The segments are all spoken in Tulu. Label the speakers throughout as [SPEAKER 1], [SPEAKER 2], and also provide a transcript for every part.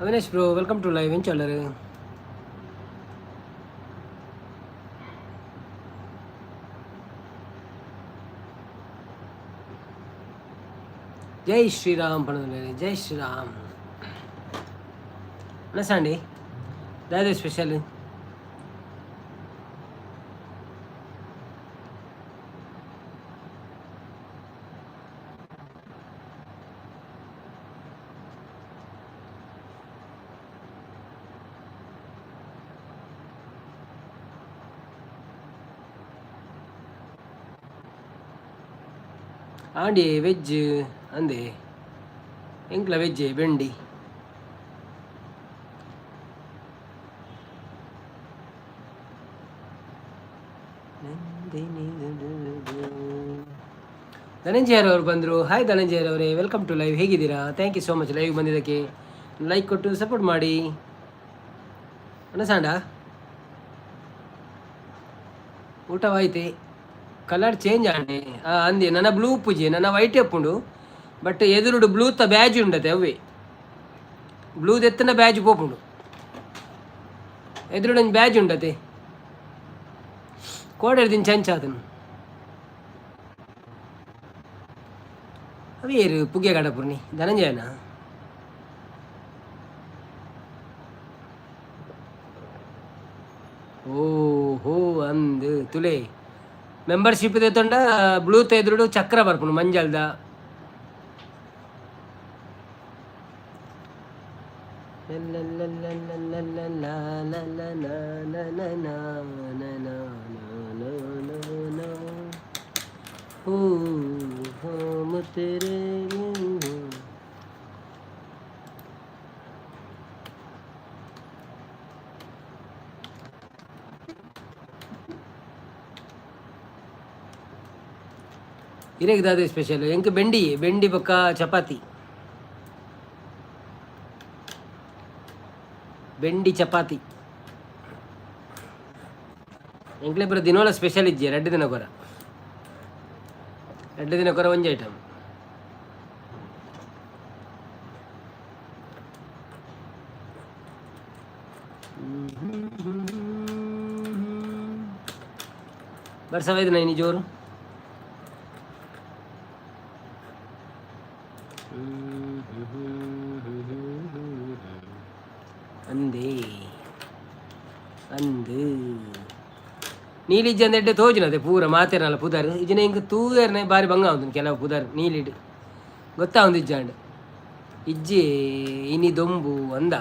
[SPEAKER 1] Avinash bro, welcome to live. ಎಂಚ ಜೈ ಶ್ರೀರಾಮ್ ಪಣೋಂದುಲ್ಲೆರ್. ಜೈ ಶ್ರೀರಾಮ್. ಅನಸಾಂಡಿ ದಾದ ಸ್ಪೆಷಲ್? ಆಂಡಿ ವೆಜ್ ಅಂದೆ, ಎಂಕ್ಲ ವೆಜ್ ಬೆಂಡಿ. ಧನಂಜಯರವರು ಬಂದರು. ಹಾಯ್ ಧನಂಜಯರವರೇ, welcome to live. ಹೇಗಿದ್ದೀರಾ? Thank you so much live ಬಂದಿದ್ದಕ್ಕೆ. ಲೈಕ್ ಕೊಟ್ಟು ಸಪೋರ್ಟ್ ಮಾಡಿ. ಅನಸಾಂಡ ಊಟವಾಯ್ತೆ? ಕಲರ್ ಚೇಂಜ್ ಆಂಡೆ ಅಂದೆ. ನನ್ನ ಬ್ಲೂ ಪೂಜೆ, ನನ್ನ ವೈಟ್ ಉಪ್ಪುಂಡು. ಬಟ್ ಎದುರುಡು ಬ್ಲೂತ ಬ್ಯಾಜ್ ಉಂಡತೆ, ಅವೇ ಬ್ಲೂ ದೆತ್ತನ ಬ್ಯಾಜ್ ಪೋಪುಂಡು. ಎದುರುಡು ಒಂಜಿ ಬ್ಯಾಜ್ ಉಂಡತೆ. ಕೋಡೆರ್ ಚಂಚಾತನು ಅವೇರು ಪುಗ್ಗೆ ಕಡಪುರ್ನಿ ಧನಂಜಯನ. ಓ ಹೋ ಅಂದ್ ತುಲೆ ಮೆಂಬರ್ಶಿಪ್ ದೆತ್ತೊಂಡ ಬ್ಲೂತ ಎದುರುಡು ಚಕ್ರ ಬರ್ಪುಂಡು ಮಂಜಲ್ದ. ಹೂ हम तेरे. ಇರೆಗ್ ದಾದ ಸ್ಪೆಷಲ್? ಎಂಕ್ ಬೆಂಡಿ, ಬೆಂಡಿ ಬೊಕ್ಕ ಚಪಾತಿ. ಬೆಂಡಿ ಚಪಾತಿ ಎಂಕ್ಲೆ ಪೂರ ದಿನೋಲ ಸ್ಪೆಷಲ್ ಇಜ್ಜಿ. ರಡ್ಡ್ ದಿನ ಕೊರ, ರಡ್ಡ್ ದಿನ ಕೊರ ಒಂಜಿ ಐಟಮ್. ಬರ್ಸವೈದು ನೈನಿ ಜೋರು. ಅಂದೇ ಅಂದು ನೀಲಿಜ್ಜಂದೆಡ್ಡೆ ತೋಜುನದೆ ಪೂರ ಮಾತೆರ್ನಲ್ಲ ಪುದರ್. ಇಜಿನ ಇಂಕ್ ತೂಯರ್ನೆ ಬಾರಿ ಬಂಗ ಉಂದು. ಕೆಲವು ಪುದರ್ ನೀಲಿಡ್ ಗೊತ್ತಾವುಂದು ಇಜ್ಜಾಂಡ್. ಇಜ್ಜಿ ಇನಿ ದೊಂಬು ಅಂದ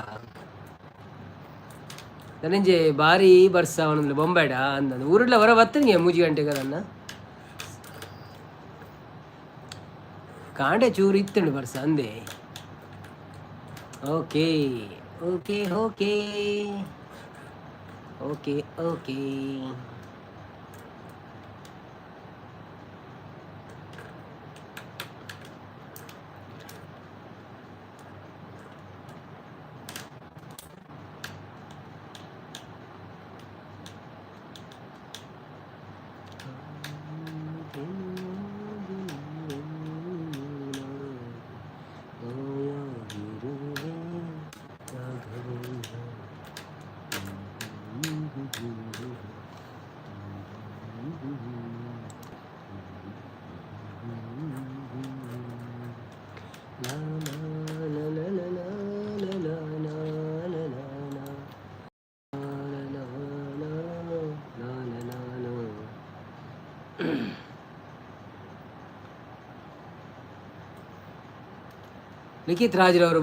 [SPEAKER 1] ಧನಂಜೆ. ಬಾರಿ ಬರ್ಸ ಅವನಂದ್ರೆ ಬೊಂಬೆಡ ಅಂದ. ಊರುಡ್ಲ ಹೊರ ಬತ್ತನಿಗೆ 3 ಗಂಟೆಗೆ ಅದನ್ನ ಕಾಂಡೆ ಚೂರು ಇತ್ತಂಡು ಬರ್ಸ ಅಂದೆ. Okay okay okay okay okay. Likhith ರಾಜ್ರವರು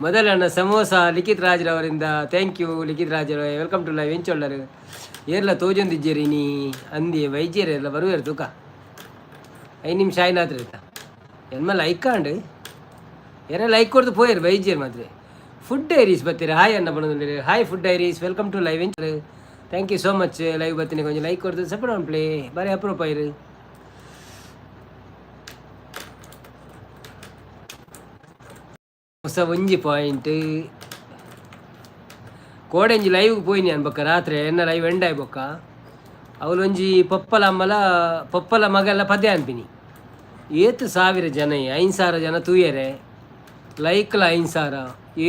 [SPEAKER 1] ಮೊದಲಣ್ಣ samosa Likhith ರಾಜ್ರವರಿಂದ. Thank you Likhith ರಾಜ್ರವರೇ, welcome to live. ಎಂಚೊಳ್ಳರು ಏರ್ಲ ತೋಜೊಂದಿಜ್ಜೇರಿ ನೀ ಅಂದಿ ವೈದ್ಯರು ಎಲ್ಲ ಬರುವೇರು ತೂಕ. 5 ನಿಮಿಷ ಆಯ್ನಾತ್ರ ಇತ್ತ ಎನ್ಮ ಲೈಕ್ ಆಂಡ್ ಏರ ಲೈಕ್ ಕೊಡ್ದು ಪೋಯರು ಬೈಜೇರು ಮಾತ್ರ. ಫುಡ್ ಡೈರೀಸ್ ಬತ್ತೀರ, ಹಾಯ್ ಅನ್ನ ಬಣ್ಣದಲ್ಲಿ. Hi Food Diaries, welcome to live. ಎಂಚರ್? Thank you so much. Live ಬತ್ತೀನಿ, ಕೊಂಚ ಲೈಕ್ ಕೊಡ್ದು ಸಪೋರ್ಟ್ ಆನ್ ಪ್ಲೇ. ಬಾರಿ ಅಪ್ರೂಪ್ ಆಯಿರು. ಹೊಸ ಒಂಜಿ ಪಾಯಿಂಟ್. ಕೋಡೆಂಜಿ ಲೈವ್ ಪೋಯಿನಿ ಅನ್ಬೊಕ್ಕ ರಾತ್ರಿ ಎನ್ನ ಲೈವ್ ಎಂಡ್ ಆಯ್ಬೊಕ್ಕ ಅವಲೊಂಜಿ ಪೊಪ್ಪಲ ಅಮ್ಮಲ ಪೊಪ್ಪಲ ಮಗಲ್ಲ ಪದ್ಯ ಅನ್ಪಿನಿ. ಏತ್ ಸಾವಿರ ಜನ, 5000 ಜನ ತೂಯರೆ, ಲೈಕ್ಲ 5000.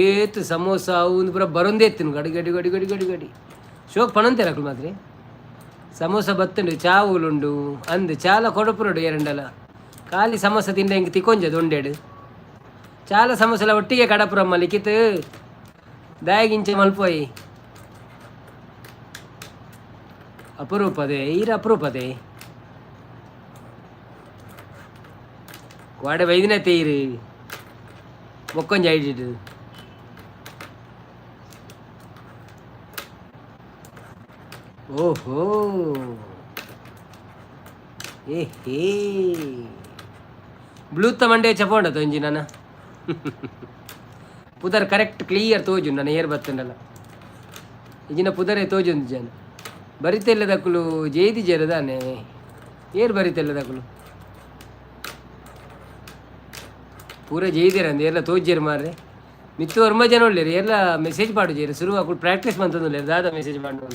[SPEAKER 1] ಏತ್ ಸಮೋಸ ಅವು ಪೂರ ಬರೊಂದೇ ಇತ್ತಿನ ಗಡಿ ಗಡಿ ಗಡಿ ಗಡಿ ಗಡಿ ಗಡಿ. ಶೋಕ್ ಪಣಂತೇರ ಅಕುಲು ಮಾತ್ರ. ಸಮೋಸ ಬತ್ತುಂಡು, ಚಾವುಲುಂಡು ಅಂದ್ ಚಾಲ ಕೊಡಪುರಡು ಎರಡಲ. ಖಾಲಿ ಸಮೋಸ ತಿಂಡ ಹಿಂಗೆ ತಿಕೊಂಜದು ಒಂಡೆಡು. ಚಾಲ ಸಮೋಸಲ ಒಟ್ಟಿಗೆ ಕಡಪುರಮ್ಮ. ಲಿಖಿತ್ ದಾಯಗಿಂಚೆ ಮಲ್ಪೋಯಿ. ಅಪರೂಪದೆ ಈರ, ಅಪರೂಪದೆ. ಕೋಡೆ ಬೈದಿನ ತೀರು ಬೊಕ್ಕೊಂಜಿ ಐಡಿಡ್. ಓಹೋ, ಏ ಹೇ, ಬ್ಲೂತ್ತ ಮಂಡೆ ಚಪೋಂಡ ತೊಂಜಿ ನಾನ ಪುದರ್ ಕರೆಕ್ಟ್ ಕ್ಲಿಯರ್ ತೋಜು. ನನ್ನ ಏರ್ ಬತ್ತಂಡಲ್ಲ ಇಜಿನ ಪುದರೇ ತೋಜೊಂದು ಜನ ಬರಿತೆಲ್ಲದಕ್ಕಲು ಜೇದಿ ಜೇರದಾನೆ. ಏರ್ ಬರಿತೆಲ್ಲದಕ್ಕಲು ಪೂರ ಜೈದಿರಂದು ಎಲ್ಲ ತೋಜ್ಜೇರು ಮಾರ್ರೆ. ಮಿತ್ತು ಒರ್ಮ ಜನ ಒಳ್ಳೆರು ಎಲ್ಲ ಮೆಸೇಜ್ ಪಾಡು ಜೇರು. ಶುರು ಅಕುಲು ಪ್ರಾಕ್ಟೀಸ್ ಮಂತೊಂದುಲ್ಲೆರ್ ದಾದ ಮೆಸೇಜ್ ಪಾಡು.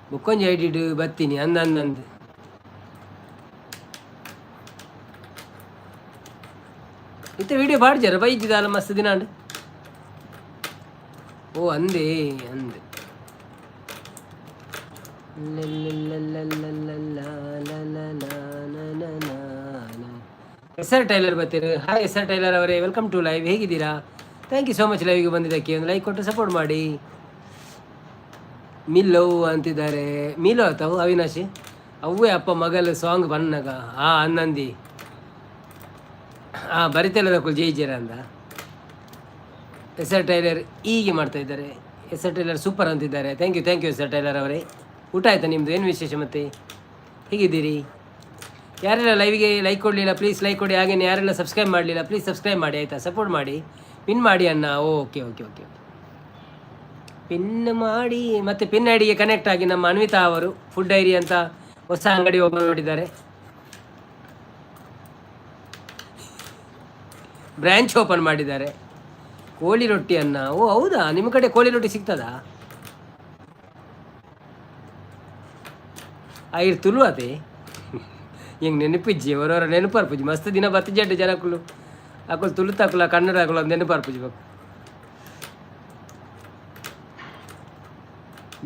[SPEAKER 1] ಬೊಕ್ಕೊಂಜಿ ಐಡಿಡ್ ಬತ್ತೀನಿ ಅಂದ ಅಂದ ಅಂದ್. ಇತ್ತೆ ವಿಡಿಯೋ ಪಾಡ್ಜಾರ ಬೈಜಿದಾಲ ಮಸ್ತ್ ದಿನಾಂಡ್. ಓ ಅಂದೇ ಅಂದ್. ಎಸ್ ಆರ್ ಟೈಲರ್ ಬರ್ತೀರಿ. ಹಾಯ್ ಎಸ್ ಆರ್ ಟೈಲರ್ ಅವರೇ, welcome to live. ಹೇಗಿದ್ದೀರಾ? Thank you so much ಲೈವ್ಗೆ ಬಂದಿದ್ದಕ್ಕೆ. ಒಂದು ಲೈಕ್ ಕೊಟ್ಟು ಸಪೋರ್ಟ್ ಮಾಡಿ. ಮಿಲ್ಲೋ ಅಂತಿದ್ದಾರೆ. ಮಿಲೋ ಆತವು ಅವಿನಾಶಿ ಅವೇ ಅಪ್ಪ ಮಗಲ್ ಸಾಂಗ್ ಬನ್ನಗ. ಆ ಅನ್ನಂದಿ ಹಾಂ ಬರಿತೆಲ್ಲದಕ್ಕೂ ಜೈ ಜೇರ ಅಂದ. ಎಸ್ ಆರ್ ಟೈಲರ್ ಹೀಗೆ ಮಾಡ್ತಾ ಇದ್ದಾರೆ. ಎಸ್ ಆರ್ ಟೈಲರ್ ಸೂಪರ್ ಅಂತಿದ್ದಾರೆ. Thank you, thank you S R Tailor ಅವರೇ. ಊಟ ಆಯಿತಾ ನಿಮ್ಮದು? ಏನು ವಿಶೇಷ ಮತ್ತೆ? ಹೇಗಿದ್ದೀರಿ? ಯಾರೆಲ್ಲ ಲೈವ್ಗೆ ಲೈಕ್ ಕೊಡಲಿಲ್ಲ, ಪ್ಲೀಸ್ ಲೈಕ್ ಕೊಡಿ. ಹಾಗೇನೆ ಯಾರೆಲ್ಲ ಸಬ್ಸ್ಕ್ರೈಬ್ ಮಾಡಲಿಲ್ಲ, ಪ್ಲೀಸ್ ಸಬ್ಸ್ಕ್ರೈಬ್ ಮಾಡಿ ಆಯಿತಾ? ಸಪೋರ್ಟ್ ಮಾಡಿ. ಪಿನ್ ಮಾಡಿ ಅಣ್ಣ. Okay okay okay okay, pin ಮಾಡಿ. ಮತ್ತು ಪಿನ್ ಐಡಿಗೆ ಕನೆಕ್ಟ್ ಆಗಿ ನಮ್ಮ ಅನ್ವಿತಾ ಅವರು ಫುಡ್ ಡೈರಿ ಅಂತ ಹೊಸ ಅಂಗಡಿ ಓಪನ್ ಮಾಡಿದ್ದಾರೆ, ಬ್ರ್ಯಾಂಚ್ ಓಪನ್ ಮಾಡಿದ್ದಾರೆ. ಕೋಳಿ ರೊಟ್ಟಿಯನ್ನು. ಓ ಹೌದಾ? ನಿಮ್ಮ ಕಡೆ ಕೋಳಿ ರೊಟ್ಟಿ ಸಿಗ್ತದಾ? ಐರ್ ತುಳು ಅದೇ ಹಿಂಗೆ ನೆನಪಿಜ್ಜಿ ಅವರವರ ನೆನಪರ್ಪುಜಿ. ಮಸ್ತ್ ದಿನ ಬತ್ತಿಜಡ್ಡು ಜನಕ್ಕಲು ಅಕುಲು ತುಳು ತಾಕುಲ ಕನ್ನಡ ಅಕುಲು ನೆನಪರ್ಪುಜಿ ಬೇಕು.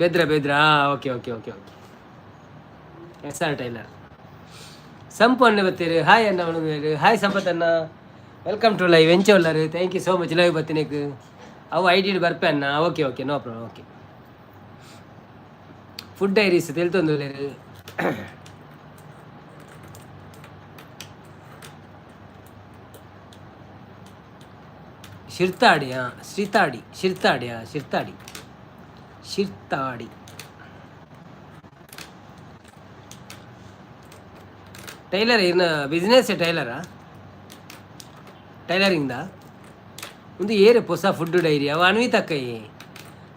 [SPEAKER 1] Bedra Bedra. Okay okay okay okay. S R Tailor ಸಂಪು ಅಣ್ಣ ಬತ್ತೀರಿ. ಹಾಯ್ ಅಣ್ಣ. ಹಾಯ್ ಸಂಪತ್ ಅಣ್ಣ, welcome to live. ಎಂಚ ಉಲ್ಲರು? Thank you so much live ಬತ್ತಿನೇಕ್. ಅವು I D ಬರ್ಪೆ ಅಣ್ಣ. Okay okay, no problem. Okay, Food Diaries ತೆಲ್ತೊಂದುಲ್ಲೆರ್. Shirthady, ಹಾಂ ಶ್ರೀತಾಡಿ, ಶಿರ್ತಾಡಿ, ಹಾಂ ಶಿರ್ತಾಡಿ, ಶಿರ್ತಾಡಿ. ಟೈಲರ್ ಇನ್ನು ಬಿಸ್ನೆಸ್ ಟೈಲರಾ? ಟೈಲರಿಂಗ್ದ ಒಂದು ಏರೆ ಹೊಸ ಫುಡ್ ಡೈರಿ ಅವ ಅನ್ವಿತಕ್ಕೈ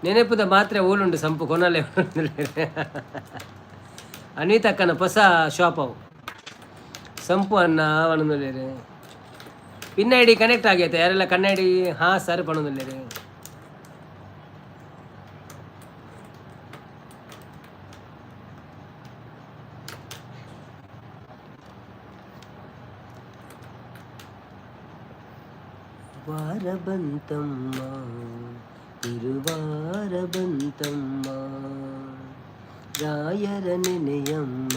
[SPEAKER 1] ನೆನಪುದ ಮಾತ್ರೆ ಓಲುಂಡು ಸಂಪು ಕೊನಲೆ. ಅನ್ವಿತಕ್ಕನ ಹೊಸ ಶಾಪ್ ಅವು. ಸಂಪು ಅನ್ನ ಅವನೊಂದುಲ್ಲೇರು. ಪಿನ್ I D connect ಆಗೈತೆ. ಯಾರೆಲ್ಲ ಕನ್ನಡಿ ಹಾಂ ಸರ್ ಪಣೊಂದುಲ್ಲೇರು. ವಾರ ಬಂತಮ್ಮ, ಗುರುವಾರ ಬಂತಮ್ಮ, ರಾಯರ ನೆನೆಯಮ್ಮ.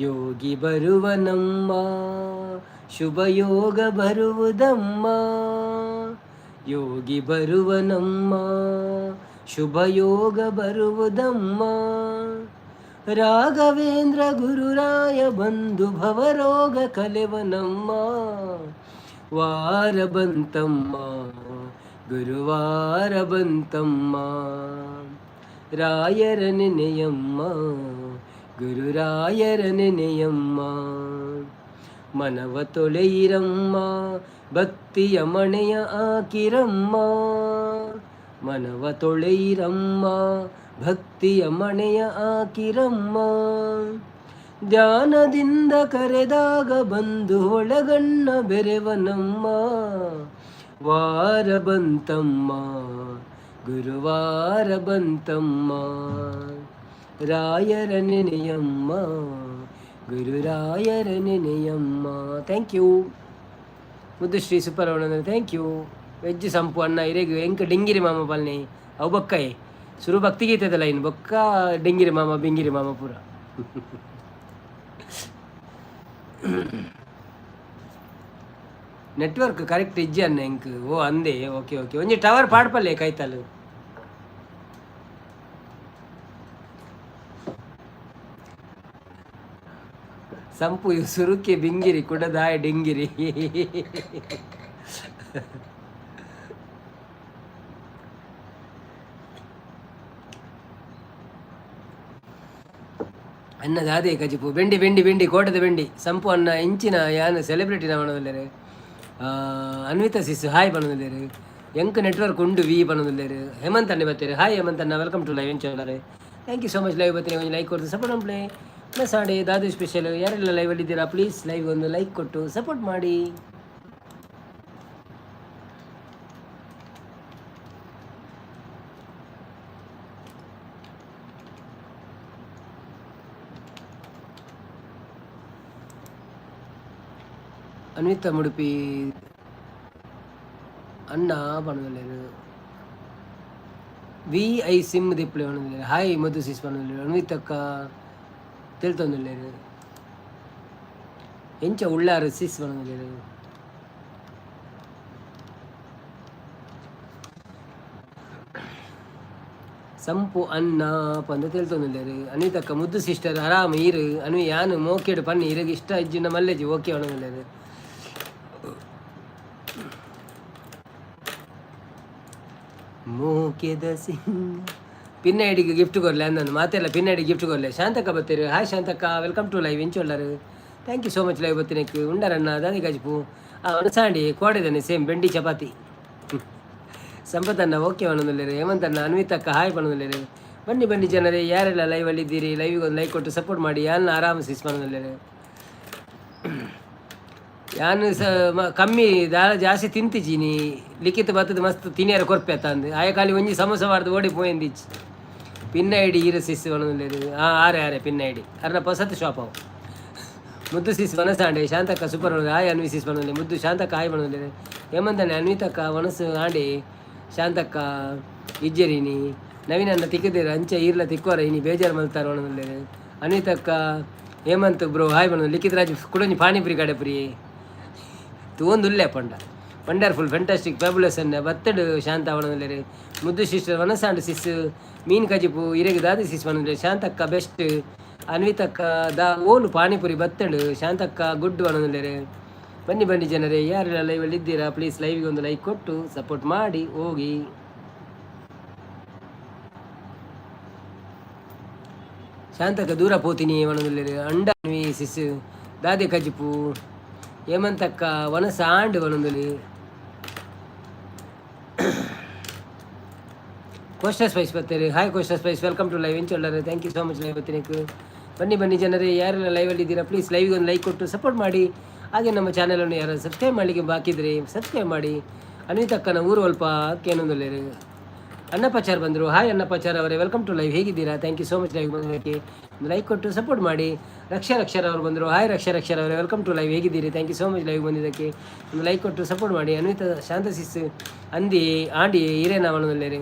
[SPEAKER 1] ಯೋಗಿ ಬರುವನಮ್ಮ, ಶುಭಯೋಗ ಬರುವುದಮ್ಮ. ಯೋಗಿ ಬರುವನಮ್ಮ, ಶುಭಯೋಗ ಬರುವುದಮ್ಮ. ರಾಘವೇಂದ್ರ ಗುರುರಾಯ ಬಂದು ಭವರೋಗ ಕಲೆವನಮ್ಮ. ವಾರ ಬಂತಮ್ಮ, ಗುರುವಾರ ಬಂತಮ್ಮ. ರಾಯರ ನೆನೆಯಮ್ಮ, ಗುರುರಾಯರ ನೆನೆಯಮ್ಮ. ಮನವ ತೊಳೆಯಿರಮ್ಮ, ಭಕ್ತಿಯ ಮಣೆಯ ಆಕಿರಮ್ಮ. ಮನವ ತೊಳೆಯಿರಮ್ಮ, ಭಕ್ತಿಯ ಮಣೆಯ ಆಕಿರಮ್ಮ. ಧ್ಯಾನದಿಂದ ಕರೆದಾಗ ಬಂದು ಒಳಗಣ್ಣ ಬೆರೆವನಮ್ಮ. ವಾರ ಬಂತಮ್ಮ, ಗುರುವಾರ ಬಂತಮ್ಮ. ರಾಯರ ನೆನೆಯಮ್ಮ, ಗುರುರಾಯರ ನೆನೆಯಮ್ಮ. Thank you Muddushree super. Thank you veg ಸಂಪು ಅಣ್ಣ. ಇರೆಗ್ ಎಂಕ್ ಡಿಂಗಿರಿ ಮಾಮ ಪಲ್ನೆ ಅವು ಬೊಕ್ಕಯೆ ಸುರು ಭಕ್ತಿಗೀತೆದ ಲೈನ್ ಬೊಕ್ಕ ಡಿಂಗಿರಿ ಮಾಮ ಬಿಂಗಿರಿ ಮಾಮ ಪೂರ. ನೆಟ್ವರ್ಕ್ ಕರೆಕ್ಟ್ ಇಜ್ಜಿ ಅಣ್ಣ ಎಂಕ್. ಓ ಅಂದೆ, ಓಕೆ ಓಕೆ. ಒಂಜಿ ಟವರ್ ಪಾಡ್ಪಲ್ಲೆ ಕೈತಲ್. ಸಂಪು ಸುರುಕೆ ಬಿಂಗಿರಿ ಕುಡದಾಯ ಡಿಂಗಿರಿ. ಅನ್ನ ದಾದೆ ಕಜಿಪು? ಬೆಂಡಿ ಬೆಂಡಿ ಬೆಂಡಿ, ಕೋಟದ ಬೆಂಡಿ. ಸಂಪು ಅನ್ನ ಇಂಚಿನ ಯಾನ್ ಸೆಲೆಬ್ರಿಟಿ ಪನೊಂದುಲ್ಲೆರ್. ಅನ್ವಿತಾ ಸಿಸ್ ಹಾಯ್ ಪನೊಂದುಲ್ಲೆರ್. ಎಂಕ್ ನೆಟ್ವರ್ಕ್ ಉಂಡು ವಿ ಪನೊಂದುಲ್ಲೆರ್. ಹೇಮಂತ್ ಅಣ್ಣೆ ಬತ್ತೆರ್. ಹಾಯ್ ಹೇಮಂತ್ ಅಣ್ಣ, welcome to live. ಎಂಚ thank you so much. Live ಬತ್ತೀನಿ ಒಂಜಿ ಲೈಕ್ ಕೊಡ್ತು ಸಪೋರ್ಟ್ ಪ್ಲೇ ಪ್ಲಸ್ ಆಡಿ. ದಾದು ಸ್ಪೆಷಲ್? ಯಾರೆಲ್ಲ ಲೈವಲ್ಲಿ ಇದ್ದೀರಾ, ಪ್ಲೀಸ್ ಲೈವ್ ಒಂದು ಲೈಕ್ ಕೊಟ್ಟು ಸಪೋರ್ಟ್ ಮಾಡಿ. ಅನ್ವಿತಾ ಮುಡುಪಿ ಅಣ್ಣ ಪನೊಂದುಲ್ಲೆರ್. ವಿ I sim ದಿಪ್ಲೆ ಪನೊಂದುಲ್ಲೆರ್. ಹಾಯ್ ಮಧು ಸಿಸ್ ಪನೊಂದುಲ್ಲೆರ್. ಅನ್ವಿತಕ್ಕ ತೆಲ್ತೊಂದುಲ್ಲೆರ್. ಎಂಚ ಉಳ್ಳಾರು ಸಿಸ್ ಪನೊಂದುಲ್ಲೆರ್. ಸಂಪು ಅನ್ನ ಪಂದ್ ತೆಲ್ತೊಂದುಲ್ಲೆರ್. ಅನಿತಕ್ಕ ಮುದ್ದು ಸಿಸ್ಟರ್ ಆರಾಮ್ ಈರ್ ಅನ್ವಿ ಯಾನ್ ಮೋಕೆಡ್ ಪನ್ನಿ ಇರೆಗ್ ಇಷ್ಟ ಇಜ್ಜಿಂಡ ಮಲ್ಲೆಜಿ ಓಕೆ ಪನೊಂದುಲ್ಲೆರ್. ಮೋಕೆದ ಸಿಂಗ ಪಿನ್ ಐಡಿಗೆ ಗಿಫ್ಟ್ ಕೊರ್ಲೆ ಅಂದನು ಮಾತೆಲ್ಲ. ಪಿನ್ ಐಡಿ ಗಿಫ್ಟ್ ಕೊರ್ಲೆ. ಶಾಂತಕ್ಕ ಬತ್ತೆರ್. ಹಾಯ್ ಶಾಂತಕ್ಕ, welcome to live. ಎಂಚ thank you so much live ಬತ್ತಿನಕ್. ಉಂಡರಣ್ಣ ದಾದಿ ಗಜ್ಪು? ಸಾಂಡಿ ಕೋಡೆದಾನೆ ಸೇಮ್ ಬೆಂಡಿ ಚಪಾತಿ. ಸಂಪತ್ತಣ್ಣ ಓಕೆ ಪನೊಂದುಲ್ಲೆರ್. ಹೇಮಂತಣ್ಣ, ಅನ್ವಿತಕ್ಕ ಹಾಯ್ ಪನೊಂದುಲ್ಲೆರ್. ಬನ್ನಿ ಬನ್ನಿ ಜನರೇ, ಯಾರೆಲ್ಲ ಲೈವಲ್ಲಿ ಇದ್ದೀರಿ, ಲೈವಿಗೆ ಒಂದು ಲೈಕ್ ಕೊಟ್ಟು ಸಪೋರ್ಟ್ ಮಾಡಿ. ಯಾನ್ ಆರಾಮ ಸಿಸ್ ಪನೊಂದುಲ್ಲೆರ್. ಯಾನ್ ಸ ಕಮ್ಮಿ ದಾಲ ಜಾಸ್ತಿ ತಿಂತಿಜೀನಿ. ಲಿಖಿತ ಬತ್ತದ ಮಸ್ತ್ ತಿನಿಯರ ಕೊರ್ಪೆ ಅಂದ್ ಆಯ ಖಾಲಿ ಒಂಜಿ ಸಮೋಸ ವಾರ್ದು ಓಡಿ ಪೋಯಂದಿಚ್ಚಿ. ಪಿನ್ ಐಡಿ ಈರ ಸಿಸ್ ಪನೊಂದುಲ್ಲೆರ್. ಹಾಂ ಆರೆ ಆರೆ ಪಿನ್ ಐಡಿ ಅರ್ನ ಪೊಸತ್ ಶಾಪ್ ಅವು. ಮುದ್ದು ಸಿಸ್ ವನಸಾಂಡೆ. ಶಾಂತಕ್ಕ ಸೂಪರ್. ಹಾಯ್ ಅನ್ವಿ ಸಿಸ್ ಪನೊಂದುಲ್ಲೆ. ಮುದ್ದು ಶಾಂತಕ್ಕ ಹಾಯ್ ಪನೊಂದುಲ್ಲೆರ್. ಹೇಮಂತಣ್ಣ ಅನ್ವಿತಕ್ಕ ವನಸು ಆಂಡೆ. ಶಾಂತಕ್ಕ ಇಜ್ಜೆರಿನಿ ನವೀನನ್ನ ತಿಕ್ಕದಿರ ಅಂಚ ಈರ್ಲ ತಿಕ್ಕೋರ ಇನಿ ಬೇಜಾರು ಮಲ್ತಾರ ಪನೊಂದುಲ್ಲೆರ್. ಅನ್ವಿತಕ್ಕ ಹೇಮಂತ್ ಬ್ರೋ ಹಾಯ್ ಪನೊಂದು. ಲಿಖಿತ್ ರಾಜ್ ಕುಡೊಂಜಿ ಪಾನಿಪುರಿ ಕಡೆಪುರಿ ತೂವೊಂದುಲ್ಲೆ ಪಂಡ. ವಂಡರ್ಫುಲ್ ಫ್ಯಾಂಟಾಸ್ಟಿಕ್ ಫ್ಯಾಬುಲಸ್ ಅನ್ನ ಬತ್ತಡು ಶಾಂತ ಪನೊಂದುಲ್ಲೆರ್. ಮುದ್ದು ಸಿಸ್ಟರ್ ವನಸಾಂಡ್ ಸಿಸ್ ಮೀನ್ ಕಜಿಪು ಇರೆಗ್ ದಾದಿ ಸಿಸ್ ಪನೊಂದುಲ್ಲೆರ್. ಶಾಂತಕ್ಕ ಬೆಸ್ಟ್. ಅನ್ವಿತಕ್ಕ ದಾ ಓಲು ಪಾನಿಪುರಿ ಬತ್ತಡು. ಶಾಂತಕ್ಕ ಗುಡ್ ಪನೊಂದುಲ್ಲೆರ್. ಬನ್ನಿ ಬನ್ನಿ ಜನರೇ, ಯಾರೆಲ್ಲ ಲೈವಲ್ಲಿ ಇದ್ದೀರಾ, ಪ್ಲೀಸ್ ಲೈವ್ಗೆ ಒಂದು ಲೈಕ್ ಕೊಟ್ಟು ಸಪೋರ್ಟ್ ಮಾಡಿ ಹೋಗಿ. ಶಾಂತಕ್ಕ ದೂರ ಪೋತೀನಿ ಪನೊಂದುಲ್ಲೆರ್. ಅಂಡ ಅನ್ವಿ ಸಿಸ್ ದಾದೆ ಕಜಿಪು? ಹೇಮಂತಕ್ಕ ವನಸ ಆಂಡ್ ಪನೊಂದುಲಿ. ಕೋಸ್ಟಾ ಸ್ಪೈಸ್ ಬತ್ತೆರ್. Hi Costa spice, welcome to live. ಎಂಚ thank you so much live ಬತ್ತಿನಕ್. ಬನ್ನಿ ಬನ್ನಿ ಜನರೇ, ಯಾರೆಲ್ಲ ಲೈವಲ್ಲಿ ಇದ್ದೀರಾ, ಪ್ಲೀಸ್ ಲೈವ್ಗೆ ಒಂದು ಲೈಕ್ ಕೊಟ್ಟು ಸಪೋರ್ಟ್ ಮಾಡಿ. ಹಾಗೆ ನಮ್ಮ ಚಾನಲನ್ನು ಯಾರು ಸಬ್ಸ್ಕ್ರೈಬ್ ಮಾಡಲಿಕ್ಕೆ ಬಾಕಿ ಇದ್ದರೆ ಸಬ್ಸ್ಕ್ರೈಬ್ ಮಾಡಿ. ಅನಿತಕ್ಕನ ಊರು ಅಲ್ಪ ಕೇನೊಂದುಲ್ಲೆರ್. ಅನ್ನಪ್ಪಾಚಾರ್ ಬಂದರು. ಹಾಯ್ ಅನ್ನಪ್ಪಾಚಾರ್ ಅವರೇ, welcome to live. ಹೇಗಿದ್ದೀರಾ? Thank you so much live ಬಂದಕ್ಕೆ. ಒಂದು ಲೈಕ್ ಕೊಟ್ಟು ಸಪೋರ್ಟ್ ಮಾಡಿ. ರಕ್ಷಾ ರಕ್ಷರ್ ಅವರು ಬಂದರು. ಹಾಯ್ ರಕ್ಷಾ ರಕ್ಷರ್ ಅವರೇ, welcome to live. ಹೇಗಿದ್ದೀರಿ? Thank you so much live ಬಂದಿದ್ದಕ್ಕೆ. ಒಂದು ಲೈಕ್ ಕೊಟ್ಟು ಸಪೋರ್ಟ್ ಮಾಡಿ. ಅನ್ವಿತ ಶಾಂತಸಿಸ್ ಅಂದಿ ಆಂಡಿ ಹಿರೇನ ಪನೊಂದುಲ್ಲೆರ್.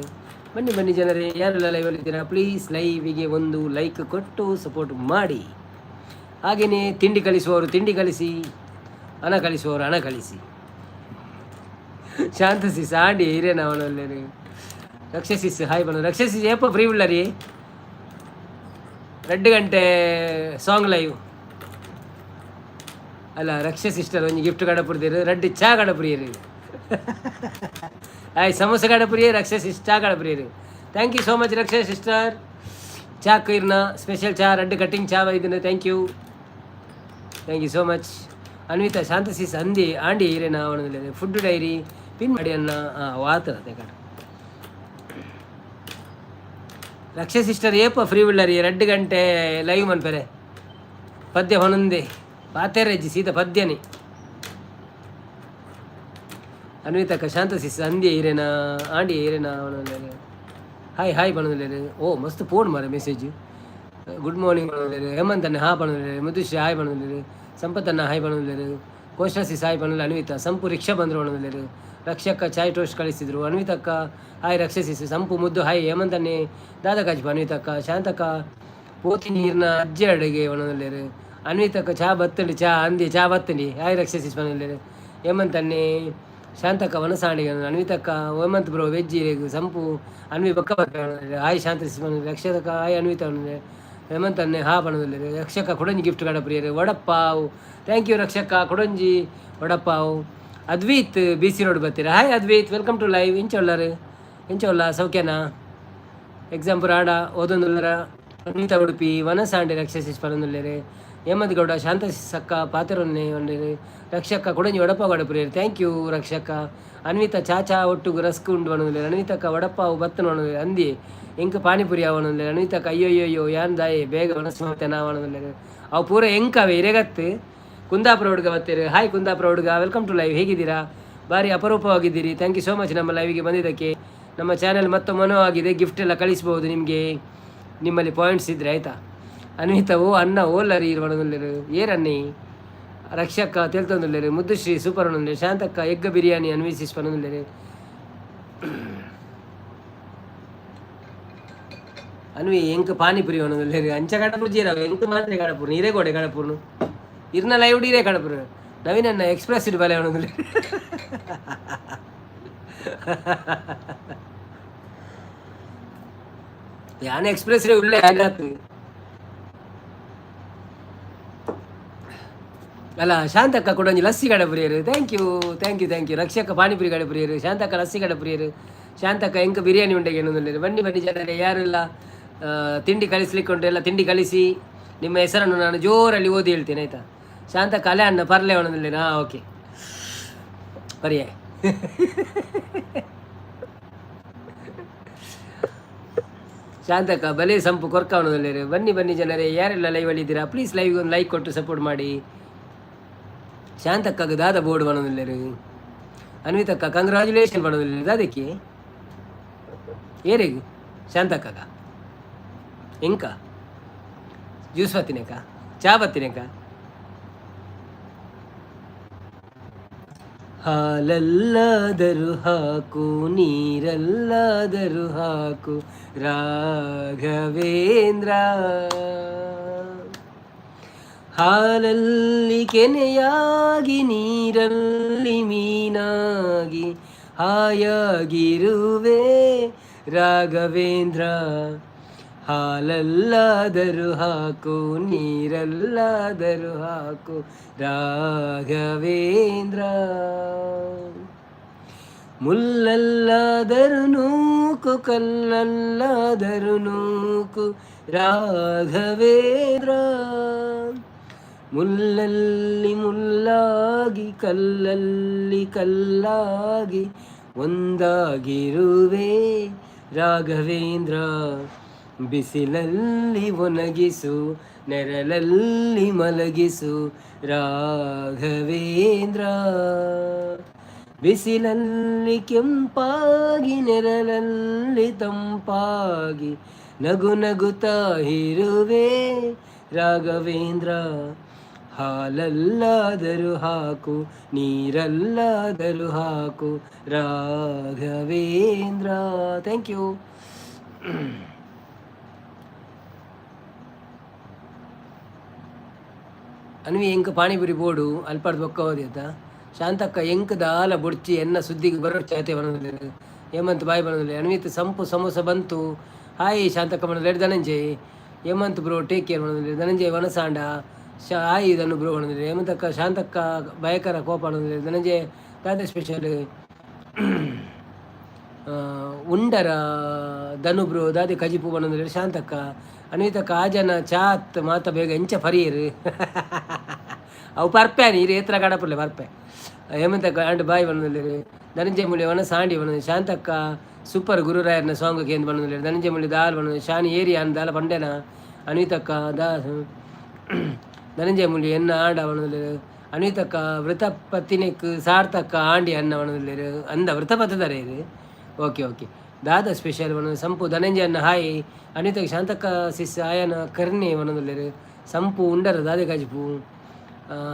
[SPEAKER 1] ಬನ್ನಿ ಬನ್ನಿ ಜನರೇ, ಯಾರೆಲ್ಲ ಲೈವಲ್ಲಿದ್ದೀರಾ, ಪ್ಲೀಸ್ ಲೈವಿಗೆ ಒಂದು ಲೈಕ್ ಕೊಟ್ಟು ಸಪೋರ್ಟ್ ಮಾಡಿ. ಹಾಗೆಯೇ ತಿಂಡಿ ಕಲಿಸುವವರು ತಿಂಡಿ ಕಲಿಸಿ, ಹಣ ಕಲಿಸುವವರು ಹಣ ಕಳಿಸಿ. ಶಾಂತ ಸಿಸ್ ಆಂಡಿ ಹಿರೇನ ಅವನಲ್ಲಿ. ರಕ್ಷಸಿಸ್ ಹಾಯ್ ಬಣ್ಣ. ರಕ್ಷಸಿಸ್ ಏಪ ಫ್ರೀ ಉಳ್ಳರಿ? 2 ಗಂಟೆ ಸಾಂಗ್ ಲೈವ್ ಅಲ್ಲ. ರಕ್ಷ ಸಿಸ್ಟರ್ ಒಂಜಿ ಗಿಫ್ಟ್ ಕಡಪುರ್ದಿರು, ರಡ್ಡ್ ಚಾ ಕಡಪುರಿಯರು. ಆಯ್, ಸಮೋಸ ಕಡಪುರಿಯೇ. ರಕ್ಷ ಸಿಸ್ ಚಾ ಕಡಪುರಿಯರು. Thank you so much Raksha sister. ಚಾ ಕೀರ್ನ ಸ್ಪೆಷಲ್ ಚಾ, ರಡ್ಡ್ ಕಟ್ಟಿಂಗ್ ಚಾ ಬೈದಿನ. Thank you, thank you so much. Anvita, Shanta sis ಅಂದಿ ಆಂಡಿ ಹಿರೇನ ಅವನದಲ್ಲಿ. ಫುಡ್ ಡೈರಿ ಪಿನ್ ಮಾಡಿ ಅನ್ನ. ಹಾಂ, ವಾತರ ಕಡ. ರಕ್ಷ ಸಿಸ್ಟರ್ ಏಪ ಫ್ರೀ ಉಳ್ಳರಿ? 2 ಗಂಟೆ ಲೈವ್ ಮನ್ಪೆರೆ. ಪದ್ಯ ಹೊನಂದೆ ಪಾತೆರೆಜ್ಜಿ, ಸೀದಾ ಪದ್ಯನೇ. ಅನ್ವಿತಕ್ಕ, ಶಾಂತ ಸಿಸ್ ಅಂದಿ ಹಿರೇನ ಆಂಡಿ ಹಿರೇನ ಅವನಲ್ಲಿ. Hi hi ಪಣದಲ್ಲೇರು. ಓ, ಮಸ್ತ್ ಫೋನ್ ಮಾರೆ ಮೆಸೇಜ್. ಗುಡ್ ಮಾರ್ನಿಂಗ್ ಪಣದಲ್ಲೇರು. ಹೇಮಂತ್ ಅಣ್ಣ ಹಾ ಪಣದಲ್ಲೇರು. ಮುದುಶ್ರೀ ಹಾಯ್ ಪಣದಲ್ಲೇರು. ಸಂಪತ್ ಅಣ್ಣ ಹಾಯ್ ಪಣದಲ್ಲೇರು. ಕೋಶ ಸಿಸ್ ಹಾಯ್ ಪಣಲ್ಲ. ಅನ್ವಿತಾ, ಸಂಪು ರಿಕ್ಷಾ ಬಂದರು ಪಣದಲ್ಲೇರು. ರಕ್ಷಕ್ಕ ಚಾಯ್ ಟೋಸ್ಟ್ ಕಳಿಸಿದ್ರು. ಅನ್ವಿತಕ್ಕ ಹಾಯ್. ರಕ್ಷಸಿಸ್ ಸಂಪು ಮುದ್ದು ಹಾಯ್. ಹೇಮಂತ್ ಅನ್ನೆ ದಾದ ಕಾಜಿಪ. ಅನ್ವಿತಕ್ಕ, ಶಾಂತಕ್ಕ ಪೋತಿ ನೀರಿನ ಅಜ್ಜಿ ಅಡುಗೆ ಪಣದಲ್ಲೇರು. ಅನ್ವಿತಕ್ಕ ಚಾ ಬತ್ತಂಡಿ, ಚಾ ಅಂದಿ, ಚಾ ಬತ್ತಂಡಿ. ಹಾಯ್ ರಕ್ಷಸಿಸ್ ಪಣದಲ್ಲೇರು. ಹೇಮಂತ್ ಅನ್ನೆ, ಶಾಂತಕ್ಕ ವನಸಾಣಿಗೆ. ಅನ್ವಿತಕ್ಕ, ಹೇಮಂತ್ ಬ್ರೋ ವೆಜ್ ಸಂಪು ಅನ್ವಿ ಬೊಕ್ಕ ಹಾಯ್. ಶಾಂತ ರಕ್ಷಕ ಹಾಯ್. ಅನ್ವಿತ, ಹೇಮಂತ್ ಅನ್ನೆ ಹಾ ಪಣದಲ್ಲೇರು. ರಕ್ಷಕ ಕೊಡಂಜಿ ಗಿಫ್ಟ್ ಕಡಪ್ರಿಯರು ವಡಪ್ಪಾವ್. Thank you ರಕ್ಷಕ, ಕೊಡಂಜಿ ವಡಪ್ಪಾವ್. ಅದ್ವೈತ್ ಬಿ ಸಿ ರೋಡ್ ಬರ್ತೀರಾ. Hi Advait, welcome to live. ಇಂಚ ಉಳ್ಳಾರು? ಎಂಚ ಉಲ್ಲ? ಸೌಖ್ಯನಾ? ಎಕ್ಸಾಮ್ ಪೂರ ಆಡ ಓದೊಂದುಲ್ಲರ? ಅನ್ವಿತಾ ಉಡುಪಿ ವನಸಾಂಡೆ. ರಕ್ಷಸಿಸ್ ಪನೊಂದುಲ್ಲೆರ್. ಹೇಮಂತ್ ಗೌಡ, ಶಾಂತ ಸಕ್ಕ ಪಾತೆರೊನ್ನೆ ಒಂಡೇರು. ರಕ್ಷಕ್ಕ ಕೊಡಂಜಿ ವಡಪಾವ್ ಕಡಪುರಿಯರು. Thank you ರಕ್ಷಕ್ಕ. ಅನ್ವಿತಾ ಚಾ ಚಾ ಒಟ್ಟುಗು ರಸ್ಕ್ ಉಂಡು ಪನೊಂದುಲ್ಲೆರ್. ಅನ್ವಿತಕ್ಕ ವಡಪಾವು ಬತ್ತನ ಪನೊಂದುಲ್ಲೆರ್. ಅಂದಿ ಎಂಕ್ ಪಾನಿಪುರಿ ಆವೊಂದುಲ್ಲೆರ್. ಅನ್ವಿತಕ್ಕ ಅಯ್ಯೋ ಅಯ್ಯೋ ಅಯ್ಯೋ, ಯಾನ್ ದಾಯೆ ಬೇಗ ವನಸ್ ಮಲ್ತೆನಾ ಪನೊಂದುಲ್ಲೆರ್. ಅವು ಪೂರ ಎಂಕವೆ ಇರೆಗತ್ತು. ಕುಂದಾಪುರ ಹುಡುಗ ಬರ್ತೀರಿ. ಹಾಯ್ ಕುಂದಾಪುರ ಹುಡುಗ, welcome to live. ಹೇಗಿದ್ದೀರಾ? ಭಾರಿ ಅಪರೂಪವಾಗಿದ್ದೀರಿ. Thank you so much ನಮ್ಮ ಲೈವ್ಗೆ ಬಂದಿದ್ದಕ್ಕೆ. ನಮ್ಮ ಚಾನೆಲ್ ಮತ್ತೊಮ್ಮೆ ಆಗಿದೆ. ಗಿಫ್ಟ್ ಎಲ್ಲ ಕಳಿಸ್ಬೋದು ನಿಮಗೆ, ನಿಮ್ಮಲ್ಲಿ ಪಾಯಿಂಟ್ಸ್ ಇದ್ದರೆ, ಆಯಿತಾ? ಅನ್ವಿತ, ಓ ಅಣ್ಣ ಓಲ್ಲರಿ ಪನೊಂದುಲ್ಲೆರ್. ಏರನ್ನಿ? ರಕ್ಷಕ್ಕ ತೆಲ್ತೊಂದುಲ್ಲೆರ್. ಮುದ್ದುಶ್ರೀ ಸೂಪರ್ ಪನೊಂದುಲ್ಲೆರ್. ಶಾಂತಕ್ಕ ಎಗ್ ಬಿರಿಯಾನಿ ಅನ್ವಿಸಿಸ್ ಪನೊಂದುಲ್ಲೆರ್. ಅನ್ವಿ ಎಂಕ್ ಪಾನಿಪುರಿ ಪನೊಂದುಲ್ಲೆರ್. ಅಂಚ ಕಡಪುರು ಜೀರ ಎಂಕ್ ಮಾತ್ರ ಕಡಪುರು ನೀರೇ ಗೋಡೆ ಕಡಪುರ್ನು ಇರ್ನ ಲೈವ್ ಡೀರೇ ಕಡಪುರು. ನವೀನ್ ಅಣ್ಣ ಎಕ್ಸ್ಪ್ರೆಸ್ ಇಡ್ ಬಲೆ ಪನೊಂದುಲ್ಲೆರ್. ಯಾನ್ ಎಕ್ಸ್ಪ್ರೆಸ್ ಉಳ್ಳೆ ಆಗಾತು ಅಲ್ಲ. Shantakka ಕೊಡೊಂಜಿ lassi ಕಡಪುರಿಯರು. Thank you, thank you, thank you. ರಕ್ಷಕ್ಕ pani puri ಕಡಪುರಿಯರು. Shantakka lassi ಕಡಪುರಿಯರು. Shantakka ಎಂಕ್ ಬಿರಿಯಾನಿ ಉಂಡೆಗೆ ಏನೊಂದುಲ್ಲೆರ್. ಬನ್ನಿ ಬನ್ನಿ ಜನರೇ, ಯಾರೆಲ್ಲ ತಿಂಡಿ ಕಳಿಸ್ಲಿಕ್ಕೆ ಉಂಟು ಎಲ್ಲ ತಿಂಡಿ ಕಳಿಸಿ. ನಿಮ್ಮ ಹೆಸರನ್ನು ನಾನು ಜೋರಲ್ಲಿ ಓದಿ ಹೇಳ್ತೇನೆ, ಆಯಿತಾ? ಶಾಂತಕ್ಕ ಅಲೆ ಅಣ್ಣ ಪರ್ಲೆ ಪನೊಂದುಲ್ಲೆರ್. ಹಾಂ, ಓಕೆ, ಪರ್ಯೆ. ಶಾಂತಕ್ಕ ಬಲೆ ಸಂಪು ಕೊರ್ಕ ಪನೊಂದುಲ್ಲೆರ್. ಬನ್ನಿ ಬನ್ನಿ ಜನರೇ, ಯಾರೆಲ್ಲ ಲೈವಲ್ಲಿ ಇದ್ದೀರಾ ಪ್ಲೀಸ್ ಲೈವ್ ಒಂದು ಲೈಕ್ ಕೊಟ್ಟು ಸಪೋರ್ಟ್ ಮಾಡಿ. ಶಾಂತಕ್ಕಗ್ ದಾದ ಬೋರ್ಡ್ ಪನೊಂದುಲ್ಲೆರ್. ಅನ್ವಿತಕ್ಕ ಕಂಗ್ರಾಚುಲೇಷನ್ ಪನೊಂದುಲ್ಲೆರ್. ದಾದಕ್ಕೆ? ಏರೆಗ್? ಶಾಂತಕ್ಕಗ? ಎಂಕ ಜ್ಯೂಸ್ ಬತ್ತಿನಕ? ಚಾ ಬತ್ತಿನಕ? ಹಾಲಲ್ಲಾದರೂ ಹಾಕು, ನೀರಲ್ಲಾದರೂ ಹಾಕು ರಾಘವೇಂದ್ರ. ಹಾಲಲ್ಲಿ ಕೆನೆಯಾಗಿ, ನೀರಲ್ಲಿ ಮೀನಾಗಿ ಹಾಯಾಗಿರುವೆ ರಾಘವೇಂದ್ರ. ಹಾಲಲ್ಲಾದರೂ ಹಾಕು, ನೀರಲ್ಲಾದರೂ ಹಾಕು ರಾಘವೇಂದ್ರ. ಮುಲ್ಲಲ್ಲಾದರೂ ನೂಕು, ಕಲ್ಲಲ್ಲಾದರೂ ನೂಕು ರಾಘವೇಂದ್ರ. ಮುಲ್ಲಲ್ಲಿ ಮುಲ್ಲಾಗಿ, ಕಲ್ಲಲ್ಲಿ ಕಲ್ಲಾಗಿ ಒಂದಾಗಿರುವೆ ರಾಘವೇಂದ್ರ. ಬಿಸಿಲಲ್ಲಿ ಒಣಗಿಸು, ನೆರಳಲ್ಲಿ ಮಲಗಿಸು ರಾಘವೇಂದ್ರ. ಬಿಸಿಲಲ್ಲಿ ಕೆಂಪಾಗಿ, ನೆರಳಲ್ಲಿ ತಂಪಾಗಿ ನಗು ನಗುತ್ತಾ ಇರುವೆ ರಾಘವೇಂದ್ರ. ಹಾಲಲ್ಲಾದರೂ ಹಾಕು, ನೀರಲ್ಲಾದರೂ ಹಾಕು ರಾಘವೇಂದ್ರ. Thank you. ಅನ್ವಿ ಎಂಕ್ ಪಾನಿಪುರಿ ಬೋಡು ಅಲ್ಪಡ್ದ್ ಬೊಕ್ಕ ಓದಿತ್ತ ಶಾಂತಕ್ಕ ಎಂಕ್ ದಾಲ ಬೊಡ್ಚಿ ಎನ್ನ ಸುದ್ದಿಗ್ ಬರೊಡ್ಚಿ ಆತೆ ಪನೊಂದುಲ್ಲೆರ್ ಹೇಮಂತ್ ಬಾಯ್ ಪನೊಂದುಲ್ಲೆ ಅನ್ವಿತ್ ಸಂಪು ಸಮೋಸ ಬಂತು ಹಾಯ್ ಶಾಂತಕ್ಕ ಪನೊಂದುಲ್ಲೆರ್ Dhananjay Hemanth bro take care ಪನೊಂದುಲ್ಲೆರ್ ಧನಂಜಯ್ ವನಸಾಂಡ ಶಾ ಹಾಯ್ ಧನು ಬ್ರೋ ಪನೊಂದುಲ್ಲೆರ್ ಹೇಮಂತಕ್ಕ ಶಾಂತಕ್ಕ ಭಯಕರ ಕೋಪ ಪನೊಂದುಲ್ಲೆರ್ ಧನಂಜಯ್ ದಾದ ಸ್ಪೆಷಲ್ ಉಂಡರ ಧನು ಬ್ರೋ ದಾದೆ ಕಜಿಪು ಪನೊಂದುಲ್ಲೆರ್ ಶಾಂತಕ್ಕ ಅನ್ವಿತಕ್ಕ ಆ ಜನ ಚಾತ್ ಮಾತ ಬೇಗ ಎಂಚ ಪರಿಯೆರ್ ಅವು ಪರ್ಪೆ ನೀರು ಏತ್ರ ಕಡಪುರ್ಲೆ ಪರ್ಪೆ ಹೇಮಂತಕ್ಕ ಆಂಡ್ ಬಾಯ್ ಪನೊಂದುಲ್ಲೆರ್ ಧನಂಜಯ ಮುಳ್ಳಿ ವನ ಸಾಂಡಿ ಪನೊಂದು ಶಾಂತಕ್ಕ ಸೂಪರ್ ಗುರುರಾಯರ್ನ ಸಾಂಗ್ ಕೇಂದ್ ಪನೊಂದುಲ್ಲೆರ್ ಧನಂಜಯ ಮುಳ್ಳಿ ದಾಲ್ ಪನೊಂದು ಶಾನಿ ಏರಿಯಾ ದಾಲ ಪಂಡೆನ ಅನ್ವಿತಕ್ಕ ದಾ ಧನಂಜಯ ಮುಳ್ಳಿ ಎನ್ನ ಆಂಡ ಪನೊಂದುಲ್ಲೆರ್ ಅನ್ವಿತಕ್ಕ ವೃತಪತಿನೆಕ್ ಸಾರ್ಥಕ ಆಂಡಿ ಅನ್ನ ಪನೊಂದುಲ್ಲೆರ್ ಅಂದ ವೃತಪತದಾರೆ ಇರು ಓಕೆ ಓಕೆ ದಾದ ಸ್ಪೆಷಲ್ ಪನೊಂದು ಸಂಪು ಧನಂಜಯ ಅನ್ನ ಹಾಯ್ ಅನ್ವಿತಕ್ಕ ಶಾಂತಕ್ಕ ಸಿಸ್ ಆಯನ ಕರ್ಣೆ ಪನೊಂದುಲ್ಲೆರ್ ಸಂಪು ಉಂಡರ ದಾದೆ ಕಾಜಿಪು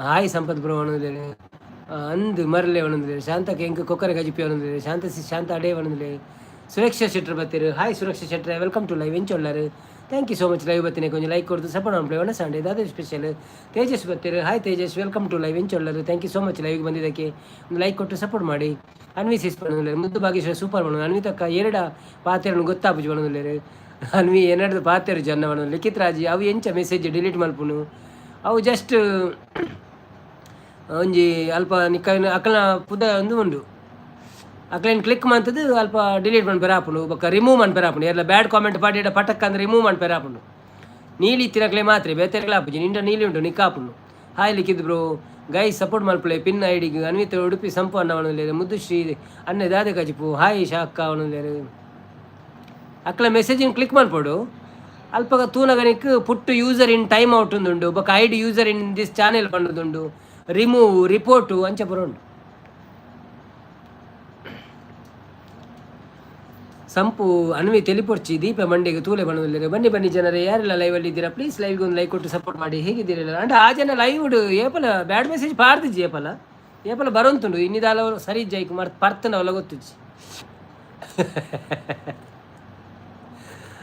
[SPEAKER 1] ಹಾಯ್ ಸಂಪತ್ ಬ್ರೋ ಪನೊಂದುಲ್ಲೆರ್ ಅಂದ್ ಮರ್ಲೆ ಪನೊಂದುಲ್ಲೆರ್ ಶಾಂತಕ್ಕ ಎಂಕ್ ಕೊಕ್ಕರೆ ಕಜಿಪಿ ಪನೊಂದುಲ್ಲೆರ್ ಶಾಂತ ಸಿಸ್ ಶಾಂತ ಅಡೇ ಪನೊಂದುಲ್ಲೆರ್ ಸುರಕ್ಷಾ ಶೆಟ್ರ್ ಬತ್ತೆರ್ ಹಾಯ್ ಸುರಕ್ಷಾ ಶೆಟ್ರೆ welcome to live ಎಂಚ ಉಲ್ಲರ್ thank you so much live ಬತ್ತಿನ ಕೊಂಚ ಲೈಕ್ ಕೊರ್ದು ಸಪೋರ್ಟ್ ಮನ್ಪುಲೆ ಒಣ ಸಂಡೆ ದಾದ ಸ್ಪೆಷಲ್ ತೇಜಸ್ ಬತ್ತೆರ್ hi Tejas welcome to live ಎಂಚ ಉಲ್ಲರ್ thank you so much ಲೈವ್ಗೆ ಬಂದಿದ್ದಕ್ಕೆ ಒಂದು ಲೈಕ್ ಕೊಟ್ಟು ಸಪೋರ್ಟ್ ಮಾಡಿ ಅನ್ವಿ ಸಿಸ್ ಪನೊಂದುಲ್ಲೆರ್ ಮುದ್ದು ಭಾಗೇಶ್ವರ ಸೂಪರ್ ಪನೊಂದು ಅನ್ವಿತಕ್ಕ ಎರಡ ಪಾತೆರನು ಗೊತ್ತಾಪುಜಿ ಪನೊಂದುಲ್ಲೆರ್ ಅನ್ವಿ ಎನ್ನಡ್ದು ಪಾತೆರು ಜನ ಪನೊಂದು ಲಿಖಿತ್ ರಾಜಿ ಅವು ಎಂಚ ಮೆಸೇಜ್ ಡಿಲೀಟ್ ಮಲ್ಪುನು ಅವು ಜಸ್ಟ್ ಒಂಜಿ ಅಲ್ಪ ನಿಕ್ಕ ಅಕಲ್ನ ಪುದ ಒಂದು ಉಂಡು ಅಕ್ಲೇನ್ ಕ್ಲಿಕ್ ಮಂತದ್ದು ಅಲ್ಪ ಡಿಲೀಟ್ ಮನ್ಪೆರೆ ಆಪುಂಡು ಬೊಕ್ಕ ರಿಮೂವ್ ಮನ್ಪೆರೆ ಆಪುಂಡು ಎಲ್ಲ ಬ್ಯಾಡ್ ಕಾಮೆಂಟ್ ಪಾಡಿಡ ಪಟಕ್ ಅಂದ್ರೆ ರಿಮೂವ್ ಮನ್ಪೆರೆ ಆಪುಂಡು ನೀಲಿ ಇತ್ತಿನಕ್ಲೆ ಮಾತ್ರ ಬೇತೆರ್ಲ ಆಪುಜಿ ನಿಂಡ ನೀಲಿ ಉಂಟು ನಿಕ್ಕ ಆಪುಂಡು ಹಾಯ್ ಲಿಖಿತ್ ಬ್ರೋ ಗೈ ಸಪೋರ್ಟ್ ಮಲ್ಪುಲೆ ಪಿನ್ ಐಡಿಗ್ ಅನ್ವಿತ್ ಉಡುಪಿ ಸಂಪು ಅಣ್ಣ ಪನೊಂದುಲ್ಲೆರ್ ಮುದ್ದುಶ್ರೀ ಅಣ್ಣೆ ದಾದೆ ಕಜಿಪು ಹಾಯ್ ಶಾಕ್ಕ ಪನೊಂದುಲ್ಲೆರ್ ಅಕ್ಲ ಮೆಸೇಜಿನ್ ಕ್ಲಿಕ್ ಮಲ್ಪೊಡು ಅಲ್ಪಗ ತೂನಗ ಪುಟ್ಟು ಯೂಸರ್ ಇನ್ ಟೈಮ್ ಔಟ್ ಉಂದುಂಡು ಬೊಕ್ಕ ID user in this channel ಪಂಡುದುಂಡು remove report ಅಂಚ ಪೂರ ಉಂಡು ಸಂಪು ಅನ್ವಿ ತೆಲಿಪೊರ್ಚಿ ದೀಪ ಮಂಡಿಗೆ ತೂಲೆ ಬಣ್ಣದಲ್ಲಿರು ಬನ್ನಿ ಬನ್ನಿ ಜನರೇ ಯಾರೆಲ್ಲ ಲೈವಲ್ಲಿ ಇದ್ದೀರಾ ಪ್ಲೀಸ್ ಲೈವ್ಗೆ ಒಂದು ಲೈಕ್ ಕೊಟ್ಟು ಸಪೋರ್ಟ್ ಮಾಡಿ ಹೇಗಿದ್ದೀರಲ್ಲ ಅಂಡ್ ಆ ಜನ ಲೈವ್ ಏಪಲ ಬ್ಯಾಡ್ ಮೆಸೇಜ್ ಪಾರ್ದಿಜ್ಜಿ ಏಪಲ ಏಪಲ ಬರೋಂತುಂಡು ಇನ್ನಿದಾಲ ಸರಿ ಜೈಕ್ ಮರ್ ಪರ್ತನವಲ್ಲ ಗೊತ್ತುಜ್ಜಿ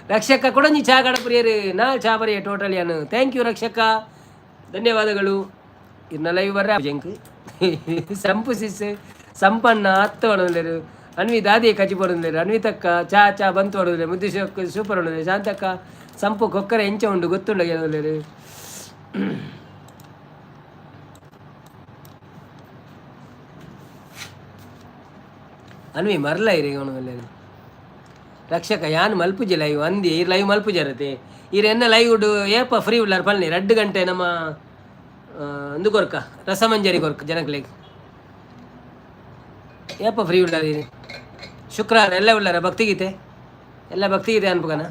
[SPEAKER 1] ರಕ್ಷಕ ಕೊಡಂಜಿ ಚಾ ಕಡಪುರಿಯರು ನಾ ಚಾ ಬರಿಯ ಟೋಟಲ್ ಯಾನು thank you ರಕ್ಷಕ ಧನ್ಯವಾದಗಳು ಇರ್ನ ಲೈವ್ ಬರ್ರ ಜಂಕ್ ಸಂಪು ಸಿಸ್ ಸಂಪನ್ನ ಅತ್ತ ಒಣಲೇರು ಅನ್ವಿ ದಾದಿ ಕಜಿ ಪಡೊಂದುಲ್ಲೆರ್ ಅನ್ವಿತಕ್ಕ ಚಾ ಚಾ ಬಂತು ಪಡೊಂದುಲ್ಲೆರ್ ಮುದ್ದು ಸೂಪರ್ ಪಡೊಂದುಲ್ಲೆರ್ ಶಾಂತಕ್ಕ ಸಂಪು ಕೊಕ್ಕರೆ ಎಂಚ ಉಂಡು ಗೊತ್ತುಂಡ ಏನೊಂದುಲ್ಲೆರ್ ಅನ್ವಿ ಮರ್ಲ ಇರಿ ಪನೊಂದುಲ್ಲೆರ್ ರಕ್ಷಕ ಯಾನ್ ಮಲ್ಪುಜಿ ಲೈವ್ ಅಂದಿ ಇರ್ ಲೈವ್ ಮಲ್ಪುಜರತೆ ಇರ್ ಎನ್ನ ಲೈವ್ ಏಪ ಫ್ರೀ ಉಳ್ಳಾರ್ ಪಲ್ನಿ ರಡ್ಡು ಗಂಟೆ ನಮ್ಮ ಅಂದು ಕೊರ್ಕ ರಸಮಂಜರಿ ಕೊರ್ಕ ಜನಕ್ಲೆಗ್ ಏಪ ಫ್ರೀ ಉಳ್ಳಾರಿ ಶುಕ್ರವಾರ ಎಲ್ಲ ಉಳ್ಳಾರ ಭಕ್ತಿಗೀತೆ ಎಲ್ಲ ಭಕ್ತಿಗೀತೆ ಅನ್ಪುಗನ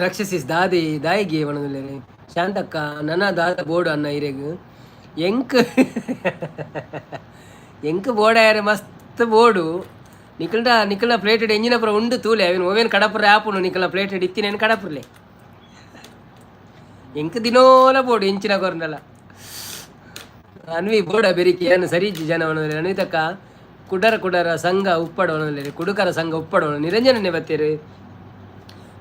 [SPEAKER 1] ರಕ್ಷಸಿಸ್ ದಾದಿ ದಾಯಿಗೆ ಪನೊಂದುಲ್ಲೆರ್ ಶಾಂತಕ್ಕ ನನ ದಾದ ಬೋಡು ಅನ್ನ ಇರೆಗ್ ಎಂಕ್ ಎಂಕ್ ಬೋಡಾಯರೆ ಮಸ್ತ್ ಬೋಡು ನಿಕಲ್ಡ ನಿಕಲ್ನ ಪ್ಲೇಟೆಡ್ ಎಂಜಿನ ಪುರ ಉಂಡು ತೂಲೆ ಅವೇನು ಓವೇನು ಕಡಪುರ ಆಪುಂಡು ನಿಕಲ್ನ ಪ್ಲೇಟೆಡ್ ಇತ್ತಿನೇನು ಕಡಪುರ್ಲೆ ಎಂಕ್ ದಿನೋಲ ಬೋಡು ಇಂಚಿನ ಕೊರ್ನಲ ಅನ್ವಿ ಬೋಡ ಬೆರಿಕಿ ಏನು ಸರಿ ಇಜ್ಜಿ ಜನ ಪನೊಂದುಲ್ಲೆರ್ ಅನ್ವಿತಕ್ಕ ಕುಡರ ಕುಡರ ಸಂಘ ಉಪ್ಪಡ ಪನೊಂದುಲ್ಲೆರ್ ಕುಡುಕರ ಸಂಘ ಉಪ್ಪಡ ನಿರಂಜನನ್ನೇ ಬತ್ತೆರ್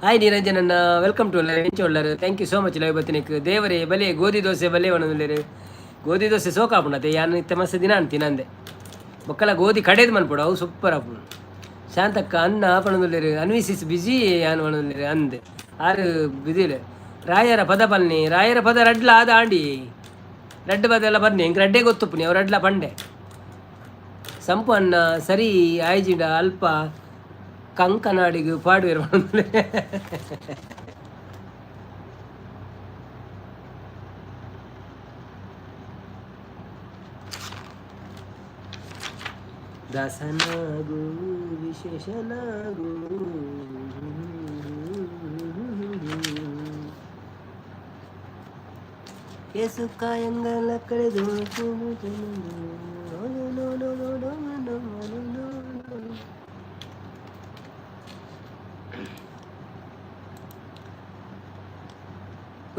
[SPEAKER 1] ಹಾಯ್ ನಿರಂಜನಣ್ಣ welcome to live ಎಂಚ ಉಳ್ಳರ್ thank you so much live ಬತ್ತಿನಕ್ ದೇವರೇ ಬಲೆ ಗೋಧಿ ದೋಸೆ ಬಲೆ ಪನೊಂದುಲ್ಲೆರ್ ಗೋಧಿ ದೋಸೆ ಸೋಕ ಆಪುಂಡತೆ ಯಾನ್ ಇತ್ತೆ ಮಸ್ತ್ ದಿನ ತಿನಂದೆ ಬೊಕ್ಕಲ ಗೋಧಿ ಕಡೆದು ಮನ್ಪೊಡು ಅವು ಸೂಪರ್ ಆಪುಂಡು ಶಾಂತಕ್ಕ ಅನ್ನ ಪನೊಂದುಲ್ಲೆರ್ ಅನ್ವಿಸಿಸ್ ಬಿಜಿ ಯಾನ್ ಪನೊಂದುಲ್ಲೆರ್ ಅಂದ್ ಆರು ಬಿಜಿಲೆ ರಾಯರ ಪದ ಪನ್ನಿ ರಾಯರ ಪದ ರಡ್ಲ ಆದ ಆಂಡಿ ರಡ್ಡು ಪದ ಎಲ್ಲ ಬನ್ನಿ ಎಂಕ್ ರಡ್ಡೆ ಗೊತ್ತುಪ್ಪುನಿ ಅವು ರಡ್ಲ ಪಂಡೆ ಸಂಪು ಅನ್ನ ಸರಿ ಆಯ್ಜಿಂಡ ಅಲ್ಪ ಕಂಕನಾಡಿಗ್ ಪಾಡುವೆರ್ ಪನೊಂದುಲ್ಲೆರ್ ದಾಸನಾಗು ವಿಶೇಷನಾಗು ಏಸು ಕಾಯಂಗಳ ಕಳೆದು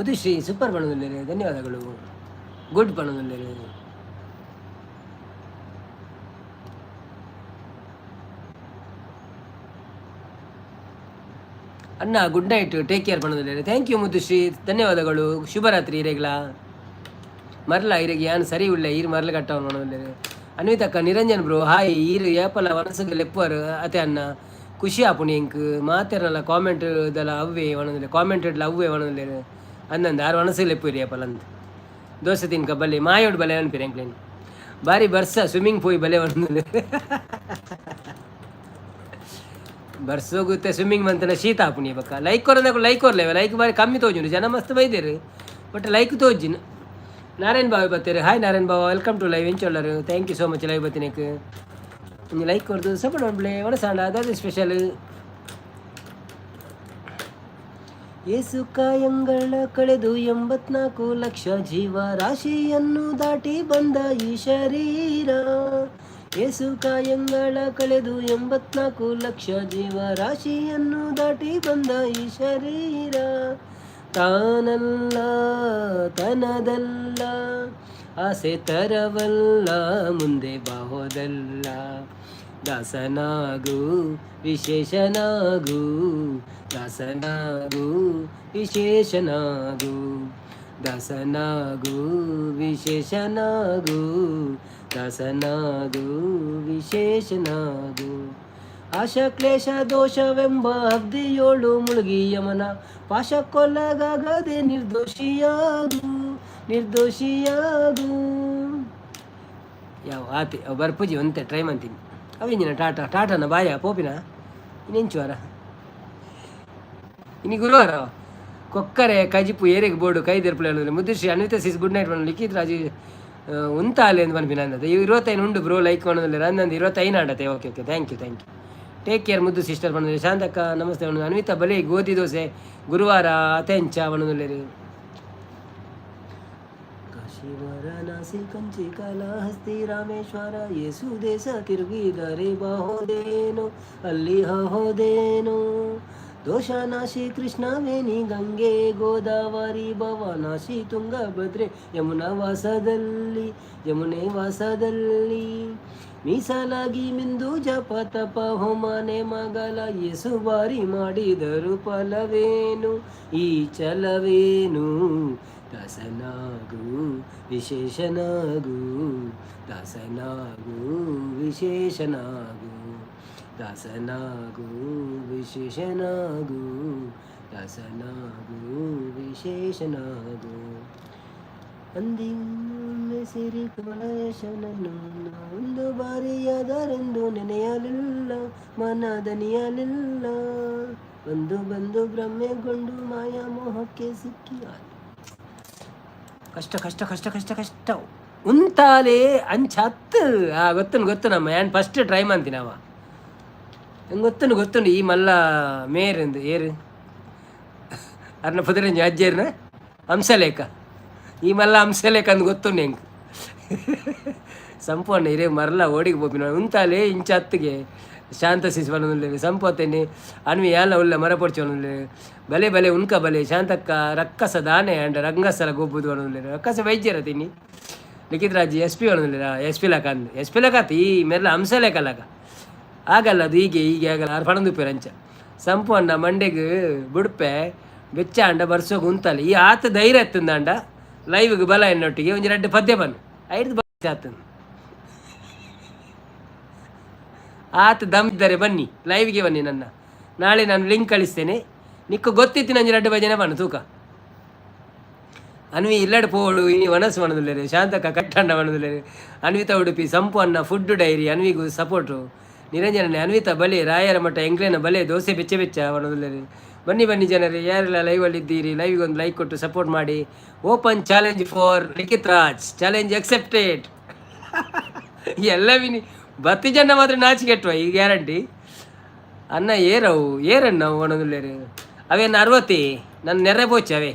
[SPEAKER 1] ಉದಿಶ್ರೀ ಸೂಪರ್ ಪನೊಂದುಲ್ಲೆರ್ ಧನ್ಯವಾದಗಳು ಗುಡ್ ಪನೊಂದುಲ್ಲೆರ್ ಅಣ್ಣ, ಗುಡ್ ನೈಟ್, ಟೇಕ್ ಕೇರ್ ಪನ್ನೊಂದುಲ್ಲೆರ್. Thank you ಮುದ್ದುಶ್ರೀ, ಧನ್ಯವಾದಗಳು. ಶುಭರಾತ್ರಿ ಇರೆಗ್ಲ. ಮರ್ಲ ಇರೆಗ್ ಯಾನ್ ಸರಿ ಉಳ್ಳೆ, ಈರ್ ಮರ್ಲ ಕಟ್ಟವನು ಪನ್ನೊಂದುಲ್ಲೆರ್. ಅನ್ವಿತಕ್ಕ, ನಿರಂಜನ್ ಬ್ರೋ ಹಾಯ್. ಈರ್ ಏಪಲ ವನಸುಗ್ ಲೆಪ್ಪುವರ್ ಅತೆ ಅಣ್ಣ, ಖುಷಿ ಆಪುಂಡು ಎಂಕ್. ಮಾತೆರ್ನಲ ಕಾಮೆಂಟ್ ದಲ ಅವ್ವೆ ಪನ್ನೊಂದುಲ್ಲೆ, ಕಾಮೆಂಟ್ ಅವ್ವೆ ಪನ್ನೊಂದುಲ್ಲೆರ್. ಅಂದಂದ ಆರ್ ವನಸುಗ್ ಲೆಪ್ಪುವೆರ್ ಏಪಲ ಅಂದ್. ದೋಸೆ ತಿನ್ಕ ಬಲ್ಲೆ, ಮಾಯೋಡು ಬಲೆ ಅನ್ಪಿರ ಎಂಕ್ಲೇನ್. ಬಾರಿ ಬರ್ಸ, ಸ್ವಿಮ್ಮಿಂಗ್ ಪೋಯಿ ಬಲೆ ಪನ್ನೊಂದುಲ್ಲೆರ್. ಬರ್ಸೋಗುತ್ತೆ ಸ್ವಿಮ್ಮಿಂಗ್ ಮಂತನ ಶೀತ ಆಪುನಿ ಬೊಕ್ಕ. ಲೈಕ್ ಕೊರಂದకు ಲೈಕ್ ಕೊರ್ಲೇವೆ. ಲೈಕ್ ಬಾರಿ ಕಮ್ಮಿ ತೋಜುಂಡು. ಜನ ಮಸ್ತ್ ಬೈದೆರ್, ಬಟ್ ಲೈಕ್ ತೋಜಿನ. ನಾರಾಯಣ್ ಬಾಬು ಬತ್ತೇರು. Hi Narayan Babu, welcome to live. ಎಂಚೊಲ್ಲರು? Thank you so much live ಬತ್ತಿನಕ್. ಒಂಜಿ ಲೈಕ್ ಕೊರ್ದು ಸಪೋರ್ಟ್ ಮಲ್ಪುಲೆ. ವನಸಾಂಡ ದಾದ ಸ್ಪೆಷಲ್? ಏಸು ಕಾಯಂಗಳ ಕಳೆದು 84 ಲಕ್ಷ ಜೀವ ರಾಶಿಯನ್ನು ದಾಟಿ ಬಂದ ಈ ಶರೀರ. ಏಸು ಕಾಯಂಗಳ ಕಳೆದು 84 ಲಕ್ಷ ಜೀವ ರಾಶಿಯನ್ನು ದಾಟಿ ಬಂದ ಈ ಶರೀರ. ತಾನಲ್ಲ, ತನದಲ್ಲ, ಆಸೆ ತರವಲ್ಲ, ಮುಂದೆ ಬಾಹೋದಲ್ಲ. ದಾಸನಾಗು, ವಿಶೇಷನಾಗು, ದಾಸನಾಗು, ವಿಶೇಷನಾಗು, ದಾಸನಾಗು, ವಿಶೇಷನಾಗು, ದಾಸನಾಗು, ವಿಶೇಷನಾಗು. ಆಶಾ ಕ್ಲೇಶ ದೋಷವೆಂಬ ಅಬ್ದಿಯೋಳು ಮುಳುಗಿ ಯಮನ ಪಾಶಕ್ಕೊಳಗಾಗದೆ ನಿರ್ದೋಷಿಯಾಗು, ನಿರ್ದೋಷಿಯಾಗು. ಯಾವ ಆತೆ ಅವು ಬರ್ಪುಜಿ, ಒಂತೆ ಟ್ರೈ ಮಂತೀನಿ. ಅವಿಂಜಿನ ಟಾಟಾ ಟಾಟಾನ ಬಾಯ ಪೋಪಿನ. ಇನ್ನೆಂಚು ವಾರ? ಇನಿ ಗುರುವಾರ. ಕೊಕ್ಕರೆ ಕಜಿಪು ಏರೆಗ್ ಬೋರ್ಡು ಕೈ ದೆರ್ಪುಲೆ. ಮುದ್ದುಶ್ರೀ, ಅನ್ವಿತ ಸಿಸ್ ಗುಡ್ ನೈಟ್. ಲಿಖಿತ್ ರಾಜು ಉಂತಾಲೆ ಅಂತ ಪನ್ಪಿನ ಅಂದದ. 25 ಉಂಡು ಬ್ರೋ ಲೈಕ್ ಮಾಡೋದಿಲ್ಲ ಅಂದಂದು. 25 ಆಡತ್ತೆ. Okay okay, thank you, thank you. Take care ಮುದ್ದು ಸಿಸ್ಟರ್ ಪನ್ನೊಂದು. ಶಾಂತಕ್ಕ ನಮಸ್ತೆ ಪನ್ನೊಂದು. ಅನ್ವಿತ ಬಲೆ, ಗೋಧಿ ದೋಸೆ ಗುರುವಾರ ಅತೆಂಚ ಪನ್ನೊಂದುಲ್ಲೆರ್. ಕಾಶಿ, ವಾರಣಾಸಿ, ಕಂಚಿ, ಕಾಲಹಸ್ತಿ, ರಾಮೇಶ್ವರ, ಯೇಸು ದೇಶ ತಿರುಗಿದರೆ ಬಾಹೋದೇನು, ಅಲ್ಲಿ ಹೋದೇನು. ದೋಷನಾಶಿ ಕೃಷ್ಣವೇಣಿ, ಗಂಗೆ, ಗೋದಾವರಿ, ಭವನಾಶಿ ತುಂಗಭದ್ರೆ, ಯಮುನಾ ವಾಸದಲ್ಲಿ, ಯಮುನೆ ವಾಸದಲ್ಲಿ ಮೀಸಲಾಗಿ ಮಿಂದು ಜಪ ತಪ ಹೋಮನೆ ಮಗಲ ಯೇಸು ಬಾರಿ ಮಾಡಿದರು ಫಲವೇನು, ಈ ಛಲವೇನು? ದಾಸನಾಗು, ವಿಶೇಷನಾಗು, ದಾಸನಾಗು, ವಿಶೇಷನಾಗು, ದಾಸನಾಗು, ವಿಶೇಷನಾಗು, ದಾಸನಾಗು, ವಿಶೇಷನಾಗು. ಅಂದಿನೊಮ್ಮೆ ಸಿರಿ ಕಮಲೇಶನನ್ನು ಒಂದು ಬಾರಿಯಾದರೆಂದು ನೆನೆಯಲಿಲ್ಲ, ಮನದನಿಯಲಿಲ್ಲ. ಬಂದು ಬಂದು ಭ್ರಮೆಗೊಂಡು ಮಾಯಾ ಮೋಹಕ್ಕೆ ಸಿಕ್ಕಿ. ಕಷ್ಟ ಕಷ್ಟ ಕಷ್ಟ ಕಷ್ಟ ಕಷ್ಟ. ಉಂತಾಲೆ ಅಂಚತ್ತು. ಆ ಗೊತ್ತುಂಡು, ಗೊತ್ತು ನಮ್ಮ. ಯಾನ್ ಫಸ್ಟ್ ಟ್ರೈ ಮಂತಿನವ. ಗೊತ್ತುಂಡು, ಗೊತ್ತುಂಡು. ಈ ಮಲ್ಲ ಮೇರಿಂದು ಏರು ಅರ್ನ ಪುದರಂಜಿ ಅಜ್ಜೇರ್ನ ಹಂಸಲೇಖ. ಈ ಮಲ್ಲ ಹಂಸಲೇಖ ಅಂದ್ ಗೊತ್ತುಂಡು ಎಂಕ್. ಸಂಪೂರ್ಣ ಇರೇ ಮರಲ ಓಡಿಗೆ ಪೋಪಿನ. ಉಂತಾಲೆ ಇಂಚ ಹತ್ತಿಗೆ ಶಾಂತ ಸಿಸ್ ಪನೊಂದುಲ್ಲೆರ್. ಸಂಪೊತ್ತೇನೆ ಅನ್ವಿ ಯಾಲ ಉಲ್ಲ ಮರ ಪೊಡ್ಚಿ ಪನೊಂದುಲ್ಲೆರ್. ಬಲೆ ಬಲೆ ಉನ್ಕ ಬಲೆ. ಶಾಂತಕ್ಕ, ರಕ್ಕಸ ದಾನೆ ಅಂಡ ರಂಗಸ್ಥಳ ಗೊಬ್ಬುದು ಪನೊಂದುಲ್ಲೆರ್. ರಕ್ಕಸ ವೈದ್ಯರ ತಿನ್ನಿ. ಲಿಖಿತ್ ರಾಜ್ ಎಸ್ ಪಿ ಪನೊಂದುಲ್ಲೆರ್. ಎಸ್ ಪಿ ಲಕ ಅಂದ್, ಎಸ್ ಪಿ ಲಕ ಈ ಮೆರ್ಲ ಹಂಸಲೇಖ ಲಕ ಆಗಲ್ಲ ಅದು. ಹೀಗೆ ಹೀಗೆ ಆಗಲ್ಲ. ಆರು ಪಣಂದುಪ್ಪೇರು ಅಂಚ. ಸಂಪು ಅಣ್ಣ, ಮಂಡೆಗ್ ಬುಡ್ಪೆ ಬೆಚ್ಚ ಅಂಡ ಬರ್ಸೋಗ ಉಂತಲ್ಲ. ಈ ಆತ ಧೈರ್ಯ ಎತ್ತಂದಾಂಡ ಲೈವ್ಗೆ ಬಲ ಎನ್ನೊಟ್ಟಿಗೆ ಒಂಜಿ ರಡ್ಡ್ ಪದ್ಯ ಬನ್ನು ಐದು ಆತಂದು. ಆತ ದಮ್ ಇದ್ದರೆ ಬನ್ನಿ, ಲೈವ್ಗೆ ಬನ್ನಿ. ನನ್ನ ನಾಳೆ ನಾನು ಲಿಂಕ್ ಕಳಿಸ್ತೇನೆ. ನಿಕ್ಕು ಗೊತ್ತಿತ್ತು ನಂಜಿ ರಡ್ಡು ಭಜನೆ ಬನ್ನು ತೂಕ. ಅನ್ವಿ ಇಲ್ಲಡ್ ಪೋಳು ಇನಿ ವನಸ್ ಪನೊಂದುಲ್ಲೆರ್. ಶಾಂತಕ್ಕ ಕಟ್ಟಣ್ಣ ಪನೊಂದುಲ್ಲೆರ್. ಅನ್ವಿತಾ ಉಡುಪಿ, ಸಂಪು ಅಣ್ಣ ಫುಡ್ ಡೈರಿ, ಅನ್ವಿಗು ಸಪೋರ್ಟು. ನಿರಂಜನ, ಅನ್ವಿತಾ ಬಲೆ, ರಾಯರ ಮಠ ಎಂಕ್ಲೇನ ಬಲೆ, ದೋಸೆ ಬೆಚ್ಚ ಬೆಚ್ಚ ಪನೊಂದುಲ್ಲೆರ್. ಬನ್ನಿ ಬನ್ನಿ ಜನರೇ, ಯಾರೆಲ್ಲ ಲೈವಲ್ಲಿ ಇದ್ದೀರಿ, ಲೈವ್ಗೆ ಒಂದು ಲೈಕ್ ಕೊಟ್ಟು ಸಪೋರ್ಟ್ ಮಾಡಿ. Open challenge for Likhith Raj, challenge accepted. ಎಲ್ಲ ವಿನಿ ಬತ್ತಿ ಜನ ಮಾತ್ರ ನಾಚಿಕೆಟ್ಟುವ ಈ ಗ್ಯಾರಂಟಿ. ಅನ್ನ ಏರವು ಏರಣ್ಣ ಒಣದುಲ್ಲೇರು. ಅವೇನು 60 ನನ್ನ ನೆರೆ ಪೋಚಿ ಅವೇ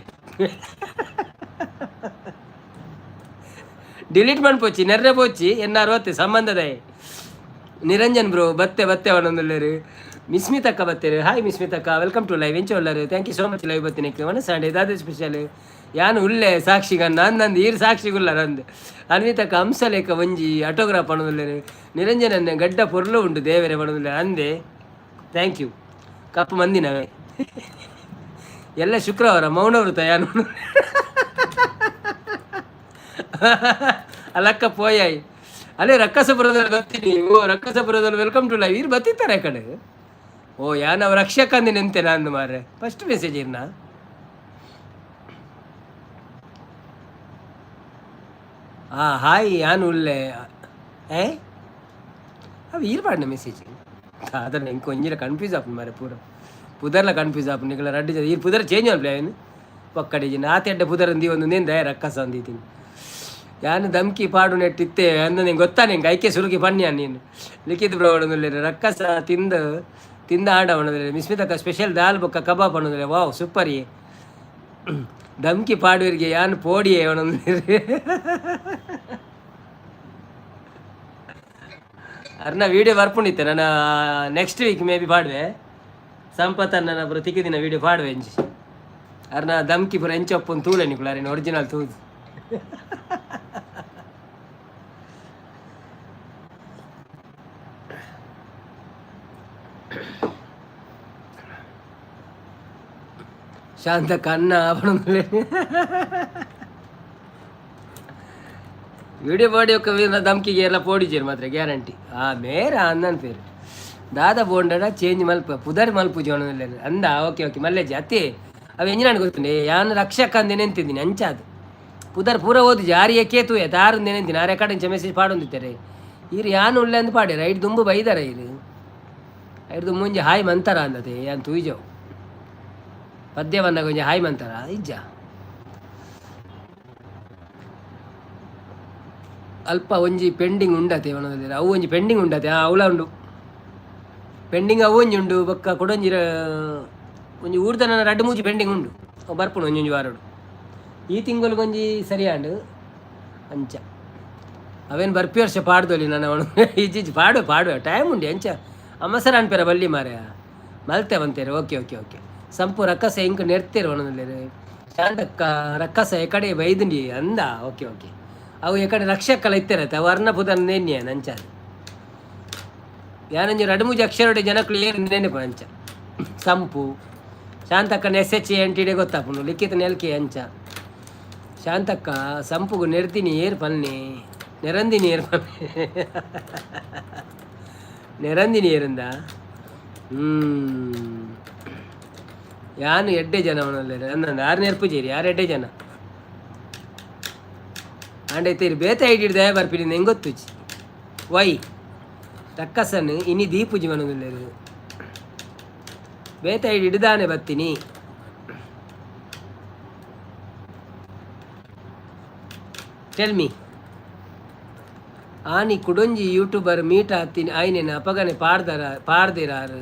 [SPEAKER 1] ಡಿಲೀಟ್ ಪೋಚಿ ನೆರ್ರೆ ಪೋಚಿ ಎನ್ನ 60 ಸಂಬಂಧದ. ನಿರಂಜನ್ ಬ್ರೋ ಬತ್ತೆ ಬತ್ತೆ ಒಣದುಲ್ಲೇರು. ಮಿಸ್ಮಿತಕ್ಕ ಬತ್ತೇರು. ಹಾಯ್ ಮಿಸ್ಮಿತಕ್ಕ, welcome to live. ಎಂಚ ಉಲ್ಲರು? Thank you so much live ಬತ್ತಿನಕ್ಕೆ. ಮನಸ್ಸಾಂಡೆ ದಾದ ಸ್ಪೆಷಲ್? ಯಾನು ಉಲ್ಲೆ ಸಾಕ್ಷಿಗನ್ನ ಅಂದಂದು ಈರು ಸಾಕ್ಷಿಗುಲ್ಲ ನಂದು. ಅನ್ವಿತಕ್ಕ, ಹಂಸಲೇಖ ಒಂಜಿ ಆಟೋಗ್ರಾಫ್ ಪಣದುಲ್ಲೇರು. ನಿರಂಜನನ್ನ ಗಡ್ಡ ಪೊರ್ಲು ಉಂಟು ದೇವರೇ ಪಣದುಲ್ಲೆ ಅಂದೆ. Thank you. ಕಪ್ಪು ಮಂದಿನವೇ. ಎಲ್ಲ ಶುಕ್ರವಾರ ಮೌನವ್ರತ ಯಾನು ಅಲಕ್ಕ ಪೋಯಾಯ್. ಅಲ್ಲೇ ರಕ್ಕಸಪುರದಲ್ಲಿ ಬರ್ತೀನಿ. ಓ ರಕ್ಕಸಪುರದಲ್ಲಿ, welcome to live. ಇರು ಬತ್ತಿತ್ತಾರೆ ಆ ಕಡೆ. ಓ ಯಾನ್ ಅವ ರಕ್ಷಕ ಅಂದೆ ನಿಂತೆ ನಾನು ಮಾರ್ರೆ. ಫಸ್ಟ್ ಮೆಸೇಜ್ ಇರ್ನ. ಹಾಂ ಹಾಯ್, ಯಾನು ಉಲ್ಲೆ. ಏ ಅವು ಈರ್ ಮೆಸೇಜ್ ಅದನ್ನ ಇಂಕ ಒಂಜಿಲ ಕನ್ಫ್ಯೂಸ್ ಆಪುಂಡು ಮಾರ್ರೆ ಪೂರ. ಪುದರ್ಲ ಕನ್ಫ್ಯೂಸ್ ಆಪುಂಡು. ನಿಕಲ ರಡ್ಡ್ ಜನ ಈರ್ ಪುದರ್ ಚೇಂಜ್ ಮಲ್ಪಲೆ. ಅವೇನು ಪಕ್ಕಡಿ ಜಿನ ಆತ ಎಡ್ಡೆ ಪುದರ್ ಒಂದು ನೇಂದ ರಕ್ಕಸ ಅಂದಿದ್ದೀನಿ. ಯಾನು ಧಮ್ಕಿ ಪಾಡು ನೆಟ್ಟಿತ್ತೆ ಅಂದ ನಿಂಗೆ ಗೊತ್ತಾ? ನಿಂಗೆ ಐಕೆ ಸುರುಕಿ ಪನ್ಯ ನೀನು. ಲಿಖಿತ್ ಬ್ರೋ ರಕ್ಕಸ ತಿಂದು ತಿಂದ ಆಂಡ ಅವನದ್ರೆ. ಮಿಸ್ಮಿತಕ್ಕ ಸ್ಪೆಷಲ್ ದಾಲ್ ಬೊಕ್ಕ ಕಬಾಬ್ ಅನ್ನೋದ್ರೆ. ವಾವ್, ಸೂಪರ್. ಧಮ್ಕಿ ಪಾಡುವರಿಗೆ ಯಾನ್ ಪೋಡಿಯೇ ಅವನೊಂದು. ಅರ್ನ ವೀಡಿಯೋ ಬರ್ಪುಂಡಿತ್ತೆ. ನನ್ನ ನೆಕ್ಸ್ಟ್ ವೀಕ್ ಮೇ ಬಿ ಪಾಡುವೆ. ಸಂಪತ್ ನನ್ನ ಪೂರ ತಿಕ್ಕಿದಿನ ವೀಡಿಯೋ ಪಾಡುವೆ ಎಂಚಿ. ಅರ್ನ ಧಮ್ಕಿ ಪೂರ ಎಂಚೊಪ್ಪುನ್ ತೂಲೆ ನಿಕುಲು, ಅರೆನ ಒರಿಜಿನಲ್ ತೂದು. ಶಾಂತ ಕನ್ನ ವಿಡಿಯೋ ಬಾಡಿ ఒక ಧಮ್ಕಿಗೆ ಎಲ್ಲ ಪೋಡಿಜೇರು ಮಾತ್ರ ಗ್ಯಾರಂಟಿ. ಆ ಮೇರ ಅಂದನ್ ಪೇರು ದಾದ ಬೋಂಡಡ ಚೇಂಜ್ ಮಲ್ಪ ಪುದರ್ ಮಲ್ಪುಜಿ ಅಂದ. ಓಕೆ ಓಕೆ ಮಲ್ಲೆಜ್ಜಿ ಅತ್ತೆ. ಅವು ಎಂಜಿನಾನ್ ಗೊತ್ತುಂಡೆ ಯಾನ್ ರಕ್ಷಕ ಅಂದೆ ನೆಂತಿದ್ದೀನಿ. ಅಂಚಾದು ಪುದರ್ ಪೂರ ಓದು ಜಾರಿ ಕೇತು ತಾರು ನೆನೆಂತೀನಿ. ಆರೆ ಕಡೆ ಮೆಸೇಜ್ ಪಾಡೊಂದಿತ್ತಾರೆ. ಈರು ಯಾನ್ ಉಳ್ಳೆ ಅಂದ್ ಪಾಡ್ಯಾರ. ಐಡ್ ದುಂಬು ಬೈದಾರ ಇರು. ಐಡ್ದು ಮುಂಜೆ ಹಾಯ್ ಮಂತಾರ ಅಂದತೆ. ಯಾನ್ ತೂಯ್ಜವು ಪದ್ಯ ಬಂದಾಗ ಒಂಜಿ ಹಾಯ್ ಮಂತಾರ ಇಜ್ಜ. ಅಲ್ಪ ಒಂಜಿ ಪೆಂಡಿಂಗ್ ಉಂಡತೆ ಒಣದಿರ. ಅವು ಒಂಜಿ ಪೆಂಡಿಂಗ್ ಉಂಡತೆ. ಆ ಅವಳ ಉಂಡು ಪೆಂಡಿಂಗ್. ಅವು ಒಂಜಿ ಉಂಡು ಬೊಕ್ಕ ಕೊಡೊಂಜಿ ಒಂಜಿ ಊರ್ದ ನನ್ನ ರಡ್ಡು ಮೂಜಿ ಪೆಂಡಿಂಗ್ ಉಂಡು. ಅವು ಬರ್ಪುಂಡು ಒಂಜೊಂಜಿ ವಾರಡು. ಈ ತಿಂಗಳಿಗೆ ಸರಿ ಆಂಡು ಅಂಚ. ಅವೇನು ಬರ್ಪಿ ವರ್ಷ ಪಾಡ್ದೊಲಿ ನನ್ನ ಅವನು. ಇಜ್ಜಿ, ಪಾಡು ಪಾಡುವ ಟೈಮ್ ಉಂಡು ಅಂಚ. ಅಮ್ಮಸರ ಅನ್ಪೇರ ಬಲ್ಲಿ ಮಾರ್ಯ ಮಲ್ತೆ ಬಂತೇರೆ. ಓಕೆ ಓಕೆ ಓಕೆ ಸಂಪು ರಕ್ಕಸ ಇಂಕ್ ನೆರ್ತೇರು ಒಣದಲ್ಲೇರು. ಶಾಂತಕ್ಕ ರಕ್ಕಸ ಎಕಡೆ ಬೈದುಂಡಿ ಅಂದ. ಓಕೆ ಓಕೆ ಅವು ಎಕಡೆ ರಕ್ಷಕಲ ಇತ್ತೆರತ್ತೆ. ಅವು ಅರ್ಣ ಪುದರ್ ನೇನ್ಯ ನಂಚ. ಯಾನಂಜಿ ರಡ್ಡು ಮೂಜಿ ಅಕ್ಷರಡೆ ಜನಕ್ಕಳು ಏರು ನೆನಪು ಅಂಚ. ಸಂಪು ಶಾಂತಕ್ಕನ ಎಸ್ ಎಚ್ ಎನ್ ಟಿ ಡೆ ಗೊತ್ತಾಪುಂಡು. ಲಿಖಿತ ನೆಲ್ಕೆ ಅಂಚ. ಶಾಂತಕ್ಕ ಸಂಪುಗು ನೆರ್ದಿನಿ ಏರ್ ಪನ್ನಿ, ನೆರಂದಿನಿ ಏರ್ ಪನ್ನಿ, ನೆರಂದಿನಿ ಏರಿಂದ. ಯಾನು ಎಡ್ಡೆ ಜನ ಅವನಲ್ಲೇರೆ ಅಂದಂದು. ಆರು ನೆರ್ಪುಜೇರಿ ಯಾರು ಎಡ್ಡೆ ಜನ ಆಂಡ ಇತ್ತೀರಿ. ಬೇತೆ ಐಡಿ ಹಿಡ್ದು ಬರ್ಪಿನಿ ಹೆಂಗೆ ಗೊತ್ತುಜಿ. ವೈ ರಕ್ಕಸನ್ ಇನಿ ದೀಪುಜಿ ಮನದುಲ್ಲೇರು. ಬೇತೆ ಐಡಿ ಹಿಡ್ದಾನೆ ಬತ್ತೀನಿ. ಟೆಲ್ ಮೀ. ಆನಿ ಕುಡೊಂಜಿ ಯೂಟ್ಯೂಬರ್ ಮೀಟ್ ಆತೀನಿ ಆಯ್ನೇನು ಅಪಗನೆ ಪಾಡ್ದರ ಪಾಡ್ದಿರಾರು.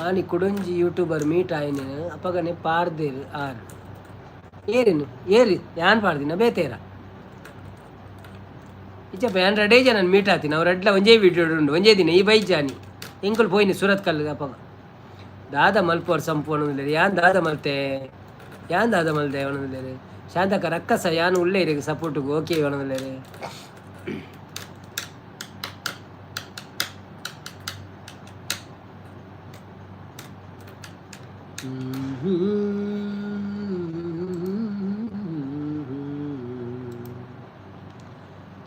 [SPEAKER 1] ಆನಿ ಕುಡೊಂಜಿ ಯೂಟ್ಯೂಬರ್ ಮೀಟ್ ಆಯ್ನೇನು ಅಪಗನೆ ಪಾಡ್ದಿರು ಆರು. ಏರಿನು ಏರಿ ಯಾನ್ ಪಾಡ್ದಿನ ಬೇತೇರ ಇಚ್ಚಪ್ಪ. ಯಾನ್ ರಡೇ ಜನ ಮೀಟ್ ಆತೀನಿ. ಅವ್ರು ಅಡ್ಲ ಒಂಜೇ ವೀಡಿಯೋ ಉಂಡು ಒಂಜೇ ದಿನ ಈ ಬೈಜಾನಿ ಎಂಕುಲು ಪೋಯಿನಿ ಸೂರತ್ ಕಲ್ಲು ಅಪಗ. ದಾದ ಮಲ್ಪೋರ್ ಸಂಪು ಅನ್ನೋದಿಲ್ಲ. ಯಾನ್ ದಾದ ಮಲ್ತೆ, ಯಾನ್ ದಾದ ಮಲ್ತೆ ಅವನದಿಲ್ಲ. ಶಾಂತಕ ರಕ್ಕಸ ಯಾನ್ ಉಳ್ಳೇ ಇರಿಗೆ ಸಪೋರ್ಟಿಗೆ ಓಕೆ ಅವನದಿಲ್ಲ.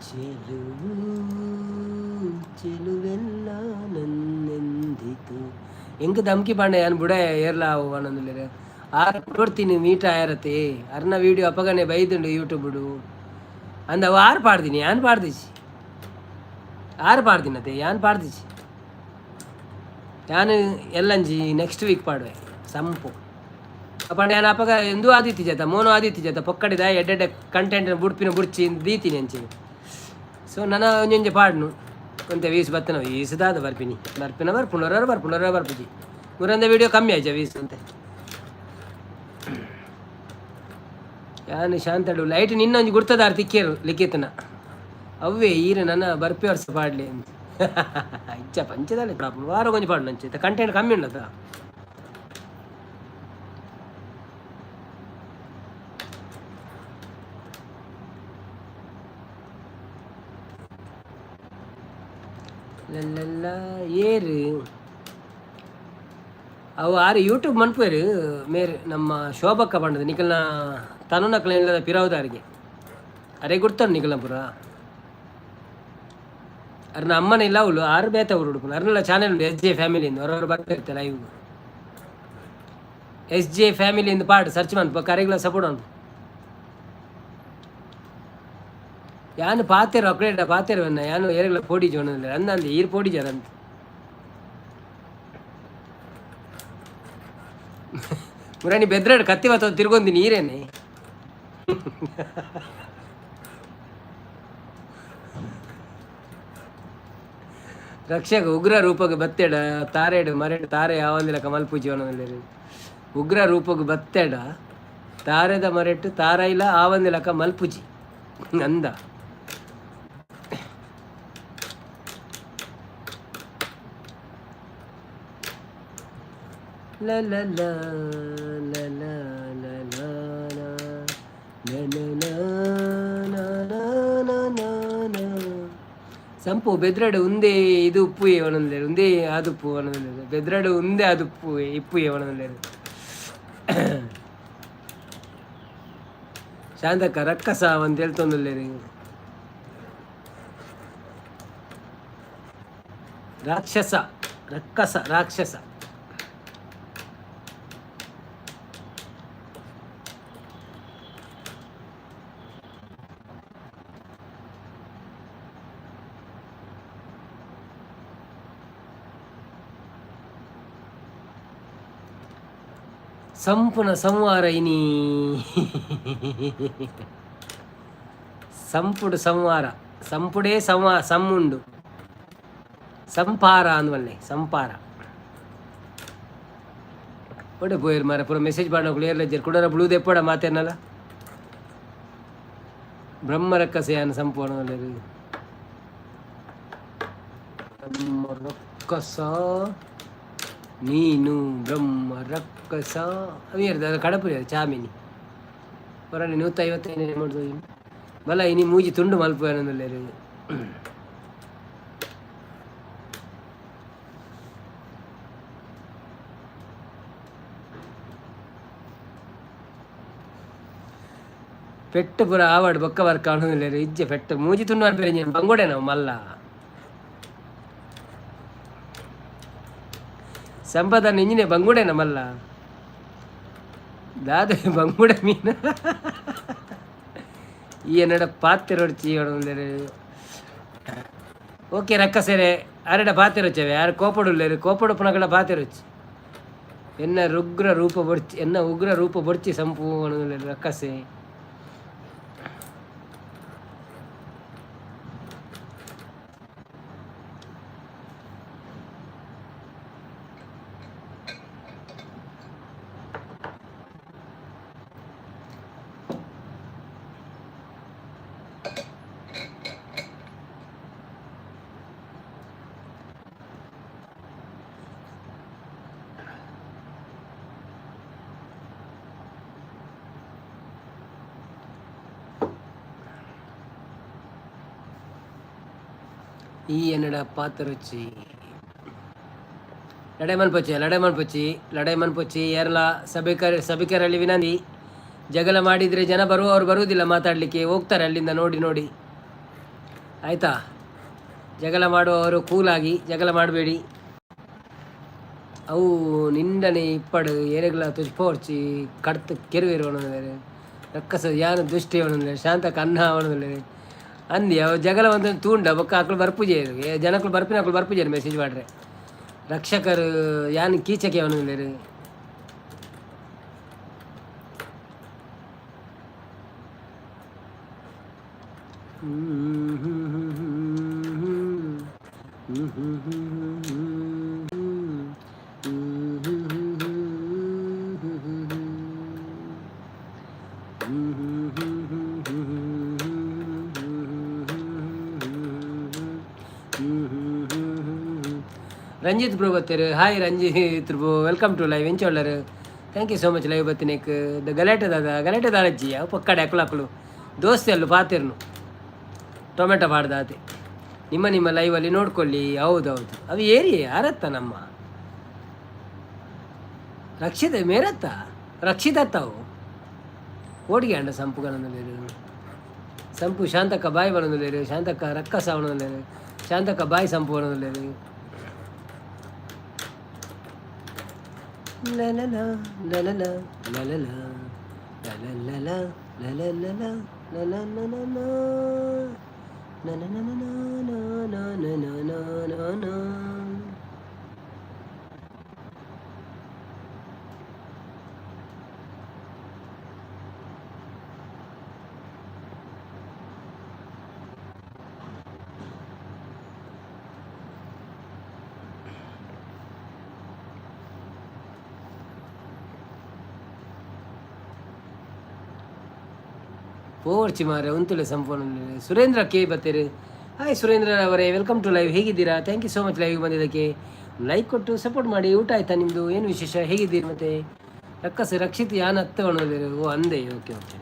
[SPEAKER 1] ಚೆಲುವು ಚೆಲುವೆಲ್ಲ ನನ್ನೆಂದಿತು. ಎಂಕ್ ಧಮ್ಕಿ ಪಾಂಡೆ ಯಾನ್ ಬುಡ ಏರ್ಲ ಆವು ಆರ್ ಕೊಡ್ತೀನಿ ಮೀಟ್ ಆಯರತೆ. ಅರ್ನ ವೀಡಿಯೋ ಅಪಗನೆ ಬೈದುಂಡು ಯೂಟ್ಯೂಬುಡು ಅಂದ. ಅವು ಆರು ಪಾಡ್ದಿನಿ ಯಾನ್ ಪಾಡ್ದಿಜಿ. ಆರು ಪಾಡ್ದಿನತೆ ಯಾನ್ ಪಾಡ್ದಿಜಿ. ಯಾನ್ ಎಲ್ಲಂಜಿ ನೆಕ್ಸ್ಟ್ ವೀಕ್ ಪಾಡುವೆ ಸಂಪು. ಅಪ್ಪಂಡ ಯಾನ್ ಅಪಗ ಎಂದೂ ಆದಿತ್ತಿ ಜತ ಮೋನು ಆದಿತ್ತಿ ಜತ ಪೊಕ್ಕಡಿದ ಎಡ್ಡೆಡ್ಡೆ ಕಂಟೆಂಟ್ ಬುಡ್ಪಿನ ಬುಡ್ಚಿ ದೀತೀನಿ ಅಂಚಿನ. ಸೊ ನನ ಒಂಜೊಂಜಿ ಪಾಡ್ನು ಒಂತೆ ವೀಸ್ ಬತ್ತನ ವೀಸ್ ದಾದ ಬರ್ಪಿನಿ ಬರ್ಪಿನ ಬರ್ಪುಂಡು ಒರ ಬರ್ಪುಂಡು ಒರ ಬರ್ಪುಜಿ. ಮುರಂದ ವೀಡಿಯೋ ಕಮ್ಮಿ ಆಯ್ಚ ವೀಸ್ ಅಂತೆ. ಯಾನ್ ಶಾಂತಡು ಲೈಟ್ ನಿನ್ನೊಂಜಿ ಗುರ್ತದಾರ್ ತಿಕ್ಕೇರು ಲಿಖಿತನ. ಅವ್ವೇ ಈರು ನನ್ನ ಬರ್ಪಿ ವರ್ಷ ಪಾಡ್ಲಿ ಅಂತ ಇಚ್ಚ ಪಂಚದಲ್ಲಿ ವಾರ ಕೊಂಚ ಪಾಡು ನಂಚೆ ಕಂಟೆಂಟ್ ಕಮ್ಮಿ ಉಂಡದ. ಲಲ್ಲಲ್ಲ ಏರು ಅವು ಆರು ಯೂಟ್ಯೂಬ್ ಮನ್ಪುವೆರ್ ಮೇರ್ ನಮ್ಮ ಶೋಭಕ್ಕ ಪಂಡದು ನಿಕಲ್ನ ತನುನಕ್ಲೆ ಇಲ್ಲದ ಪಿರವುದಾರಿಗೆ ಅರೆ ಗುರ್ತನು ನಿಕಲ್ನ ಪುರ. ಅರ್ನ ಅಮ್ಮನ ಇಲ್ಲ ಅವಳು ಆರು ಬೇತ ಅವರು ಉಡುಪು ಅರ್ನೆಲ್ಲ ಚಾನೆಲ್ ಉಂಟು ಎಸ್ ಜೆ ಫ್ಯಾಮಿಲಿ ಇಂದು ಹೊರವರು ಬರ್ತಾ ಇರ್ತಾರೆ ಲೈವ್. ಎಸ್ ಜೆ ಫ್ಯಾಮಿಲಿ ಇಂದು ಪಾಡ್ ಸರ್ಚ್ ಮನ್ಪು ಕರೆಗ್ಲ ಸಪೋರ್ಟ್ ಉಂಟು. ಯಾನು ಪಾತೆರು ಅಕ್ಲೇಟ ಪಾತೆರುವನ್ನ ಯಾನು ಏರೆಗ್ಲ ಪೋಡಿ ಜೋಣ ಅಂದ ಅಂದ ಈರ್ ಪೋಡಿ ಜರಂತ ಮುರಾಣಿ ಬೆದ್ರಾಡ್ ಕತ್ತಿ ಬತ್ತ ತಿರ್ಗೊಂದಿ ನೀರೇನೆ. ರಕ್ಷಕ ಉಗ್ರ ರೂಪಕ್ಕೆ ಬತ್ತೆಡ ತಾರೇಡು ಮರೆಡು ತಾರೆ ಯಾವಂದಿಲ್ಲ ಕಮಲ್ ಪೂಜೆ ಉಗ್ರ ರೂಪಕ್ಕೆ ಬತ್ತೆಡ ತಾರೆದ ಮರೆಟ್ಟು ತಾರೈಲ ಆವಂದಿಲಕ ಮಲ್ಪುಜಿ ಅಂದ. ಲ ಲ ಲ ಲ ಲ ಲ ಲ ಲ ಲ ಲ ಲ ಲ. ಸಂಪು ಬೆದ್ರಡು ಉಂದೇ ಇದು ಉಪ್ಪು ಏವನಂದೇರು ಉಂದೇ ಆದುಪ್ಪು ಅವನಂದೇರು ಬೆದ್ರಡು ಉಂದೇ ಆದುಪ್ಪು ಇಪ್ಪು ಏವನಂದೇರು. ಶಾಂತಕ್ಕ ರಕ್ಕಸ ಅಂತ ಹೇಳ್ತೊಂದುಲ್ಲೇರು. ರಾಕ್ಷಸ ರಕ್ಕಸ ರಾಕ್ಷಸ. ಸಂಪುನ ಸಂವಾರ ಇನಿ ಸಂಪುಡು ಸಂವಾರ ಸಂಪುಡೇ ಸಂವಾ ಸಮ್ಮುಂಡು ಸಂಪಾರ ಅಂದ್ವಲ್ಲೆ ಸಂಪಾರ ಒಡೆ ಪೋಯರ್ ಮಾರ ಪೂರ ಮೆಸೇಜ್ ಪಾಡೋಕ್ಲು ಏರ್ಲ ಇಜ್ಜೆರ್ ಕುಡರ ಬ್ಲೂ ದೆಪ್ಪಡ ಮಾತೇನಲ್ಲ ಬ್ರಹ್ಮ ರಕ್ಕಸ ಯಾನ್ ಸಂಪೂರ್ಣ ಬ್ರಹ್ಮ ರಕ್ಕಸ ನೀನು ಬ್ರಹ್ಮ ರಕ್ಕಸ ಅವು ಕಡಪುರಿ ಚಾಮಿನಿ ಹೊರನೆ 155 ಮಾಡ್ದು ಬಲ ಇನಿ ಮೂಜಿ ತುಂಡು ಮಲ್ಪು ಏನಂದುಲ್ಲೇರು. ಪೆಟ್ಟು ಪೂರ ಆವಡ್ ಬೊಕ್ಕ ವರ್ಕ ಕಾಣುದಿಲ್ಲೇರು ಇಜ್ಜೆ ಪೆಟ್ಟು ಮೂಜಿ ತುಂಡು ಮಲ್ಪೆರೆ ಬಂಗೋಡೆ ನಾವು ಮಲ್ಲ ಸಂಪದನ ಇಂಜಿನೆ ಬಂಗುಡೆ ನಮ್ಮಲ್ಲ ದಾದ ಬಂಗುಡೆ ಮೀನು ಈ ಎನ್ನಡ ಪಾತೆರೊಡ್ಚಿ ಓಕೆ ರಕ್ಕಸೆರೆ ಅರೆಡ ಪಾತೆರೊಚ್ಚವೆ ಯಾರು ಕೋಪಡುಲ್ಲೇರು ಕೋಪಡು ಪುನಗಡ ಪಾತೆರೊಚ್ಚಿ ಎನ್ನ ರುಗ್ರ ರೂಪ ಬೊಡ್ಚಿ ಎನ್ನ ಉಗ್ರ ರೂಪ ಬೊಡ್ಚಿ ಸಂಪೂರ್ಣ ರಕ್ಕಸೆ. ಈ ಎನ್ನಡ ಪಾತರೊಚ್ಚಿ ಲಡೈ ಮನ್ಪೊಚ್ಚಿ ಲಡೈ ಮನ್ಪೊಚ್ಚಿ ಲಡೈ ಮನ್ಪೊಚ್ಚಿ ಏರ್ಲ ಸಭಿಕರ ಸಭಿಕರಲ್ಲಿ ವಿನಂತಿ. ಜಗಳ ಮಾಡಿದರೆ ಜನ ಬರುವವರು ಬರುವುದಿಲ್ಲ ಮಾತಾಡಲಿಕ್ಕೆ, ಹೋಗ್ತಾರೆ ಅಲ್ಲಿಂದ ನೋಡಿ ನೋಡಿ. ಆಯಿತಾ? ಜಗಳ ಮಾಡುವವರು ಕೂಲಾಗಿ ಜಗಳ ಮಾಡಬೇಡಿ. ಅವು ನಿಂಡನೆ ಇಪ್ಪಡು ಏರೆಗ್ಲ ತುಜ್ಪೋರ್ಚಿ ಕಡ್ತು ಕೆರುವೆರು ರಕ್ಕಸ ಯಾನು ದುಷ್ಟಿ ಅವನಂದ್ರೆ ಶಾಂತ ಕನ್ನ ಅವನಂದ್ರೆ ಅಂದಿ ಅವು ಜಗಳ ಒಂದು ತೂಂಡ ಬೊಕ್ಕ ಅಕ್ಲು ಬರ್ಪುಜೆ ಜನಕ್ಲು ಬರ್ಪಿನ ಅಕ್ಲು ಬರ್ಪುಜೆರು ಮೆಸೇಜ್ ಮಾಡ್ರೆ ರಕ್ಷಕರು ಯಾನ್ ಕೀಚಕೆ ಅವನಂದ್ರೆ. ರಂಜಿತ್ ಬ್ರೋ ಬತ್ತೆರ್. Hi Ranjith bro, welcome to live. ಎಂಚ ಉಲ್ಲರ್? Thank you so much live ಬತ್ತಿನೇಕ್. The ಗಲಾಟೆ ದಾದ ಗಲಾಟೆ ದಾಲಜ್ಜಿ ಅವು ಪಕ್ಕಡೆ ಅಕ್ಲು ಅಕ್ಲು ದೋಸ್ತಿ ಅಲ್ಲು ಪಾತೆರ್ನು ಟೊಮೆಟೊ ಪಾಡ್ದಾತೆ ನಿಮ್ಮ ನಿಮ್ಮ ಲೈವಲ್ಲಿ ನೋಡ್ಕೊಳ್ಳಿ. ಹೌದೌದು, ಅದು ಏರಿ ಯಾರತ್ತ ನಮ್ಮ ರಕ್ಷಿತ ಮೇರತ್ತ ರಕ್ಷಿತತ್ತಾವು ಕೋಡಿಗೆ ಅಂಡ ಸಂಪು ಕನಂದುಲ್ಲೇರು. ಸಂಪು ಶಾಂತಕ್ಕ ಬಾಯಿ ಬನೊಂದುಲ್ಲೇರು. ಶಾಂತಕ್ಕ ರಕ್ಕಸ ಅವನೊಂದುಲ್ಲೇರು. ಶಾಂತಕ್ಕ ಬಾಯಿ ಸಂಪು ಬನೊಂದುಲ್ಲೇರು. ಲಲಲ ಲಲಲ ಲಲಲ ಲಲಲ ಲಲಲ ಲಲಲ ಲಲಲ. ಪೋರ್ಚಿ ಮಾರೆ ಉಂತುಲೆ ಸಂಪೂರ್ಣ. ಸುರೇಂದ್ರ ಕೆ ಬತ್ತೀರಿ. ಹಾಯ್ ಸುರೇಂದ್ರ ಅವರೇ, welcome to live. ಹೇಗಿದ್ದೀರಾ? Thank you so much live ಬಂದಿದ್ದಕ್ಕೆ. ಲೈಕ್ ಕೊಟ್ಟು ಸಪೋರ್ಟ್ ಮಾಡಿ. ಊಟ ಆಯ್ತಾ ನಿಮ್ಮದು? ಏನು ವಿಶೇಷ? ಹೇಗಿದ್ದೀರಿ? ಮತ್ತೆ ರಕ್ಕಸ ರಕ್ಷಿತ್ ಯಾನ್ ಅತ್ತ. ಓ ಅಂದೆ, ಓಕೆ ಓಕೆ.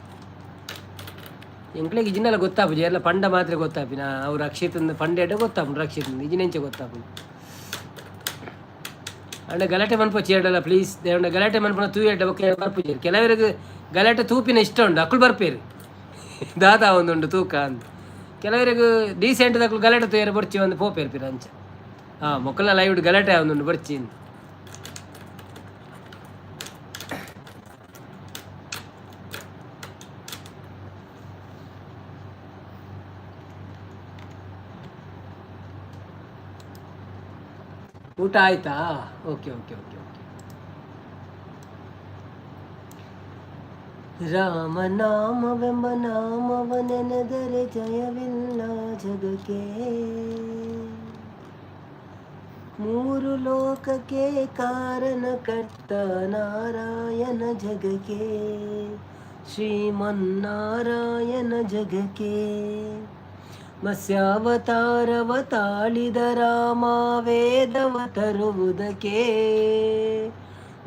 [SPEAKER 1] ಎಂಕ್ಲೆಗ್ ಇಜಿನೆಲ್ಲ ಗೊತ್ತಾಪುಜಿ ಎಲ್ಲ. ಪಂಡ ಮಾತ್ರ ಗೊತ್ತಾಪಿನ ಅವು. ರಕ್ಷಿತ್ ಪಂಡ ಗೊತ್ತಾಪುಂಡು, ರಕ್ಷಿತ್ ಇಜಿನೆಂಚ ಗೊತ್ತಾಪುಂಡು. ಅಂಡ ಗಲಾಟೆ ಮನ್ಪೊಚ್ಚಿ ಎರಡಲ್ಲ ಪ್ಲೀಸ್. ದೇವಂಡ ಗಲಾಟೆ ಮನ್ಪುನ ತೂ ಎಡ್ಡ ಬೊಕ್ಕ ಬರ್ಪುಜೆರ್. ಕೆಲವರಿಗೆ ಗಲಾಟೆ ತೂಪಿನ ಇಷ್ಟ ಉಂಡು, ಅಕ್ಕುಲು ಬರ್ಪೇರು ದಾದಾ ಒಂದುಂಡು ತೂಕ ಅಂತ. ಕೆಲವರಿಗೆ ಡೀಸೆಂಟ್ ದಕ್ಲು ಗಲಾಟೆ ತೂಯರೆ ಬೊರ್ಚಿ ಒಂದು ಪೋಪೇರು ಪಿರ ಅಂಚ. ಹಾಂ, ಮೊಕ್ಕಲ ಲೈವ್ ಗಲಾಟೆ ಒಂದುಂಡು ಬೊರ್ಚಿ. ಊಟ ಆಯ್ತಾ? Okay okay okay okay. ರಾಮನಾಮವೆಂಬ ನಾಮವ ನೆನೆದರೆ ಜಯವಿಲ್ಲ ಜಗಕ್ಕೆ. ಮೂರು ಲೋಕಕ್ಕೆ ಕಾರಣಕರ್ತ ನಾರಾಯಣ ಜಗಕ್ಕೆ, ಶ್ರೀಮನ್ನಾರಾಯಣ ಜಗಕ್ಕೆ. ಮತ್ಸ್ಯಾವತಾರವ ತಾಳಿದ ರಾಮ ವೇದವ ತರುವುದಕ್ಕೆ,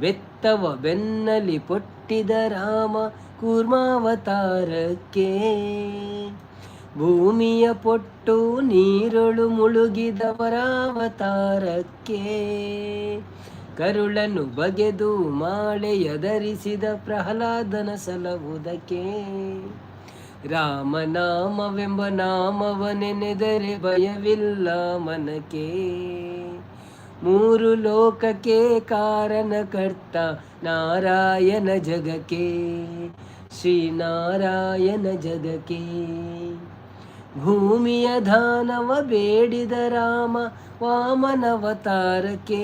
[SPEAKER 1] ಬೆತ್ತವ ಬೆನ್ನಲಿ ಪೊಟ್ಟಿದ ರಾಮ ಕೂರ್ಮಾವತಾರಕ್ಕೆ, ಭೂಮಿಯ ಪೊಟ್ಟು ನೀರೊಳು ಮುಳುಗಿದವರಾವತಾರಕ್ಕೆ, ಕರುಳನ್ನು ಬಗೆದು ಮಾಳೆಯ ಧರಿಸಿದ ಪ್ರಹ್ಲಾದನ ಸಲಹುವುದಕ್ಕೆ, ರಾಮನಾಮವೆಂಬ ನಾಮವ ನೆನೆದರೆ ಭಯವಿಲ್ಲ ಮನಕ್ಕೆ. ಮೂರು ಲೋಕಕ್ಕೆ ಕಾರಣಕರ್ತ ನಾರಾಯಣ ಜಗಕ್ಕೆ, ಶ್ರೀನಾರಾಯಣ ಜಗಕ್ಕೆ. ಭೂಮಿಯ ದಾನವ ಬೇಡಿದ ರಾಮ ವಾಮನವತಾರಕ್ಕೆ,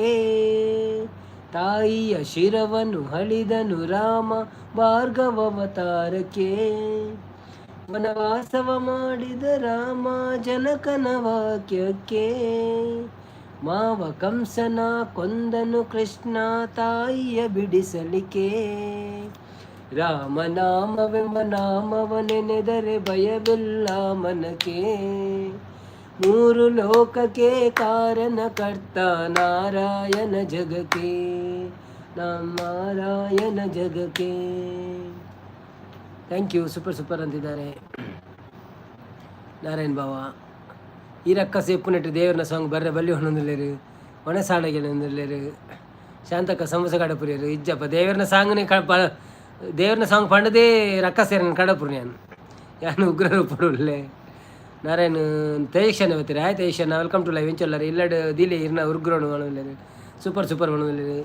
[SPEAKER 1] ತಾಯಿಯ ಶಿರವನ್ನು ಹಳಿದನು ರಾಮ ಭಾರ್ಗವತಾರಕ್ಕೆ, ವನವಾಸವ ಮಾಡಿದ ರಾಮ ಜನಕನ ವಾಕ್ಯಕ್ಕೆ, ಮಾವ ಕಂಸನ ಕೊಂದನು ಕೃಷ್ಣ ತಾಯಿಯ ಬಿಡಿಸಲಿಕೆ, ರಾಮನಾಮವೆಂಬ ನಾಮವ ನೆನೆದರೆ ಭಯವಿಲ್ಲ ಮನಕ್ಕೆ. ಮೂರು ಲೋಕಕ್ಕೆ ಕಾರಣಕರ್ತ ನಾರಾಯಣ ಜಗಕ್ಕೆ, ನಾರಾಯಣ ಜಗಕ್ಕೆ. Thank you. Super super ಅಂತಿದ್ದಾರೆ ನಾರಾಯಣ್ ಬಾವ. ಈ ರಕ್ಕಸ ಎಪ್ಪುನೆಟ್ಟು ದೇವರನ ಸಾಂಗ್ ಬರ್ರೆ ಬಲ್ಲಿ ಹೊಣೊಂದುಲ್ಲೆರ್, ಒಣೆ ಸಾಡಗೆಲೊಂದುಲ್ಲೆರ್. ಶಾಂತಕ್ಕ ಸಮೋಸ ಕಡಪುರಿಯರು. ಇಜ್ಜಪ್ಪ, ದೇವರನ ಸಾಂಗ್ನೇ ಕ ಪ ದೇವರನ ಸಾಂಗ್ ಪಂಡದೇ ರಕ್ಕಸೇರನ ಕಡಪುರಿ. ನಾನು ಯಾನು ಉಗ್ರ ರೂಪುಡುಲ್ಲೆ. ನಾರಾಯಣ್ ತೇಜಕ್ಷಣ ಬತ್ತೀರಿ. ಆಯ್ ತೇಜಕ್ಷಣ, welcome to live. ಇಂಚೊಲ್ಲರು ಇಲ್ಲಡ್ ದಿಲಿ ಇರ್ನ ಉಗ್ರೋಣು ಪಣೊಂದುಲ್ಲೆರ್. Super super ಪಣೊಂದುಲ್ಲೆರ್.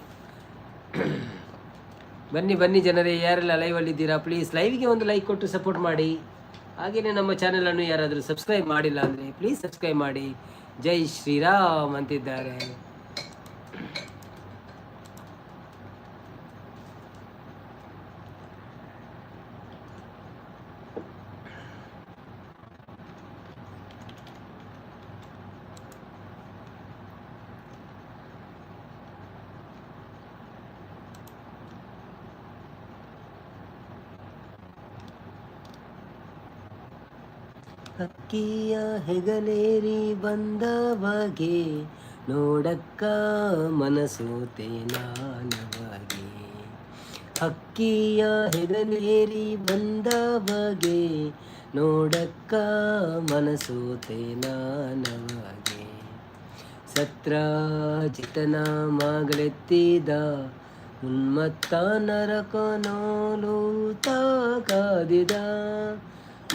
[SPEAKER 1] ಬನ್ನಿ ಬನ್ನಿ ಜನರೇ, ಯಾರೆಲ್ಲ ಲೈವಲ್ಲಿದ್ದೀರಾ ಪ್ಲೀಸ್ ಲೈವ್ಗೆ ಒಂದು ಲೈಕ್ ಕೊಟ್ಟು ಸಪೋರ್ಟ್ ಮಾಡಿ. ಹಾಗೆಯೇ ನಮ್ಮ ಚಾನಲನ್ನು ಯಾರಾದರೂ ಸಬ್ಸ್ಕ್ರೈಬ್ ಮಾಡಿಲ್ಲ ಅಂದರೆ ಪ್ಲೀಸ್ ಸಬ್ಸ್ಕ್ರೈಬ್ ಮಾಡಿ. ಜೈ ಶ್ರೀರಾಮ್ ಅಂತಿದ್ದಾರೆ. ಹಕ್ಕಿಯ ಹೆಗಲೇರಿ ಬಂದ ಬಗೆ ನೋಡಕ್ಕ ಮನಸೋತೆ ನಾನವಗೆ. ಹಕ್ಕಿಯ ಹೆಗಲೇರಿ ಬಂದ ಬಗೆ ನೋಡಕ್ಕ ಮನಸೋತೆ ನಾನವಗೆ. ಸತ್ರಾಜಿತನ ಮಗಳೆತ್ತಿದ ಉನ್ಮತ್ತ ನರಕನೋಲೂತ ಕಾದಿದ,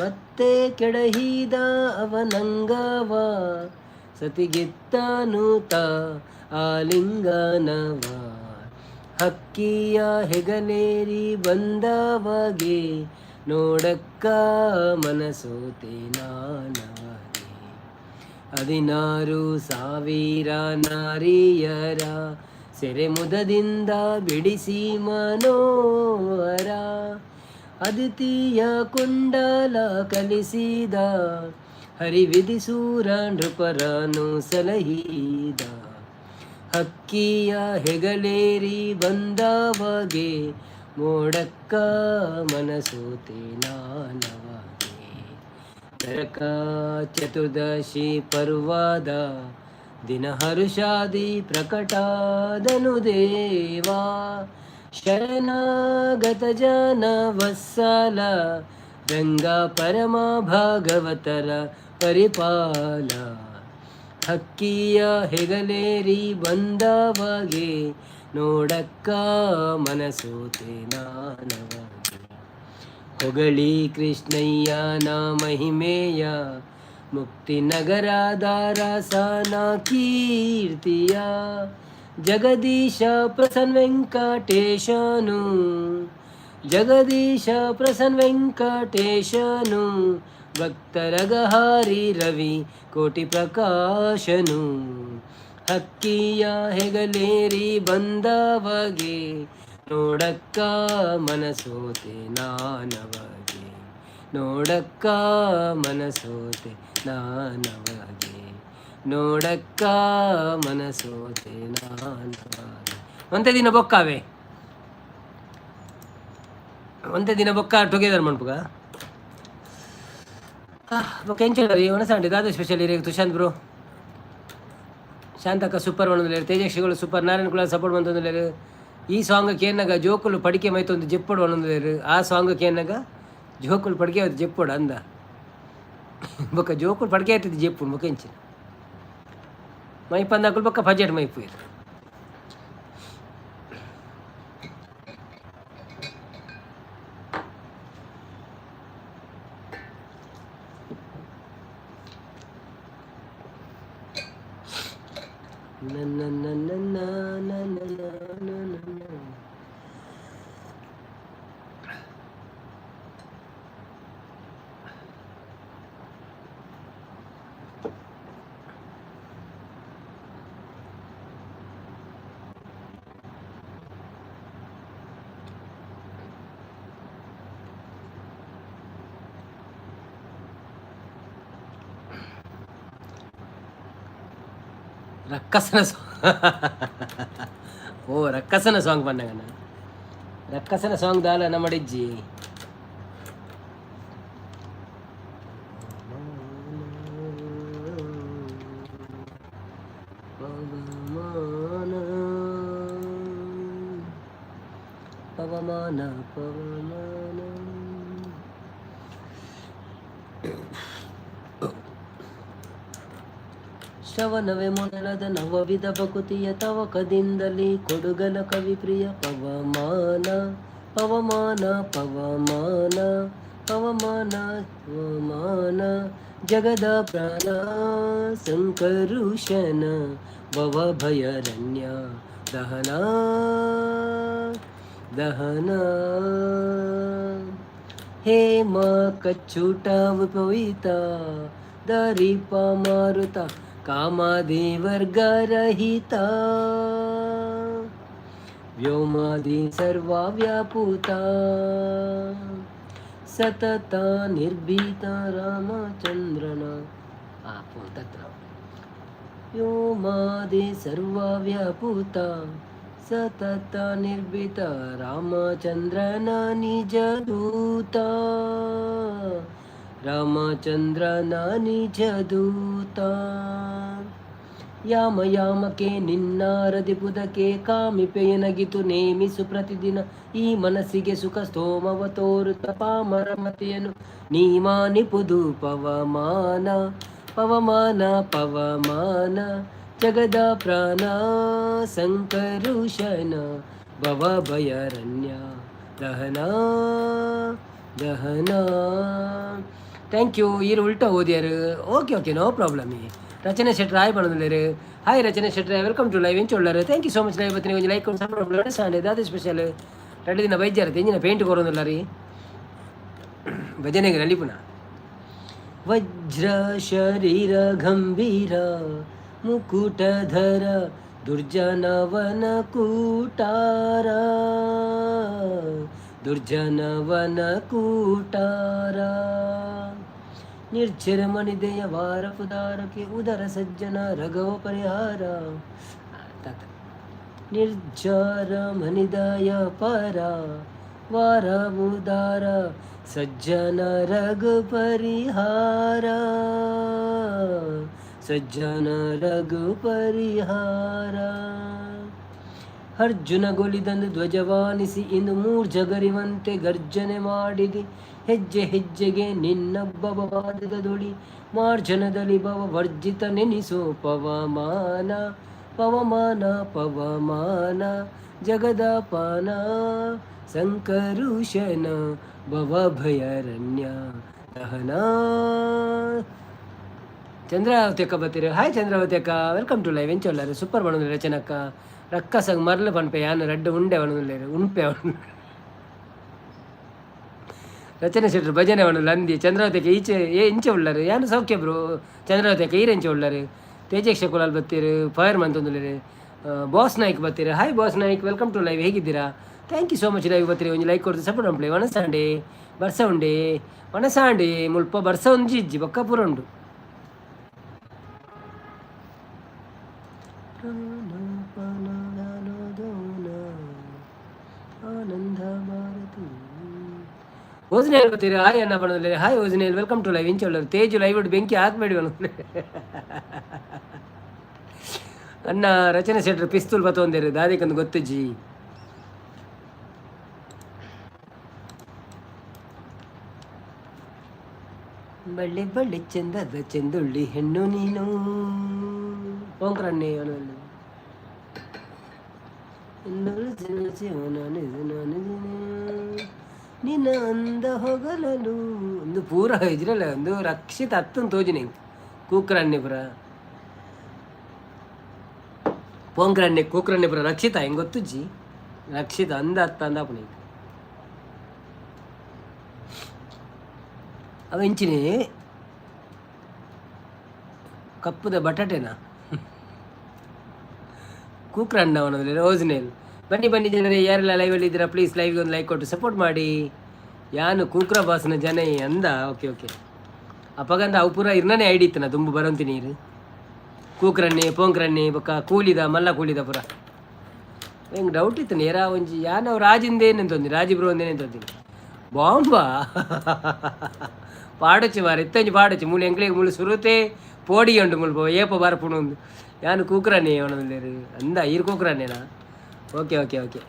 [SPEAKER 1] ಮತ್ತೆ ಕೆಡಹಿದ ಅವನಂಗವ, ಸತಿಗಿತ್ತನೂತ ಆಲಿಂಗನವ. ಹಕ್ಕಿಯ ಹೆಗಲೇರಿ ಬಂದವಗೆ, ನೋಡಕ್ಕ ಮನಸೋತೆ ನಾನವಗೆ. 16,000 ನಾರಿಯರ ಸೆರೆಮುದದಿಂದ ಬಿಡಿಸಿ ಮನೋಹರ, ಅದಿತಿಯ ಕುಂಡಲ ಕಲಿಸಿದ, ಹರಿವಿಧಿಸೂರ ನೃಪರನು ಸಲಹಿದ. ಹಕ್ಕಿಯ ಹೆಗಲೇರಿ ಬಂದವಗೆ, ಮೋಡಕ್ಕ ಮನಸೋತೆ ನಾನವಗೆ. ನರಕ ಚತುರ್ದಶಿ ಪರ್ವದ ದಿನ ಹರುಷಾದಿ ಪ್ರಕಟಾದನು ದೇವಾ, ಶರಣಾಗತ ಜನ ವತ್ಸಲ ರಂಗ ಪರಮ ಭಾಗವತರ ಪರಿಪಾಲ. ಹಕ್ಕಿಯ ಹೆಗಲೇರಿ ಬಂದವಗೆ, ನೋಡಕ್ಕ ಮನಸೋತೆ ನಾನವಗೆ. ಹೊಗಳಿ ಕೃಷ್ಣಯ್ಯನ ಮಹಿಮೆಯ, ಮುಕ್ತಿ ನಗರದ ರಸನ ಕೀರ್ತಿಯ, ಜಗದೀಶ ಪ್ರಸನ್ನ ವೆಂಕಟೇಶನು, ಜಗದೀಶ ಪ್ರಸನ್ನ ವೆಂಕಟೇಶನು, ಭಕ್ತರಗಹಾರಿ ರವಿ ಕೋಟಿ ಪ್ರಕಾಶನು. ಹಕ್ಕಿಯ ಹೆಗಲೇರಿ ಬಂದವಗೆ, ನೋಡಕ್ಕ ಮನಸೋತೆ ನಾನವಗೆ. ನೋಡಕ್ಕ ಮನಸೋತೆ ನಾನವಗೆ. ನೋಡಕ್ಕ ಮನಸೋತೆ ನಾನವಗೆ. ಒಂದೇ ದಿನ ಬೊಕ್ಕಾವೆ, ಒಂದೇ ದಿನ ಬೊಕ್ಕ ಟುಗೆದರ್ ಮನ್ಪುಗ. ಬೊಕ್ಕ ಎಂಚ ಒಣಸಾಂಡಿ ದಾದ ಸ್ಪೆಷಲ್ ಇರೇ? ತುಶಾಂತ್ ಬ್ರೋ, ಶಾಂತಕ್ಕ ಸೂಪರ್ ಒಂದೊಂದು, ತೇಜಸ್ವಿಗಳು ಸೂಪರ್, ನಾರಾಯಣ ಕುಲ ಸಪೋರ್ಟ್ ಬಂತಂದ್ರೆ. ಈ ಸಾಂಗ್ ಕೇನ್ನಗ ಜೋಕುಲು ಪಡಿಕೆ ಮೈತೊಂದು ಜೆಪ್ಪೊಡು ಒಂದೊಂದು. ಆ ಸಾಂಗ್ ಕೇನ್ನಗ ಜೋಕುಲು ಪಡಿಕೆ ಆಯ್ತು ಜೆಪ್ಪೊಡು ಅಂದ. ಬೊಕ್ಕ ಜೋಕುಲು ಪಡಿಕೆ ಆಯ್ತದ ಜೆಪ್ಪು. ಬೊಕ್ಕ ಎಂಚಿನ ಮೈಪಂದಾಕುಲು ಬೊಕ್ಕ ಬಜೆಟ್ ಮೈಪು. ನನ್ನ ನನ್ನ ನನ್ನ ನನ್ನ. ರಕ್ಕಸನ ಸಾಂಗ್. ಓ, ರಕ್ಕಸನ ಸಾಂಗ್ ಬಂದಾಗ ರಕ್ಕಸನ ಸಾಂಗ್ ದಾಲ ನಮ್ಮಡಿಜ್ಜಿ. ಪವಮಾನ ಪವಮಾನ ಪವಮಾನ. ಶ್ರವಣವೇ ಮೊದಲಾದ ನವವಿಧ ಭಕುತಿಯ ತವಕದಿಂದಲೇ ಕೊಡುಗಲ ಕವಿಪ್ರಿಯ ಪವಮಾನ ಪವಮಾನ ಪವಮಾನ ಪವಮಾನ ಪವಮಾನ. ಜಗದ ಪ್ರಾಣ ಸಂಕರುಷನ ಭವಭಯರಣ್ಯ ದಹನ ದಹನ. ಹೇಮ ಕಚ್ಚೂಟ ವಿಪವೀತ ದರಿಪ ಮಾರುತ ಕಾಮಾದಿ ವರ್ಗರಹಿತ, ವ್ಯೋಮಾದಿ ಸರ್ವ ವ್ಯಾಪೂತ, ಸತತ ನಿರ್ಭೀತ ರಾಮಚಂದ್ರನ ತತ್ರ. ವ್ಯೋಮಾದಿ ಸರ್ವ ವ್ಯಾಪೂತ, ಸತತ ನಿರ್ಭೀತ ರಾಮಚಂದ್ರನ ನಿಜ ದೂತ, ರಾಮಚಂದ್ರನ ನಿಜ ದೂತ. ಯಾಮ ಯಾಮಕ್ಕೆ ನಿನ್ನಾರದಿಪುದಕ್ಕೆ ಕಾಮಿಪೆಯನಗಿತು ನೇಮಿಸು ಪ್ರತಿದಿನ ಈ ಮನಸ್ಸಿಗೆ ಸುಖ ಸ್ತೋಮವ ತೋರುತ ಪಾಮರ ಮತಿಯನು ನೀಮಾನಿಪುದು. ಪವಮಾನ ಪವಮಾನ ಪವಮಾನ. ಜಗದ ಪ್ರಾಣ ಸಂಕರುಷನ ಭವಭಯರಣ್ಯ ದಹನ ದಹನ. Thank you. ಈರು ಉಲ್ಟಾ ಓದಿಯಾರು. Okay okay, no problem. ರಚನೆ ಶೆಟ್ರ್ ಹಾಯ್ ಪನೊಂದುಲ್ಲೆರ್. ಹಾಯ್ ರಚನೆ ಶೆಟ್ರೆ, welcome to live. ಎಂಚ ಉಳ್ಳರು? Thank you so much. Live ಬತ್ತಿನ ಒಂಜಿ ಲೈಕ್ ಸಪೋರ್ಟ್. ಸಂಡೆ ದಾದ ಸ್ಪೆಷಲ್? ರಡ್ಡು ದಿನ ಬೈಜಾರ, ತೆಂಜಿನ ಪೇಂಟ್ ಕೊರೊಂದುಲ್ಲ ರೀ. ಭಜನೆಗೆ ನಲಿಪುನ. ವಜ್ರ ಶರೀರ ಗಂಭೀರ ಮುಕುಟಧರ ದುರ್ಜನವನ ಕೂಟಾರ, ದುರ್ಜನವನ ಕೂಟಾರ, ನಿರ್ಜರ ಮಣಿದೆಯ ವಾರ ಪುದಾರಕ್ಕೆ ಉದರ ಸಜ್ಜನ ರಘವ ಪರಿಹಾರ ತಾತ, ನಿರ್ಜರ ಮನಿದಯ ಪರ ವಾರ ಉದಾರ ಸಜ್ಜನ ರಘು ಪರಿಹಾರ, ಸಜ್ಜನ ರಘು ಪರಿಹಾರ. ಅರ್ಜುನ ಗೊಲಿದಂದು ಧ್ವಜವಾನಿಸಿ ಇಂದು ಮೂರ್ಜಗರಿವಂತೆ ಗರ್ಜನೆ ಮಾಡಿದಿ. ಹೆಜ್ಜೆ ಹೆಜ್ಜೆಗೆ ನಿನ್ನಬ್ಬವಾದದ ದೊಳಿ ಮಾರ್ಜನದಲ್ಲಿ ಭವ ವರ್ಜಿತ ನೆನಿಸೋ ಪವಮಾನ, ಪವಮಾನ, ಪವಮಾನ, ಜಗದ ಪಾನ ಸಂಕರುಷನ ಭವಭಯರಣ್ಯ ದಹನ. ಚಂದ್ರಾವತಿ ಅಕ್ಕ ಬತ್ತೀರಿ. ಹಾಯ್ ಚಂದ್ರಾವತಿ ಅಕ್ಕ, welcome to live. ಎಂಚ ಸೂಪರ್ ಬಣುಂದು ರಚನಕ್ಕ. ರಕ್ಕಸಗ್ ಮರ್ಲು ಪನ್ಪೆ ಯಾನ್, ರಡ್ಡ್ ಉಂಡೆ ಬಣುಂದುಲ್ಲೆರ್, ಉಂಪೆ. ರಚನೆ ಶೆಟ್ರು ಭಜನೆ ಬಣುಲ್ಲ ಅಂದಿ. ಚಂದ್ರಾವತಿ ಅಕ್ಕ ಈಚೆ ಏ ಇಂಚೆ ಉಳ್ಳರು? ಯಾನ್ ಸೌಖ್ಯ ಬ್ರೋ. ಚಂದ್ರಾವತಿ ಅಕ್ಕ, ಈರ್ ಎಂಚ ಉಳ್ಳರು? ತೇಜಕ್ಷ ಕುಲಾಲ್ ಬತ್ತೀರು, ಫೈರ್ ಮಂತೊಂದುಲ್ಲೆರ್. ಬಾಸ್ ನಾಯ್ಕ್ ಬತ್ತೀರು. Hi boss Naik, welcome to live. ಹೇಗಿದ್ದೀರಾ? Thank you so much. Live ಬತ್ತೀರಿ, ಒಂಜಿ ಲೈಕ್ ಕೊಡ್ತು ಸಪೋರ್ಟ್ ಮಲ್ಪುಲೆ. ವನಸಾಂಡೆ ಬರ್ಸ ಉಂಡೆ? ವನಸಾಂಡೆ ಮುಲ್ಪ ಬರ್ಸ ಒಂಜಿ ಇಜ್ಜಿ, ಬೊಕ್ಕ ಪೂರ ಉಂಡು. ಆನಂದ ಭಾರತಿ. ಓಜನೇಲ್ ಬರ್ತೀರಿ. ಹಾಯ್ ಅಣ್ಣ ಬಣ್ಣದಲ್ಲಿ. ಹಾಯ್ ಓಜನೇಲ್, welcome to live. ಇಂಚ ತೇಜು ಲೈವ್ ಬೆಂಕಿ ಹಾಕಬೇಡಿ. ಅಣ್ಣ ರಚನೆ ಶೆಟ್ರು ಪಿಸ್ತೂಲ್ ಬತ್ತೊಂದೇರು ದಾದಿಕಂದು ಗೊತ್ತುಜ್ಜಿ. ಬಳ್ಳಿ ಬಳ್ಳಿ ಚೆಂದದ ಚೆಂದುಳ್ಳಿ ಹೆಣ್ಣು ನೀನು. ಓಂಕ್ರಣ್ಣೆ ನಿನ್ನ ಅಂದ ಹೊಗಲಲು ಒಂದು ಪೂರ ಇದ್ರಲ್ಲ ಒಂದು ರಕ್ಷಿತ ಅತ್ತನ್ ತೋಜಿನ ಕೂಕ್ರಣ್ಣೆ ಪುರ ಪೋಂಕ್ರಣ್ಣೆ ಕೂಕ್ರಣ್ಣೆ ಪುರ ರಕ್ಷಿತ ಹೆಂಗ್ ಗೊತ್ತುಜ್ಜಿ. ರಕ್ಷಿತ ಅಂದ ಅತ್ತ ಅಂದಾಪುನ ಅವ ಇಂಚಿನಿ ಕಪ್ಪುದ ಬಟಾಟೆನಾ ಕೂಕ್ರಣ್ಣ ಅವನದಲ್ಲಿ ರೋಜ್ನೇಲ್. ಬನ್ನಿ ಬನ್ನಿ ಜನರೇ, ಯಾರೆಲ್ಲ ಲೈವಲ್ಲಿ ಇದ್ದೀರಾ ಪ್ಲೀಸ್ ಲೈವ್ಗೆ ಒಂದು ಲೈಕ್ ಕೊಟ್ಟು ಸಪೋರ್ಟ್ ಮಾಡಿ. ಯಾನು ಕೂಕ್ರ ಬಾಸ್ನ ಜನ ಅಂದ. ಓಕೆ ಓಕೆ, ಅಪ್ಪಗಂದ ಅವು ಪೂರ ಇರ್ನೇ ಐಡಿ ಇತ್ತು ನಾ ದುಂಬು ಬರೋಂತಿ ನೀರು ಕೂಕ್ರಣ್ಣೆ ಪೋಂಕ್ರಣ್ಣೆ ಬೊಕ್ಕ ಕೂಲಿದ ಮಲ್ಲ ಕೂಲಿದ ಪೂರ. ಹೆಂಗೆ ಡೌಟ್ ಇತ್ತು ನೇರ ಒಂಜಿ ಯಾನ್ ಅವು ರಾಜಿಂದೇನೆಂತೊಂದಿ ರಾಜಿ ಬ್ರೋ ಒಂದೇನೆಂತೊಂದಿ ಬಾಂಬಾ ಪಾಡೊಚ್ಚಿ ಮಾರೆ ಇತ್ತಂಜಿ ಪಾಡೊಚ್ಚಿ ಮೂಲು ಎಂಕ್ಲೆಗ್ ಮೂಲು ಸುರುತೆ ಪೋಡಿ ಉಂಡು ಮುಲ್ಪ ಏಪ ಬರಪುಣು ಉಂದು. ಯಾನ್ ಕೂಕ್ರಣ್ಣೆ ಅವನಂದೇರು ಅಂದ ಈರ್ ಕೂಕ್ರಣ್ಣೇನಾ? ಓಕೆ ಓಕೆ ಓಕೆ,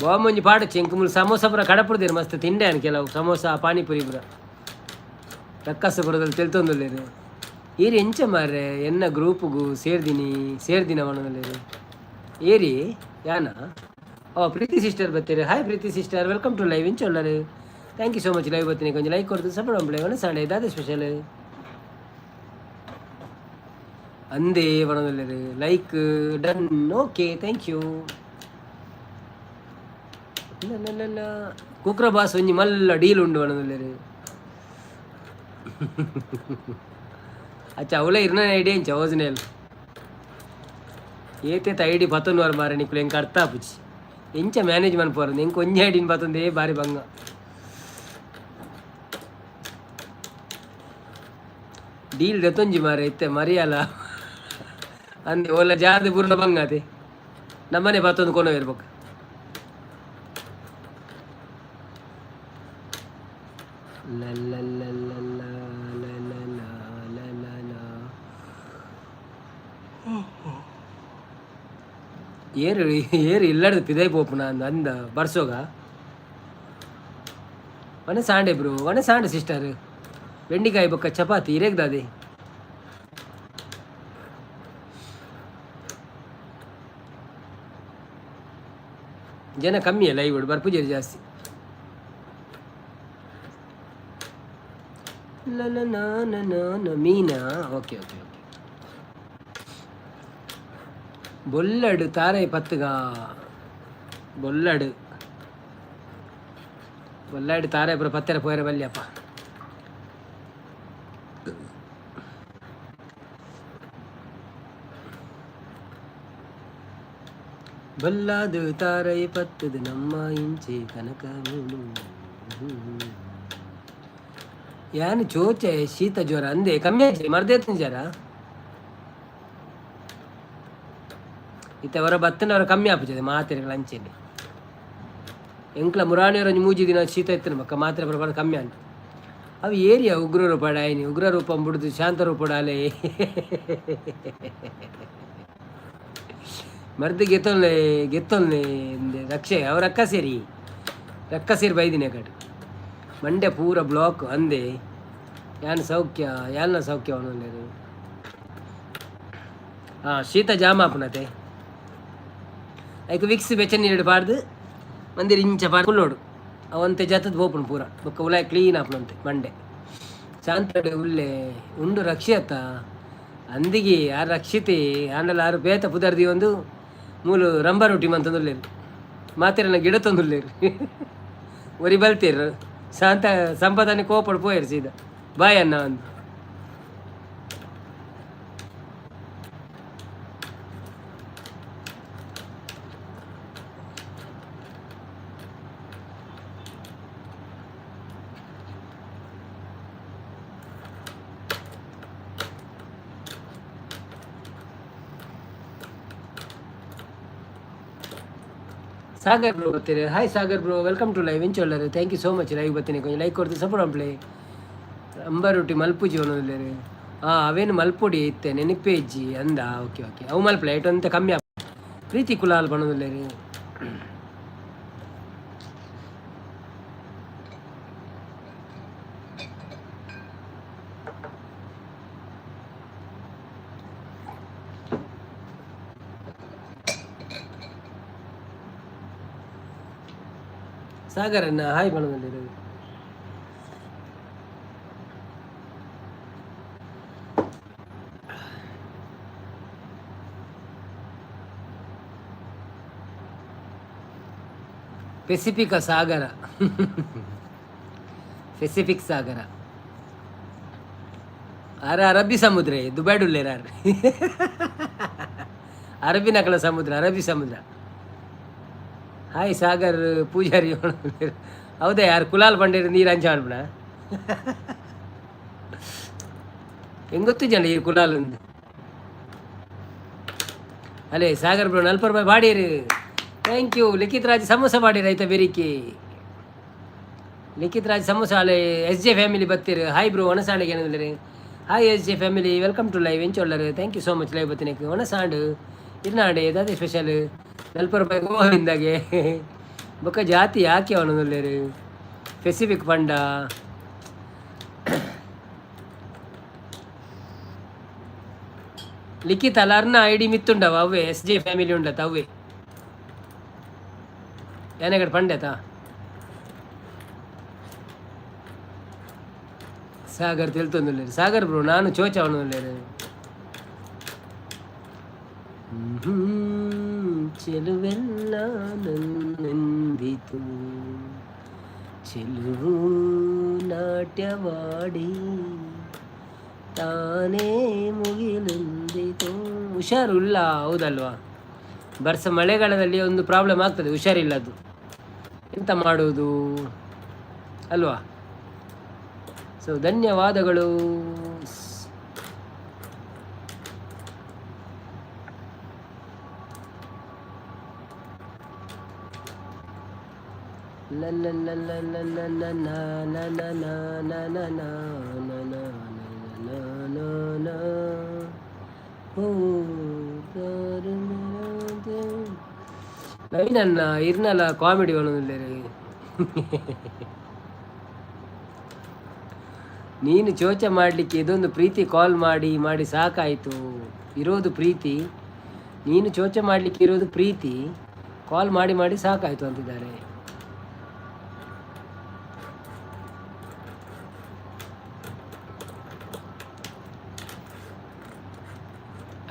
[SPEAKER 1] ಬಾಂಬ್ ಒಂಜಿ ಪಾಡೊಚ್ಚಿ. ಎಂಕ್ ಮೂಲು ಸಮೋಸ ಪೂರ ಕಡಪುಡ್ದೇರು ಮಸ್ತ್ ತಿಂಡೆ ಯಾನ್ ಕೆಲವು ಸಮೋಸ ಪಾನಿಪುರಿ ಪೂರ ರಕ್ಕಸ ಪುರದಲ್ಲಿ ತೆಲ್ತೊಂದುಲ್ಲೆರ್. ಈರ್ ಎಂಚ ಮಾರ್ರೆ ಎನ್ನ ಗ್ರೂಪುಗು ಸೇರ್ದಿನಿ ಸೇರ್ದಿನ ಅವನಂದೇರು ಏರಿ ಯಾನ? ಓ ಪ್ರೀತಿ sister ಬತ್ತೀರಿ. Hi Preethi sister, welcome to live. ಇಂಚ ಉಳ್ಳರು? Thank you so much. Live ಬತ್ತೀನಿ ಕೊಂಚ ಲೈಕ್ ಕೊಡ್ತು ಸಪೋರ್ಟ್ ಮಲ್ಪುಲೆ. ವನಸಾಂಡೆ ದಾದ ಸ್ಪೆಷಲ್? ಅಂದೇ ಪನೊಂದುಲ್ಲೆರ್. Like done, okay thank you. ಕೂಕ್ರ boss ಒಂಜಿ ಮಲ್ಲ ಡೀಲ್ ಉಂಡು ಪನೊಂದುಲ್ಲೆರ್. ಅಚ್ಚ ಅವಲೇ ಇರ್ನ ಐಡಿ ಎಂಚ ಓಜನೇಲ್ ಏತೇತ ಐಡಿ ಪತ್ತೊಂದು ಮಾರೆ ನಿಕುಲು ಎಂಕ್ ಅರ್ಥ ಆಪುಜಿ ಎಂಚ ಮ್ಯಾನೇಜ್ ಮನ್ಪುವರ್. ಎಂಕ್ ಒಂಜಿ ಐಡಿನ್ ಪತ್ತೊಂದೇ ಬಾರಿ ಬಂಗ. ಡೀಲ್ ದೆತ್ತೊಂಜಿ ಮಾರೆ ಇತ್ತೆ ಮರಿಯಲ ಅಂದೆ ಓಲ ಜಾರ್ದ್ ಪೂರ್ಣ ಬಂಗ ಅತೆ ನಮ್ಮನೆ ಪತ್ತೊಂದು ಕೊನೊವೆರ್ ಬೊಕ್ಕ. ಲಲ್ಲ ಲಲ್ಲ ಲಲ್ಲ. ಏರು ಏರು ಇಲ್ಲಡ್ದು ಪಿದೈ ಪೋಪುನ ಅಂದ ಬರ್ಸೋಗ. ಒಣ ಸಾಂಡೆ ಬ್ರೋ, ಒಣ ಸಾಂಡೆ ಸಿಸ್ಟರ್. ಬೆಂಡಿಕಾಯಿ ಬೊಕ್ಕ ಚಪಾತಿ ಇರೇಗ್ದಾದೆ. ಜನ ಕಮ್ಮಿ ಲೈವ್ ಬರ್ಪುಜೆರ್ ಜಾಸ್ತಿ. ಲ ಮೀನಾ? Okay okay okay. ಬೊಲ್ಲಡು ತಾರೆ ಪತ್ತುಗ, ಬೊಲ್ಲಡು ಬೊಲ್ಲಾಡು ತಾರೆ ಪೂರ ಪತ್ತೆರ ಪೋಯರ ಬಲ್ಯಪ್ಪ. ಬಲ್ಲಾದು ತಾರೈ ಪತ್ತದು ನಮ್ಮ ಇಂಚೆ ಕನಕ ಮೂಲು. ಯಾನ್ ಚೋಚೆ ಶೀತ ಜ್ವರ ಅಂದೆ ಕಮ್ಮಿ ಆಯ್ತು, ಮರ್ದೇತಿನ ಜ್ವರ. ಇತ್ತೆ ಅವರ ಬತ್ತನವರ ಕಮ್ಮಿ ಆಪುಜದೆ ಮಾತ್ರೆಗಳ ಅಂಚೆನೆ. ಎಂಕ್ಲ ಮುರಾಣಿಯವರ ಮೂಜಿ ದಿನ ಶೀತ ಇತ್ತು ಮಕ್ಕ ಮಾತ್ರೆ ಬರಬಾರ್ದು, ಕಮ್ಮಿ ಅಂತ. ಅವು ಏರಿಯಾ ಉಗ್ರ ರೂಪ ಡಾಯಿನಿ, ಉಗ್ರ ರೂಪ ಬಿಡುದು ಶಾಂತ ರೂಪ ಡಾಲೆ. ಮರ್ದು ಗೆತ್ತೊಲ್ಲೆ ಗೆತ್ತೊಲ್ಲೆ ರಕ್ಷೆ ಅವ್ರ ರಕ್ಕ ಸೇರಿ ರಕ್ಕ ಸೇರಿ ಬೈದಿನಿ ಕಡೆ. ಮಂಡೆ ಪೂರ ಬ್ಲಾಕ್ ಅಂದೆ. ಯಾನ್ ಸೌಖ್ಯ, ಯಾನ್ನ ಸೌಖ್ಯ ಅವನು. ಹಾಂ, ಶೀತ ಜಾಮ ಆಪುನತೆ. ಐಕ್ ವಿಕ್ಸ್ ಬೆಚ್ಚ ನೀರು ಪಾಡ್ದು ಮಂದಿರ ಇಂಚ ಪಾಡ್ ಕುಲ್ಲೋಡು. ಅವಂತೆ ಜತದ ಪೋಪುಂಡು ಪೂರ. ಬೊಕ್ಕ ಉಲಾಯ್ ಕ್ಲೀನ್ ಆಪುನಂತೆ ಮಂಡೆ. ಶಾಂತಡೆ ಉಲ್ಲೆ ಉಂಡು ರಕ್ಷಿಯತ್ತ ಅಂದಿಗೆ ಆರು ರಕ್ಷಿತೆ ಆಂಡಲ ಆರು ಬೇತ ಪುದರ್ದಿ ಒಂದು ಮೂಲು ರಂಬ ರೊಟ್ಟಿ ಮಂತಂದುಲ್ಲೇರು, ಮಾತೆರನ ಗಿಡ ತಂದುಲ್ಲೇರು. ಒರಿ ಬಲ್ತೇರು ಶಾಂತ ಸಂಪದಾನೆ ಕೋಪಡು ಪೋಯರು ಸೀದಾ ಬಾಯ್ ಅನ್ನ ಒಂದು. ಸಾಗರ್ ಬ್ರೋ ಬರ್ತೀರಿ. Hi Sagar bro, welcome to live. ಇಂಚೊಲ್ಲರು thank you so much. Live ಬರ್ತೀನಿ, ಕೊಂಚ ಲೈಕ್ ಕೊಡ್ತು ಸಪೋರ್ಟ್ ಪ್ಲೇ. ಅಂಬ ರೊಟ್ಟಿ ಮಲ್ಪುಜಿ ಒನೊಲ್ಲೇರು. ಹಾಂ, ಅವೇನು ಮಲ್ಪೊಡಿ ಇತ್ತೆ ನೆನಪೇ ಇಜ್ಜಿ ಅಂದ. ಓಕೆ ಓಕೆ, ಅವು ಮಲ್ಪಲೆ ಏಟ್ ಅಂತ ಕಮ್ಮಿ ಆಪ್. ಪ್ರೀತಿ ಕುಲಾಲ್ ಬಣ್ಣದಲ್ಲೇರು. ಸಾಗರನ್ನ ಹಾಯ್ ಬಣ್ಣದಲ್ಲಿರು. ಪೆಸಿಫಿಕ ಸಾಗರ, ಪೆಸಿಫಿಕ್ ಸಾಗರ ಅರ ಅರಬ್ಬಿ ಸಮುದ್ರ, ದುಬೈಡುಲ್ಲೇರ ಅರಬ್ಬಿ ನಕಲ ಸಮುದ್ರ, ಅರಬ್ಬಿ ಸಮುದ್ರ. ಹಾಯ್ ಸಾಗರ್ ಪೂಜಾರಿ. ಹೌದಾ, ಯಾರು ಕುಲಾಲ್ ಬಂಡೇರಿ ನೀರು ಅಂಚ ಅನ್ಪಣ ಹೆಂಗ್ ಗೊತ್ತು ಜನ ಈ ಕುಲಾಲ್. ಅಲ್ಲೇ ಸಾಗರ್ ಬ್ರೋ ನಲ್ಪ ರೂಪಾಯಿ ಬಾಡೀರಿ. Thank you. ಲಿಖಿತ್ ರಾಜ್ ಸಮೋಸ ಬಾಡಿರಿ ರೈತ ಬೆರಿಕಿ. ಲಿಖಿತ್ ರಾಜ್ ಸಮೋಸ. ಅಲ್ಲೇ ಎಸ್ ಜೆ ಫ್ಯಾಮಿಲಿ ಬತ್ತೀರಿ. ಹಾಯ್ ಬ್ರೋ, ಒಣಸಾಂಡಿಗೆ ಏನಿಲ್ಲ. Hi S J family, welcome to live. ಎಂಚೊಲ್ಲರು? Thank you so much live ಬತ್ತಿನಕ್ಕೆ. ಒಣಸಾಂಡು ಇರ್ನಾಂಡೆ ದಾದೆ ಸ್ಪೆಷಲ್? ನಲ್ಪ ರೂಪಾಯಿ ಗೋವಿಂದಾಗೆ ಬೊಕ್ಕ ಜಾತಿ ಯಾಕೆ ಅವನೊಲ್ಲೇರು? ಪೆಸಿಫಿಕ್ ಪಂಡ ಲಿಖಿತ್ ಅಲಾರ್ನ ಐಡಿ ಮಿತ್ತುಂಡವ ಅವೇ ಎಸ್ ಜೆ ಫ್ಯಾಮಿಲಿ ಉಂಡತ ಅವೇ ಏನೆಗಡೆ ಪಂಡೆತಾ. ಸಾಗರ್ ತೆಲ್ತೊಂದುಲ್ಲೇರು. ಸಾಗರ್ ಬ್ರೋ, ನಾನು ಚೋಚ ಅವನೊಲ್ಲೇರು. ಚೆಲುವೆಲ್ಲ ನನ್ನೆಂದಿತು, ಚೆಲುವು ನಾಟ್ಯವಾಡಿ ತಾನೇ ಮುಗಿಲೆಂದಿತು. ಹುಷಾರುಲ್ಲ, ಹೌದಲ್ವಾ? ಬರ್ಸ ಮಳೆಗಾಲದಲ್ಲಿ ಒಂದು ಪ್ರಾಬ್ಲಮ್ ಆಗ್ತದೆ, ಹುಷಾರಿಲ್ಲದು. ಎಂತ ಮಾಡುವುದು ಅಲ್ವಾ? ಸೊ ಧನ್ಯವಾದಗಳು. ನವೀನ್ ಅಣ್ಣ ಇರ್ನಲ್ಲ ಕಾಮಿಡಿ ಒಣದಿಲ್ಲೇರಿ. ನೀನು ಚೋಚ ಮಾಡಲಿಕ್ಕೆ ಇದೊಂದು ಪ್ರೀತಿ ಕಾಲ್ ಮಾಡಿ ಮಾಡಿ ಸಾಕಾಯಿತು. ಇರೋದು ಪ್ರೀತಿ, ನೀನು ಚೋಚ ಮಾಡಲಿಕ್ಕೆ ಇರೋದು ಪ್ರೀತಿ. ಕಾಲ್ ಮಾಡಿ ಮಾಡಿ ಸಾಕಾಯಿತು ಅಂತಿದ್ದಾರೆ.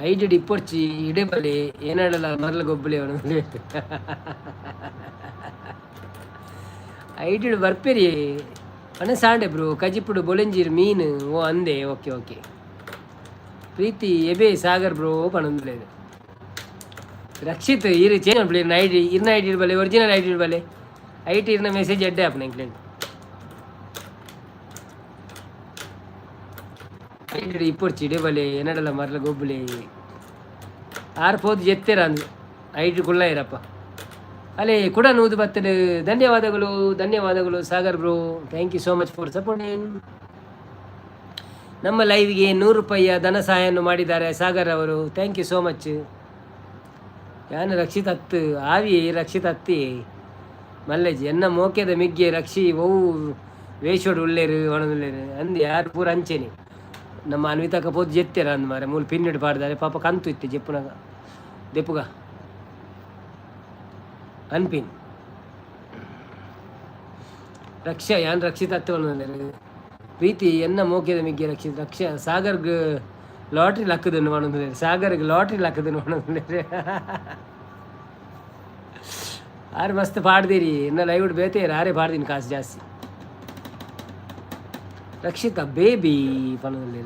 [SPEAKER 1] ಐಡಿ ಇಪ್ಪೊರ್ಚಿ ಇಡೆ ಬಲಿ ಏನಾಡಲ್ಲ ಮರಲ ಗೊಬ್ಬಲಿ ಅವನು. ಐಡಿ ಬರ್ಪೇರಿ ಅಣ್ಣ ಸಾಂಡೆ ಬ್ರೋ. ಕಜಿಪುಡು ಬೊಲೆಂಜೀರ್ ಮೀನು ಓ ಅಂದೆ. ಓಕೆ ಓಕೆ ಪ್ರೀತಿ ಎಬೆ ಸಾಗರ್ ಬ್ರೋ ಪಣಂದ್లేదు. ರಕ್ಷಿತ್ ಇರು ಚೇಂಜ್ ಅನ್ಬಿಡಿ ಐಡಿ ಇರ್ನ ಐಡಿ ಬಲೆ ಒರಿಜಿನಲ್ ಐಡಿ ಬಲೆ IT ಇರ್ನ ಮೆಸೇಜ್ ಎಡ್ಡೆ ಆಪನ ಇಂಕ್ಲೇಂಡ್ ಐಡಿ ಇಪ್ಪೊರ್ಚಿ ಇಡೆ ಬಲೆ ಎನ್ನಡಲ್ಲ ಮರಲ ಗೊಬ್ಬಲಿ ಆರು ಪೋದು ಜೆತ್ತೆರ ಅಂದು ಐಡಿ ಕುಳ್ಳಾಯಿರಪ್ಪ ಅಲ್ಲೇ ಕೂಡ ನೂದು ಬತ್ತಲು. ಧನ್ಯವಾದಗಳು, ಧನ್ಯವಾದಗಳು Sagar bro. Thank you so much for supporting. ನಮ್ಮ ಲೈವ್ಗೆ 100 ರೂಪಾಯಿಯ ಧನ ಸಹಾಯವನ್ನು ಮಾಡಿದ್ದಾರೆ ಸಾಗರ್ ಅವರು. Thank you so much. ಯಾನು ರಕ್ಷಿತ್ ಅತ್ತು ಆವಿ ರಕ್ಷಿತ್ ಅತ್ತಿ ಮಲ್ಲೇಜಿ ಎನ್ನ ಮೋಕೆದ ಮಿಗ್ಗೆ ರಕ್ಷಿ ಒವು ವೇಷೋಡು ಉಳ್ಳೇರು ಒಣದುಲ್ಲೇರು ಅಂದು ಯಾರು ಪೂರ ಅಂಚೆನಿ. ನಮ್ಮ ಅನ್ವಿತಕ್ಕ ಪೋದು ಜೆತ್ತೆರ ಅಂದ್ ಮಾರೆ ಮೂಲು ಪಿನ್ನಿಡು ಪಾಡ್ದಾರೆ ಪಾಪ ಕಂತು ಇತ್ತೆ ಜೆಪ್ಪುನಗ ದೆಪ್ಪುಗ ಅನ್ಪಿನ್ ರಕ್ಷಾ ಯಾನ್ ರಕ್ಷಿತ್ ಅತ್ತೆ ಪ್ರೀತಿ ಎನ್ನ ಮೋಕೆದ ಮಿಗ್ಗೆ ರಕ್ಷಿತ್ ರಕ್ಷಾ ಸಾಗರ್ಗ್ ಲಾಟ್ರಿ ಲಕ್ಕದನ್ನು ಮಾಡೋದು ಸಾಗರ್ಗೆ ಲಾಟ್ರಿ ಲಕ್ಕದನ್ನು ಮಾಡೋದು. ಆರು ಮಸ್ತ್ ಪಾಡ್ದಿರಿ ಎನ್ನ ಲೈವ್ ಬೇತೆ ಆರೇ ಪಾಡ್ದೀನಿ ಕಾಸು ಜಾಸ್ತಿ. ರಕ್ಷಿತಾ ಬೇಬಿ ಪನದಲ್ಲಿ.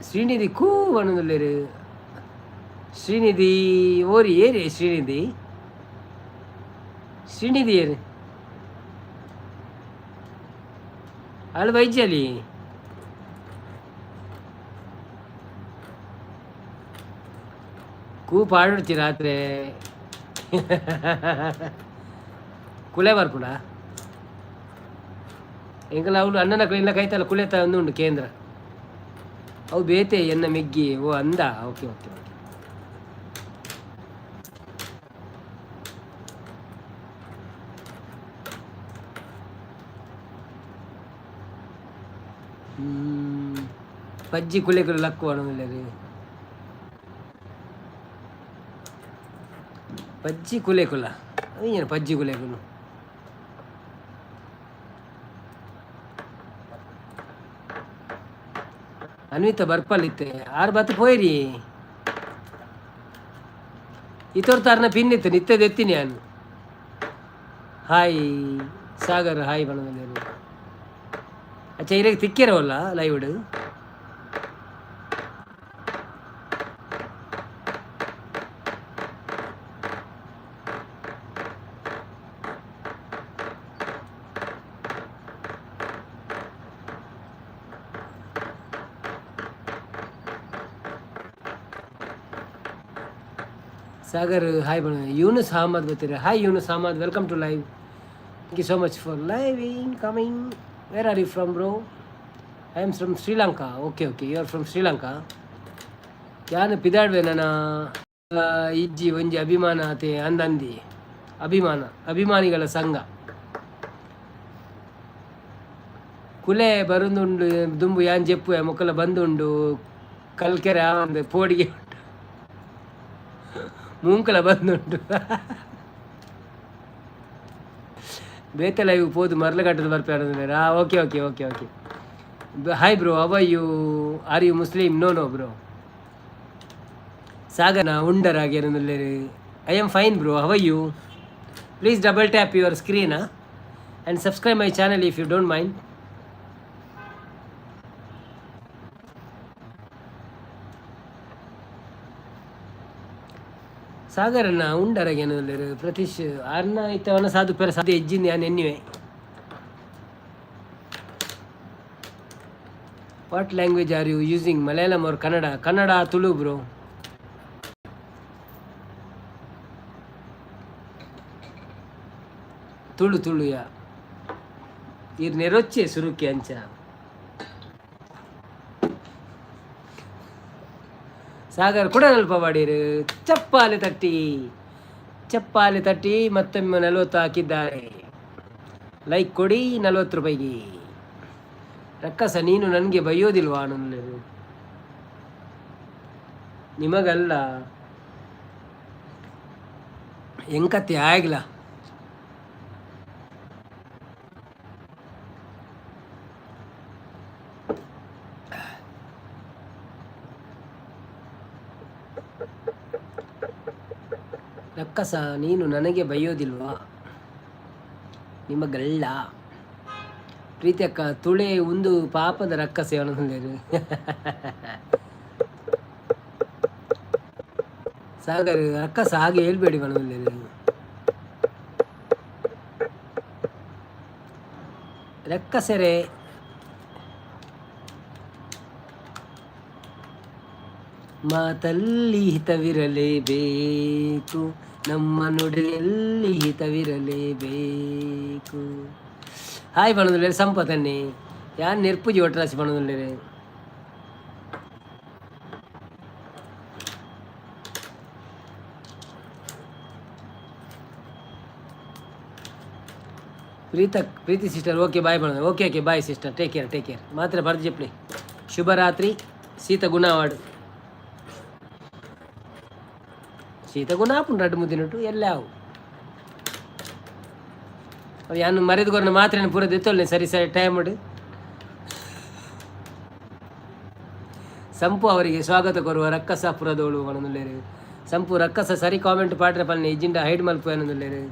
[SPEAKER 1] ಶ್ರೀನಿಧಿ ಕೂ ಪನೊಂದುಲ್ಲೆರ್. ಶ್ರೀನಿಧಿ ಓರಿ ಏರಿ ಶ್ರೀನಿಧಿ ಶ್ರೀನಿಧಿ ಏರು ಅಳು ಬೈಜಲಿ ಕೂ ಪಾಡುಡ್ಚಿ ರಾತ್ರೆ ಕುಲೆ ಬರ್ಪುಂಡ ಎಂಕಲ ಅವಳು ಅಣ್ಣನ ಇಲ್ಲ ಕೈತಲ್ಲ ಕುಲೆತ ಉಂಡು ಕೇಂದ್ರ ಅವು ಬೇತೆ ಎನ್ನ ಮೆಗ್ಗಿ ಓ ಅಂದ. ಓಕೆ ಓಕೆ ಓಕೆ ಪಜ್ಜಿ ಕುಲೆಕುಲು ಲಕ್ಕು ಅಣುಲ್ಲೆರ್ ಪಜ್ಜಿ ಕುಲೆಕುಲ ಏನು ಪಜ್ಜಿ ಕುಲೆಕುಲು. ಅನ್ವಿತ ಬರ್ಪಲ್ಲಿತ್ತೆ ಆರು ಬತ್ತು ಪೋಯಿರಿ ಇತೋರ್ ತಾರನ ಪಿನ್ ಇತ್ತು ನಿತ್ಯದ ಎತ್ತೀನಿ ನಾನು. ಹಾಯ್ ಸಾಗರ್ ಹಾಯ್ ಬಣ್ಣದಲ್ಲಿ. ಅಚ್ಚಾ ಇರಗೆ ತಿಕ್ಕಿರವಲ್ಲ ಲೈವ್ಡ್. ಸಾಗರ್ ಹಾಯ್ ಬಣ್ಣ. ಯೂನುಸ್ ಅಹಮದ್ ಬರ್ತೀರ. Hi Yunus Ahmed, welcome to live. Thank you so much for live in coming. Where are you from, bro? I am from Sri Lanka. Okay okay, you are from Sri Lanka. ಯಾನು ಪಿದಾಡ್ವೆ ನನ್ನ ಇಜ್ಜಿ ಒಂಜಿ ಅಭಿಮಾನ ಆತೆ ಅಂದಂದಿ ಅಭಿಮಾನ ಅಭಿಮಾನಿಗಳ ಸಂಘ ಕುಲೆ ಬರುಂದುಂಡು ದುಂಬು ಯಾನ್ ಜೆಪ್ಪು ಮೊಕ್ಕಲ ಬಂದುಂಡು ಕಲ್ಕೆರೆ ಒಂದು ಪೋಡಿಗೆ ಉಂಟು ಮೂಂಕಲ ಬಂದುಂಟು ಬೇತೆ ಲೈವ್ ಪೋದು ಮರಲಗಟ್ಟದ ಬರ್ಪೆ. Okay okay okay okay. Hi bro, how you? Are you Muslim? No no bro. ಸಾಗನ ಉಂಡರಾಗಿ. I am fine bro, how you? Please double tap your screen and subscribe my channel if you don't mind. ಸಾಗರನ ಉಂಡರಾಗ ಏನಂದ್ರೆ ಪ್ರತೀಶ್ ಅರ್ನ ಇತ್ತವನ ಸಾಧು ಪೆರ ಸಾಧು ಹೆಜ್ಜಿಂದ ಯಾನ್ ಎನ್ನಿವೆ. What language are you using, Malayalam or Kannada? Kannada, Tulu bro. Tulu Tulu ಯಾ ಇರ್ ನೆರೊಚ್ಚೆ ಸುರುಕಿ ಅಂಚ ಸಾಗರ್ ಕೂಡ ನಲ್ಪ ಬಾಡೀರು. ಚಪ್ಪಾಲೆ ತಟ್ಟಿ ಚಪ್ಪಾಲೆ ತಟ್ಟಿ ಮತ್ತೊಮ್ಮೆ 40 ಹಾಕಿದ್ದಾರೆ. ಲೈಕ್ ಕೊಡಿ 40 ರೂಪಾಯಿಗೆ. ರಕ್ಕಸ ನೀನು ನನಗೆ ಬೈಯೋದಿಲ್ವಾ? ಅನ್ನೋದು ನಿಮಗಲ್ಲ, ಎಂಕತ್ತೆ ಆಗಿಲ್ಲ. ರಕ್ಕಸ ನೀನು ನನಗೆ ಬೈಯೋದಿಲ್ವಾ? ನಿಮಗಲ್ಲ. ಪ್ರೀತಿ ಅಕ್ಕ ತುಳೆ ಒಂದು ಪಾಪದ ರಕ್ಕಸೆ ಅನ್ನೋದು. ಸಾಗರ್ ರಕ್ಕಸ ಹಾಗೆ ಹೇಳ್ಬೇಡಿ ಮನದಲ್ಲಿ. ರಕ್ಕಸೆರೆ ಮಾತಲ್ಲಿ ಹಿತವಿರಲೇಬೇಕು, ನಮ್ಮ ನುಡಿಯಲ್ಲಿ ಹಿತವಿರಲೇಬೇಕು. ಹಾಯ್ ಪಣದುಲ್ಲೇರು ಸಂಪತನ್ನಿ ಯಾನ್ ನೆರ್ಪುಜಿ ಒಟ್ರಾಸಿ ಪಣದುಲ್ಲೇರು. Preetha Preethi sister okay bye ಪಣದು. Okay okay bye sister, take care take care. ಮಾತ್ರ ಬರ್ದು ಜಪ್ಲಿ. ಶುಭರಾತ್ರಿ. ಸೀತ ಗುಣವಾಡು ಶೀತ ಗುಣ ಆಪುಂಡು ರಡ್ಡು ಮುದ್ದಿನಟ್ಟು ಎಲ್ಲ ಅವು ಅವು ಯಾನು ಮರೆದು ಕೊರ್ನ ಮಾತ್ರೆನ ಪೂರ ದೆತ್ತೊಲ್ಲೆ ಸರಿ ಸರಿ ಟೈಮ್. ಸಂಪು ಅವರಿಗೆ ಸ್ವಾಗತ ಕೊರುವ ರಕ್ಕಸ ಪುರದೋಳು ಪಣದುಲ್ಲೇರು. ಸಂಪು ರಕ್ಕಸ ಸರಿ ಕಾಮೆಂಟ್ ಪಾಡ್ರೆ ಪನ್ನೆ, ಇಜ್ಜಿಂಡ ಹೈಡ್ ಮಲ್ಪು ಏನಂದುಲ್ಲೇರು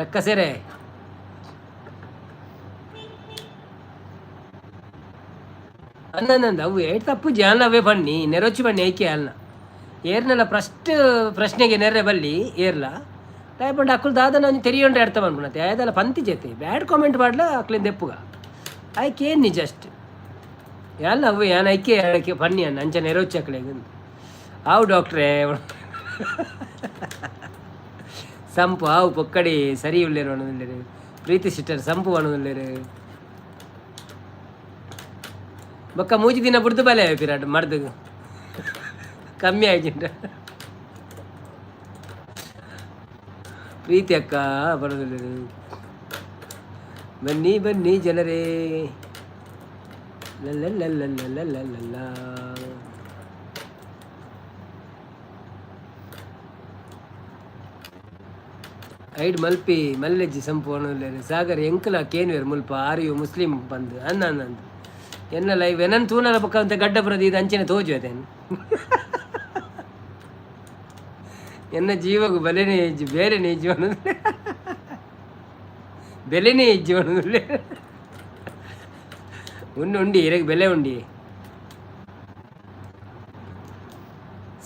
[SPEAKER 1] ರಕ್ಕಸೆರೆ. ಅಂದಂದ ಅವು ಏಟ್ ತಪ್ಪು ಜಾನ್ ಅವೇ ಬನ್ನಿ ನೆರೊಚ್ಚಿ ಬನ್ನಿ ಐಕೆ ಅಲ್ಲ ಏರ್ನೆಲ್ಲ ಫಸ್ಟ್ ಪ್ರಶ್ನೆಗೆ ನೆರ್ರೆ ಬಲ್ಲಿ ಏರ್ಲ ದಾಯಪಂಡ ಅಕ್ಕಲು ದಾದನ ಒಂಜಿ ತೆರಿಯೊಂಡ್ರೆ ಅರ್ಥ ಪನ್ಪುನತೆ ಆಯ್ದಲ್ಲ ಪಂತಿ ಜೇತೆ ಬ್ಯಾಡ್ ಕಾಮೆಂಟ್ ಪಾಡ್ಲ ಅಕ್ಲಿಂದ ದೆಪ್ಪುಗ ಐಕೆ ಏನ್ ಜಸ್ಟ್ ಯಾಲ್ಲ ಅವು ಯಾನ್ ಐಕೆ ಅಡಕೆ ಪನ್ನಿ ಅನ್ನ ಅಂಚ ನೆರೊಚ್ಚಿ ಅಕ್ಲೆಗ್. ಆವು ಡಾಕ್ಟ್ರೇ ಸಂಪು ಆವು ಪೊಕ್ಕಡಿ ಸರಿ ಉಲ್ಲೇರು ಅಣುಲ್ಲೇರು. ಪ್ರೀತಿ ಸಿಸ್ಟರ್ ಸಂಪು ಅಣುಲ್ಲೇರು. ಬೊಕ್ಕ ಮೂಜಿ ದಿನ ಬುಡ್ದು ಬಲೆ ಪಿರಾಟ್ ಮರ್ದು ಕಮ್ಮಿ ಆಯ್ತಿಂಟ. ಪ್ರೀತಿ ಅಕ್ಕ ಬರೋದಿಲ್ಲ. ಬನ್ನಿ ಬನ್ನಿ ಜನರೇ. ಲಲ್ಲಲ್ಲಲ್ಲಲ್ಲಲ್ಲಲ್ಲ. ಐಡ್ ಮಲ್ಪಿ ಮಲ್ಲೆಜ್ಜಿ ಸಂಪು ಅಣುಲ್ಲೇರು. ಸಾಗರ್ ಎಂಕಲ ಕೇನ್ವೇರ್ ಮುಲ್ಪ ಆರ್ಯು ಮುಸ್ಲಿಂ ಬಂದು ಅನ್ನ ಅಂದು ಎನ್ನ ಲೈವ್ ಎನನ್ ತೂನಲ ಪಕ್ಕ ಅಂತ ಗಡ್ಡ ಬರೋದು ಇದು ಅಂಚನೆ ತೋಜು ಅದೇನು ಎನ್ನ ಜೀವಗು ಬಲೆನೇ ಇಜ್ಜಿ ಬೇರೆನೇ ಇಜ್ಜಿ ಅನ್ನೋದು ಬೆಲೆನೇ ಇಜ್ಜಿ ಅನ್ನೋದು. ಉಂಡು ಉಂಡಿ ಇರಗೆ ಬೆಲೆ ಉಂಡಿ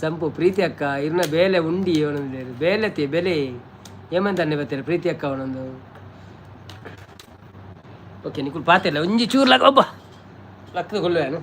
[SPEAKER 1] ಸಂಪು. ಪ್ರೀತಿ ಅಕ್ಕ ಇರ್ನ ಬೇಲೆ ಉಂಡಿ ಅವನೊಂದು ಬೇಲೆತಿ ಬೆಲೆ ಏಮಂತಾನೆ ಬತ್ತಾರೆ ಪ್ರೀತಿ ಅಕ್ಕ ಅವನೊಂದು. ಓಕೆ ನಿಕುಲ್ ಪಾತೆಲ್ಲ ಒಂಜಿ ಚೂರು ಲಕ್ಕ ಒಬ್ಬ ಲಕ್ಕದ ಕೊಲ್ಲುವೇನು.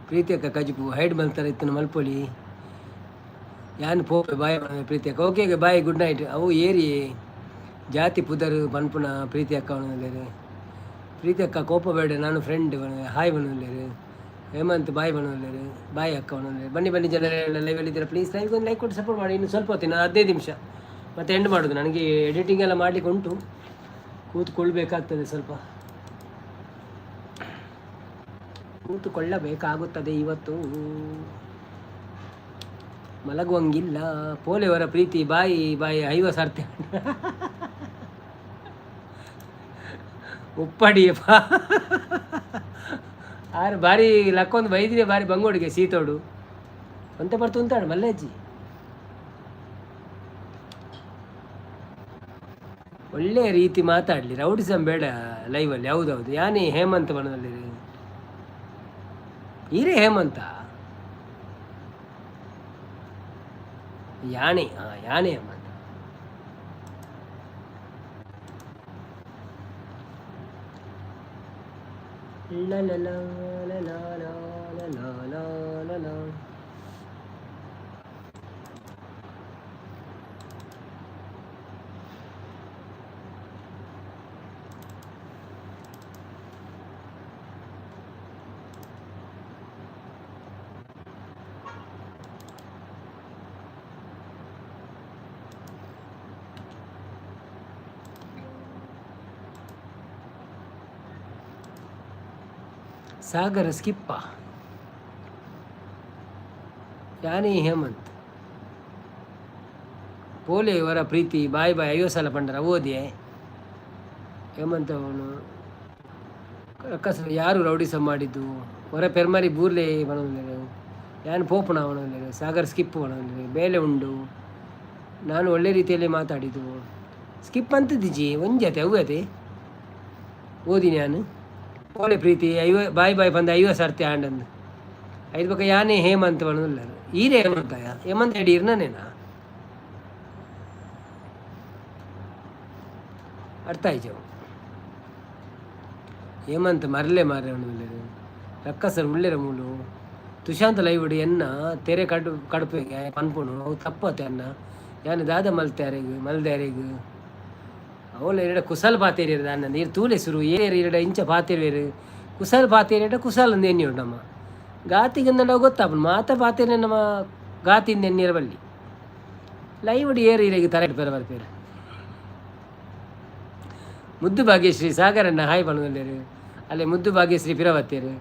[SPEAKER 1] ಪ್ರೀತಿ ಅಕ್ಕ ಕಜಿಪು ಹೈಡ್ ಮಲ್ತಾರೆ ಇತ್ತನ ಮಲ್ಪೊಲಿ. ಯಾನ್ ಪೋಪೆ, ಬಾಯ್ ಪ್ರೀತಿ ಅಕ್ಕ. Okay, bye, good night. ಅವು ಏರಿ ಜಾತಿ ಪುದರ್ ಪನ್ಪುನ ಪ್ರೀತಿ ಅಕ್ಕ ಪನೊಂದುಲ್ಲೆರ್. ಪ್ರೀತಿ ಅಕ್ಕ, ಕೋಪ ಬೇಡ, ನಾನು ಫ್ರೆಂಡ್. ಹಾಯ್ ಪನೊಂದುಲ್ಲೆರ್. ಹೇಮಂತ್ ಬಾಯ್ ಪನೊಂದುಲ್ಲೆರ್. ಬಾಯ್ ಅಕ್ಕ ಪನೊಂದುಲ್ಲೆರ್. ಬನ್ನಿ ಬನ್ನಿ, ಜನರೇ, ಲೈವಲ್ಲಿ ಇದ್ದೀರಾ? ಪ್ಲೀಸ್ ಲೈವ್ ಒಂದು ಲೈಕ್ ಕೊಟ್ಟು ಸಪೋರ್ಟ್ ಮಾಡಿ. ಇನ್ನು ಸ್ವಲ್ಪ ಹೊತ್ತಿನ 15 ನಿಮಿಷ, ಮತ್ತೆ ಎಂಡ್ ಮಾಡೋದು. ನನಗೆ ಎಡಿಟಿಂಗ್ ಎಲ್ಲ ಮಾಡಲಿಕ್ಕೆ ಉಂಟು, ಕೂತ್ಕೊಳ್ಬೇಕಾಗ್ತದೆ, ಸ್ವಲ್ಪ ಕೂತುಕೊಳ್ಳಬೇಕಾಗುತ್ತದೆ. ಇವತ್ತು ಮಲಗುವಂಗಿಲ್ಲ. ಪೋಲೆವರ ಪ್ರೀತಿ, ಬಾಯಿ ಬಾಯಿ. 50 ಸರ್ತಿ ಉಪ್ಪಡಿಯಪ್ಪ. ಆರು ಬಾರಿ ಲಕ್ಕೊಂದು ಬೈದಿದೆ. ಬಾರಿ ಬಂಗೋಡಿಗೆ ಸೀತೋಡು ಒಂತೆ ಬರ್ತು ಉಂತಾಡು ಮಲ್ಲೇಜ್ಜಿ. ಒಳ್ಳೆಯ ರೀತಿ ಮಾತಾಡಲಿ, ರೌಡಿಸಮ್ ಬೇಡ ಲೈವಲ್ಲಿ. ಹೌದೌದು. ಯಾನೇ ಹೇಮಂತ್ ಬಣ್ಣದಲ್ಲಿ ಹೀರೇ ಹೇಮಂತ ಯಾಣೆ. ಹಾಂ, ಯಾಣೆ ಹೇಮಂತ. ಲ ಲ ಲ ಲ ಲ ಲ ಲ ಲ ಲ ಲ. ಸಾಗರ ಸ್ಕಿಪ್ಪ. ಯಾನೇ ಹೇಮಂತ್. ಪೋಲೆ ಇವರ ಪ್ರೀತಿ, ಬಾಯ್ ಬಾಯ್. 50 ಸಲ ಪಂಡರ ಓದಿಯೇ ಹೇಮಂತ್. ಅವನು ರಕ್ಕಸ. ಯಾರು ರೌಡಿಸಮ್ ಮಾಡಿದ್ದು? ಹೊರ ಪೆರ್ಮರಿ ಬೂರ್ಲೆ ಪನೊಂದುಲ್ಲೆರ್. ಯಾನ್ ಪೋಪುಣ ಪನೊಂದುಲ್ಲೆರ್. ಸಾಗರ್ ಸ್ಕಿಪ್ ಪನೊಂದುಲ್ಲೆರ್. ಬೇಲೆ ಉಂಡು, ನಾನು ಒಳ್ಳೆ ರೀತಿಯಲ್ಲಿ ಮಾತಾಡಿದ್ದು. ಸ್ಕಿಪ್ ಅಂತಿದ್ದಿಜಿ, ಒಂಜಿ ಅತೆ ಅವು ಅತೆ ಓದಿನಿ ನಾನು. ಪೋಲೆ ಪ್ರೀತಿ, ಬಾಯ್ ಬಾಯ್ ಬಂದ 50 ಸರ್ತಿ ಆಂಡಂದು. ಐದು ಬೊಕ ಯಾನೇ ಹೇಮಂತ್ ಪನೊಂದುಲ್ಲೆರ್. ಈರೇ ಹೇಮಂತ? ಹೇಮಂತ ಇಡೀ ಇರ್ನನೇನಾ? ಅರ್ಥ ಆಯ್ತು. ಹೇಮಂತ್ ಮರ್ಲೆ ಮಾರ್ರೆ ಪನೊಂದುಲ್ಲೆರ್. ರಕ್ಕಸರ್ ಉಲ್ಲೆರ ಮೂಲು. ತುಶಾಂತ್ ಲೈವ್ ಎನ್ನ ತೆರೆ ಕಡು ಕಡುಪೆಗೆ ಪನ್ಪುನು, ಅವು ತಪ್ಪತೆ ಅನ್ನ. ಯಾನ್ ದಾದ ಮಲ್ತೆ ಅರೆಗ್, ಮಲ್ದೆ ಅರೆಗ್? ಅವಳು ಎರಡ ಕುಸಲ್ ಪಾತೇರಿಯರ್ ದಾನ್ನ ನೀರು ತೂಲೆ ಸುರು ಏರ್ ಎರಡ ಇಂಚ ಪಾತೆರುವೆರ್. ಕುಸಲ್ ಪಾತೇರಿಯಡ ಕುಸಲ್ ಅಂದ್ ಎನ್ನಿಯೋಡು. ನಮ್ಮ ಗಾತಿಗಂದಂಡ ಗೊತ್ತಾಪುಂಡು. ಮಾತ ಪಾತೆರ ನಮ್ಮ ಗಾತಿಂದ ಎನ್ನಿಯರ ಬಲ್ಲಿ. ಲೈವ್ ಏರ್ ಇರೆಗ್ ತರಟ್ ಪೆರ ಬರ್ಪೇರು. ಮುದ್ದು ಭಾಗ್ಯಶ್ರೀ, ಸಾಗರಣ್ಣ ಹಾಯ್ ಪನೊಂದುಲ್ಲೆರ್. ಅಲ್ಲೇ ಮುದ್ದು ಭಾಗ್ಯಶ್ರೀ ಪಿರವತ್ತೇರು.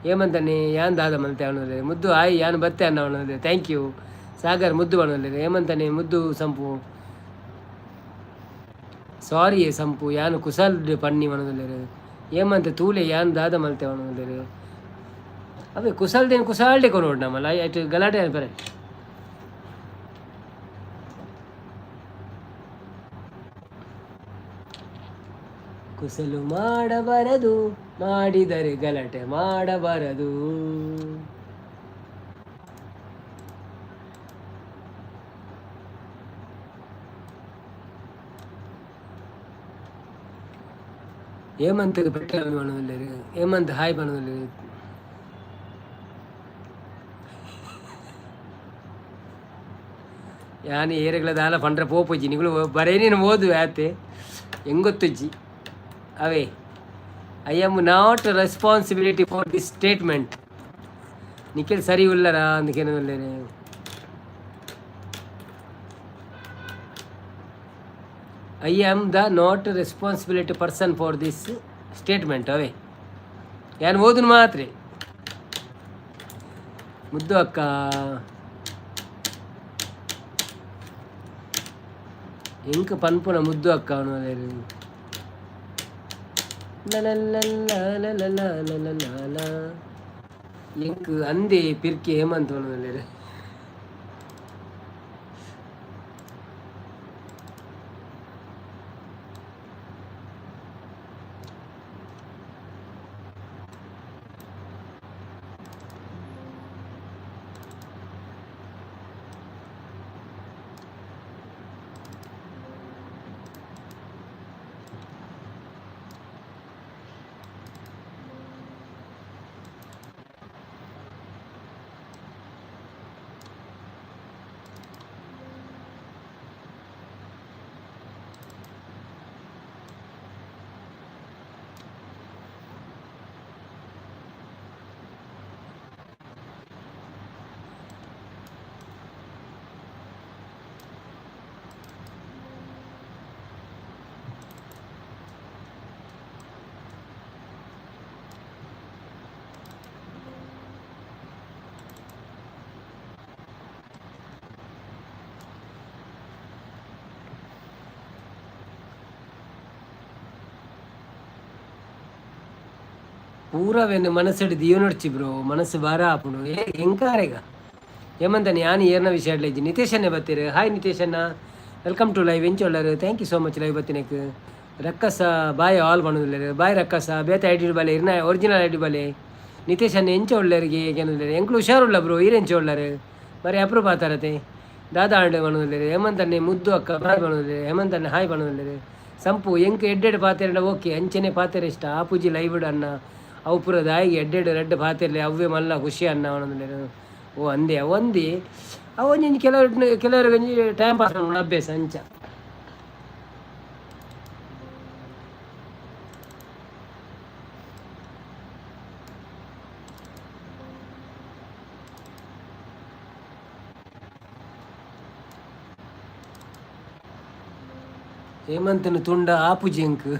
[SPEAKER 1] ಹೇಮಂತಣ್ಣೆ, ಯಾನ್ ದಾದ ಮಲ್ತೆ ಪನೊಂದುಲ್ಲೆರ್. ಮುದ್ದು ಹಾಯ್, ಯಾನ್ ಬತ್ತೆ ಅನ್ನ ಪನೊಂದುಲ್ಲೆರ್. Thank you Sagar. ಮುದ್ದು ಪನೊಂದುಲ್ಲೆರ್. ಹೇಮಂತಣ್ಣೆ, ಮುದ್ದು ಸಂಪು, ಸಾರಿ ಸಂಪು, ಯಾನ್ ಕುಸಲ್ ಪನ್ನಿ ಪನೊಂದುಲ್ಲೆರ್. ಹೇಮಂತ್ ತೂಲೆ, ಯಾನ್ ದಾದ ಮಲ್ತೆ ಪನೊಂದುಲ್ಲೆರ್. ಅವೇ ಕುಸಲ್ದೇನು ಕುಸಾಲ್ಡೆ ಕೊನೊಡು ನಮ್ಮಲ್ಲ ಐಟ್ ಗಲಾಟೆ ಬರೆ. ಕುಸಲು ಮಾಡಬಾರದು, ಮಾಡಿದರೆ ಗಲಾಟೆ ಮಾಡಬಾರದು. ಹೇಮಂತ್ ಪೆಟ್ರೋಲ್ ಪನೊಂದುಲ್ಲೆರ್. ಹೇಮಂತ್ ಹಾಯ್ ಪನೊಂದುಲ್ಲೆರ್. ಯಾನ್ ಏರೆಗ್ಲ ದಾಲ ಪಂಡ್ರೆ ಪೋಪುಜಿ. ನಿಗುಲು ಬರೇನೇನು ಓದು ಆತೆ, ಎಂಗೊತ್ತುಜ್ಜಿ ಅವೇ. I am not responsibility for this statement. Nikhil ಸರಿ ಉಲ್ಲರಾ ಅಂದ್. I am the not responsibility person for this statement. ಅವೇ ಯಾನ್ ಓದುನು ಮಾತ್ರೆ. ಮುದ್ದು ಅಕ್ಕ, ಎಂಕ್ ಪನ್ಪುನ ಮುದ್ದು ಅಕ್ಕ ಅವನು. ಎಂಕ್ ಅಂದೆ ಪಿರ್ಕಿ ಹೇಮಂತ್ ಪನೊಂದುಲ್ಲೆರ್. ಪೂರವೆನ್ ಮನಸ್ಸು ದೀವನೊಡ್ಚಿ ಬ್ರೋ, ಮನಸ್ಸು ಭಾರ ಆಪುಂಡು. ಏ ಎಂಕಾರೆಗ ಹೇಮಂತನ ಯಾನ್ ಏರ್ನ ವಿಷಯ ಇಜ್ಜಿ. ನಿತೇಶನ್ನೇ ಬತ್ತೀರು. ಹಾಯ್ ನಿತೇಶಣ್ಣ, welcome to live. ಎಂಚೊಲ್ಲರು? Thank you so much live ಬತ್ತಿನಕ್. ರಕ್ಕಸ ಬಾಯ್ ಆಲ್ ಪನೊಂದುಲ್ಲೆರ್. ಬಾಯ್ ರಕ್ಕಸ, ಬೇತೆ ಐಡಿ ಬಲೆ, ಇರ್ನ ಒರಿಜಿನಲ್ ಐಡಿ ಬಲೆ. ನಿತೇಶಣ್ಣ ಎಂಚ ಉಲ್ಲೆರ್ಗೆ ಕೇನೊಂದುಲ್ಲೆರ್. ಎಂಕ್ಲು ಹುಷಾರುಲ್ಲ ಬ್ರೋ, ಈರ್ ಎಂಚ ಉಲ್ಲರ್? ಬರೀ ಅಪ್ರೂಪ್ ಆತಾರತೆ. ದಾದಾ ಆಂಡ್ ಪನೊಂದುಲ್ಲೆರ್. ಹೇಮಂತಣ್ಣೆ ಮುದ್ದು ಅಕ್ಕ ಬಾಯ್ ಪನೊಂದುಲ್ಲೆರ್. ಹೇಮಂತಣ್ಣೆ ಹಾಯ್ ಪನೊಂದುಲ್ಲೆರ್. ಸಂಪು ಎಂಕ್ ಎಡ್ಡೆಡ್ ಪಾತೆರಂಡ ಓಕೆ, ಅಂಚನೆ ಪಾತೆರ ಇಷ್ಟ ಆಪುಜಿ ಲೈವ್ ಅಣ್ಣ. ಅವು ಪೂರ ದಾಯಿಗೆ ಎಡ್ಡೆಡ್ ರಡ್ಡ್ ಪಾತೆರ್ಲೆ, ಅವ್ವೆ ಮಲ್ಲ ಖುಷಿ ಅಣ್ಣ ಪನೊಂದುಲ್ಲೆರ್. ಓ ಅಂದೆ, ಅವಂದಿ ಅವು ಒಂಜಿ ಕೆಲವರು ಕೆಲವರಿಗೆ ಒಂಜಿ ಟೈಮ್ ಪಾಸ್ ಅಭ್ಯಾಸ ಅಂಚ. ಹೇಮಂತನ ತುಂಡ ಆಪುಜಿ ಎಂಕ್.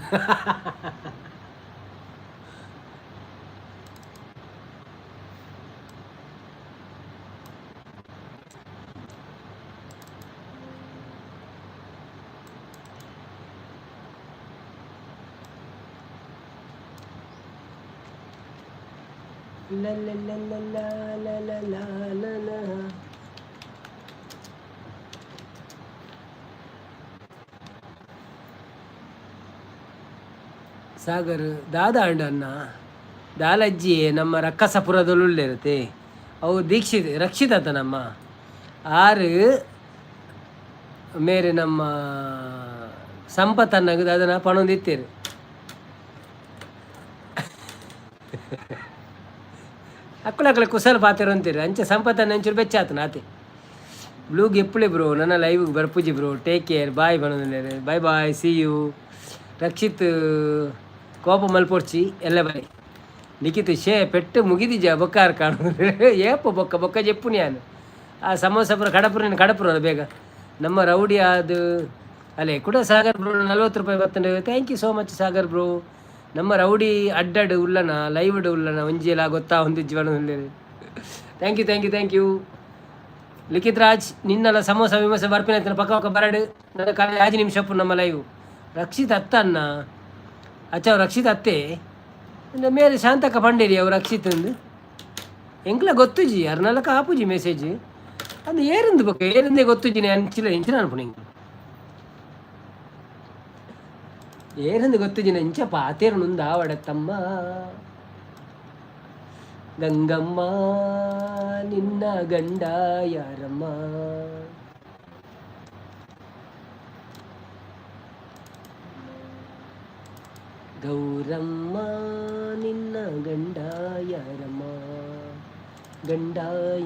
[SPEAKER 1] ಲ ಲ ಲ ಲ ಲ ಲ ಲ ಲ ಲ. ಸಾಗರ್ ದಾದ ಅಂಡ ಅಣ್ಣ ದಾಲಜ್ಜಿ ನಮ್ಮ ರಕ್ಕಸಪುರದಲ್ಲುಲ್ಲೆರುತ್ತೆ. ಅವು ದೀಕ್ಷಿತ್ ರಕ್ಷಿತ್ ನಮ್ಮ ಆರು ಮೇರೆ ನಮ್ಮ ಸಂಪತ್ತನ್ನಾಗ ಅದನ್ನ ಪಣೊಂದಿತ್ತೇರು. ಅಕ್ಕಳ ಕುಸಲ್ ಪಾತೆರ ಅಂತೀರಿ. ಅಂಚೆ ಸಂಪತ್ತನ್ನ ಅಂಚೂರು ಬೆಚ್ಚಾತನ ಆತೆ. ಬ್ಲೂಗ್ ಎಪ್ಪುಲೆ ಬ್ರೋ, ನನ್ನ ಲೈವ್ ಬರ್ಪುಜಿ ಬ್ರೋ. ಟೇಕ್ ಕೇರ್, ಬಾಯ್ ಪನೊಂದುಲ್ಲೆರ್. Bye bye, see you. Rakshit ಕೋಪ ಮಲ್ಪೊಡ್ಚಿ ಎಲ್ಲ ಬಾಯ್. ಲಿಖಿತ್ ಶೇ ಪೆಟ್ಟು ಮುಗಿದಿಜ ಬೊಕ್ಕಾರ ಕಾಣು ಏಪ ಬೊಕ್ಕ ಬೊಕ್ಕ ಜೆಪ್ಪುನಿ ಯಾನು. ಆ ಸಮೋಸ ಪೂರ ಕಡಪುರ ಕಡಪುರ ಬೇಗ. ನಮ್ಮ ರೌಡಿ ಅದು ಅಲ್ಲೇ ಕೂಡ. ಸಾಗರ್ ಬ್ರೋ 40 ರೂಪಾಯಿ ಬರ್ತಂಡು. Thank you so much Sagar bro. ನಮ್ಮ ರೌಡಿ ಅಡ್ಡಡ್ ಉಲ್ಲನ ಲೈವ್ಡ್ ಉಲ್ಲನ ಒಂಜಿಲ ಗೊತ್ತಾ ಒಂದು ಜೀವನ. Thank you, thank you, thank you. Likhith Raj, ನಿನ್ನಲ್ಲ samosa ವಿಮೋಸ ಬರ್ಪಿನ ಪಕ್ಕ ಪಕ್ಕ ಬರಡು. ನನ್ನ ಕಾಲ 5 ನಿಮಿಷ ನಮ್ಮ ಲೈವ್. ರಕ್ಷಿತ್ ಅತ್ತ ಅನ್ನ ಅಚ್ಚ ಅವ್ ರಕ್ಷಿತ್ ಅತ್ತೆ ಮೇರೆ ಶಾಂತಕ್ಕ ಪಂಡೇರಿ. ಅವು ರಕ್ಷಿತ್ ಅಂದು ಎಂಕ್ಲ ಗೊತ್ತುಜಿ, ಅರ್ನಲಕ ಆಪುಜಿ ಮೆಸೇಜ್. ಅದು ಏರಿಂದು ಬೊಕ್ಕ ಏರಿಂದೇ ಗೊತ್ತುಜಿ. ಅಂಚಿಲ ಇಂಚಿನ ಅನ್ಪುಣ ಎಂಕ್ಲು ಏರಿಂದು ಗೊತ್ತುಜಿನ. ಇಂಚ ಪಾತೇರು ಆವಡತ್ತಮ್ಮ. ಗಂಗಮ್ಮ ನಿನ್ನ ಗಂಡ ಯಾರಮ್ಮ? ಗೌರಮ್ಮ ನಿನ್ನ ಗಂಡ ಯಾರಮ್ಮ? ಗಂಡ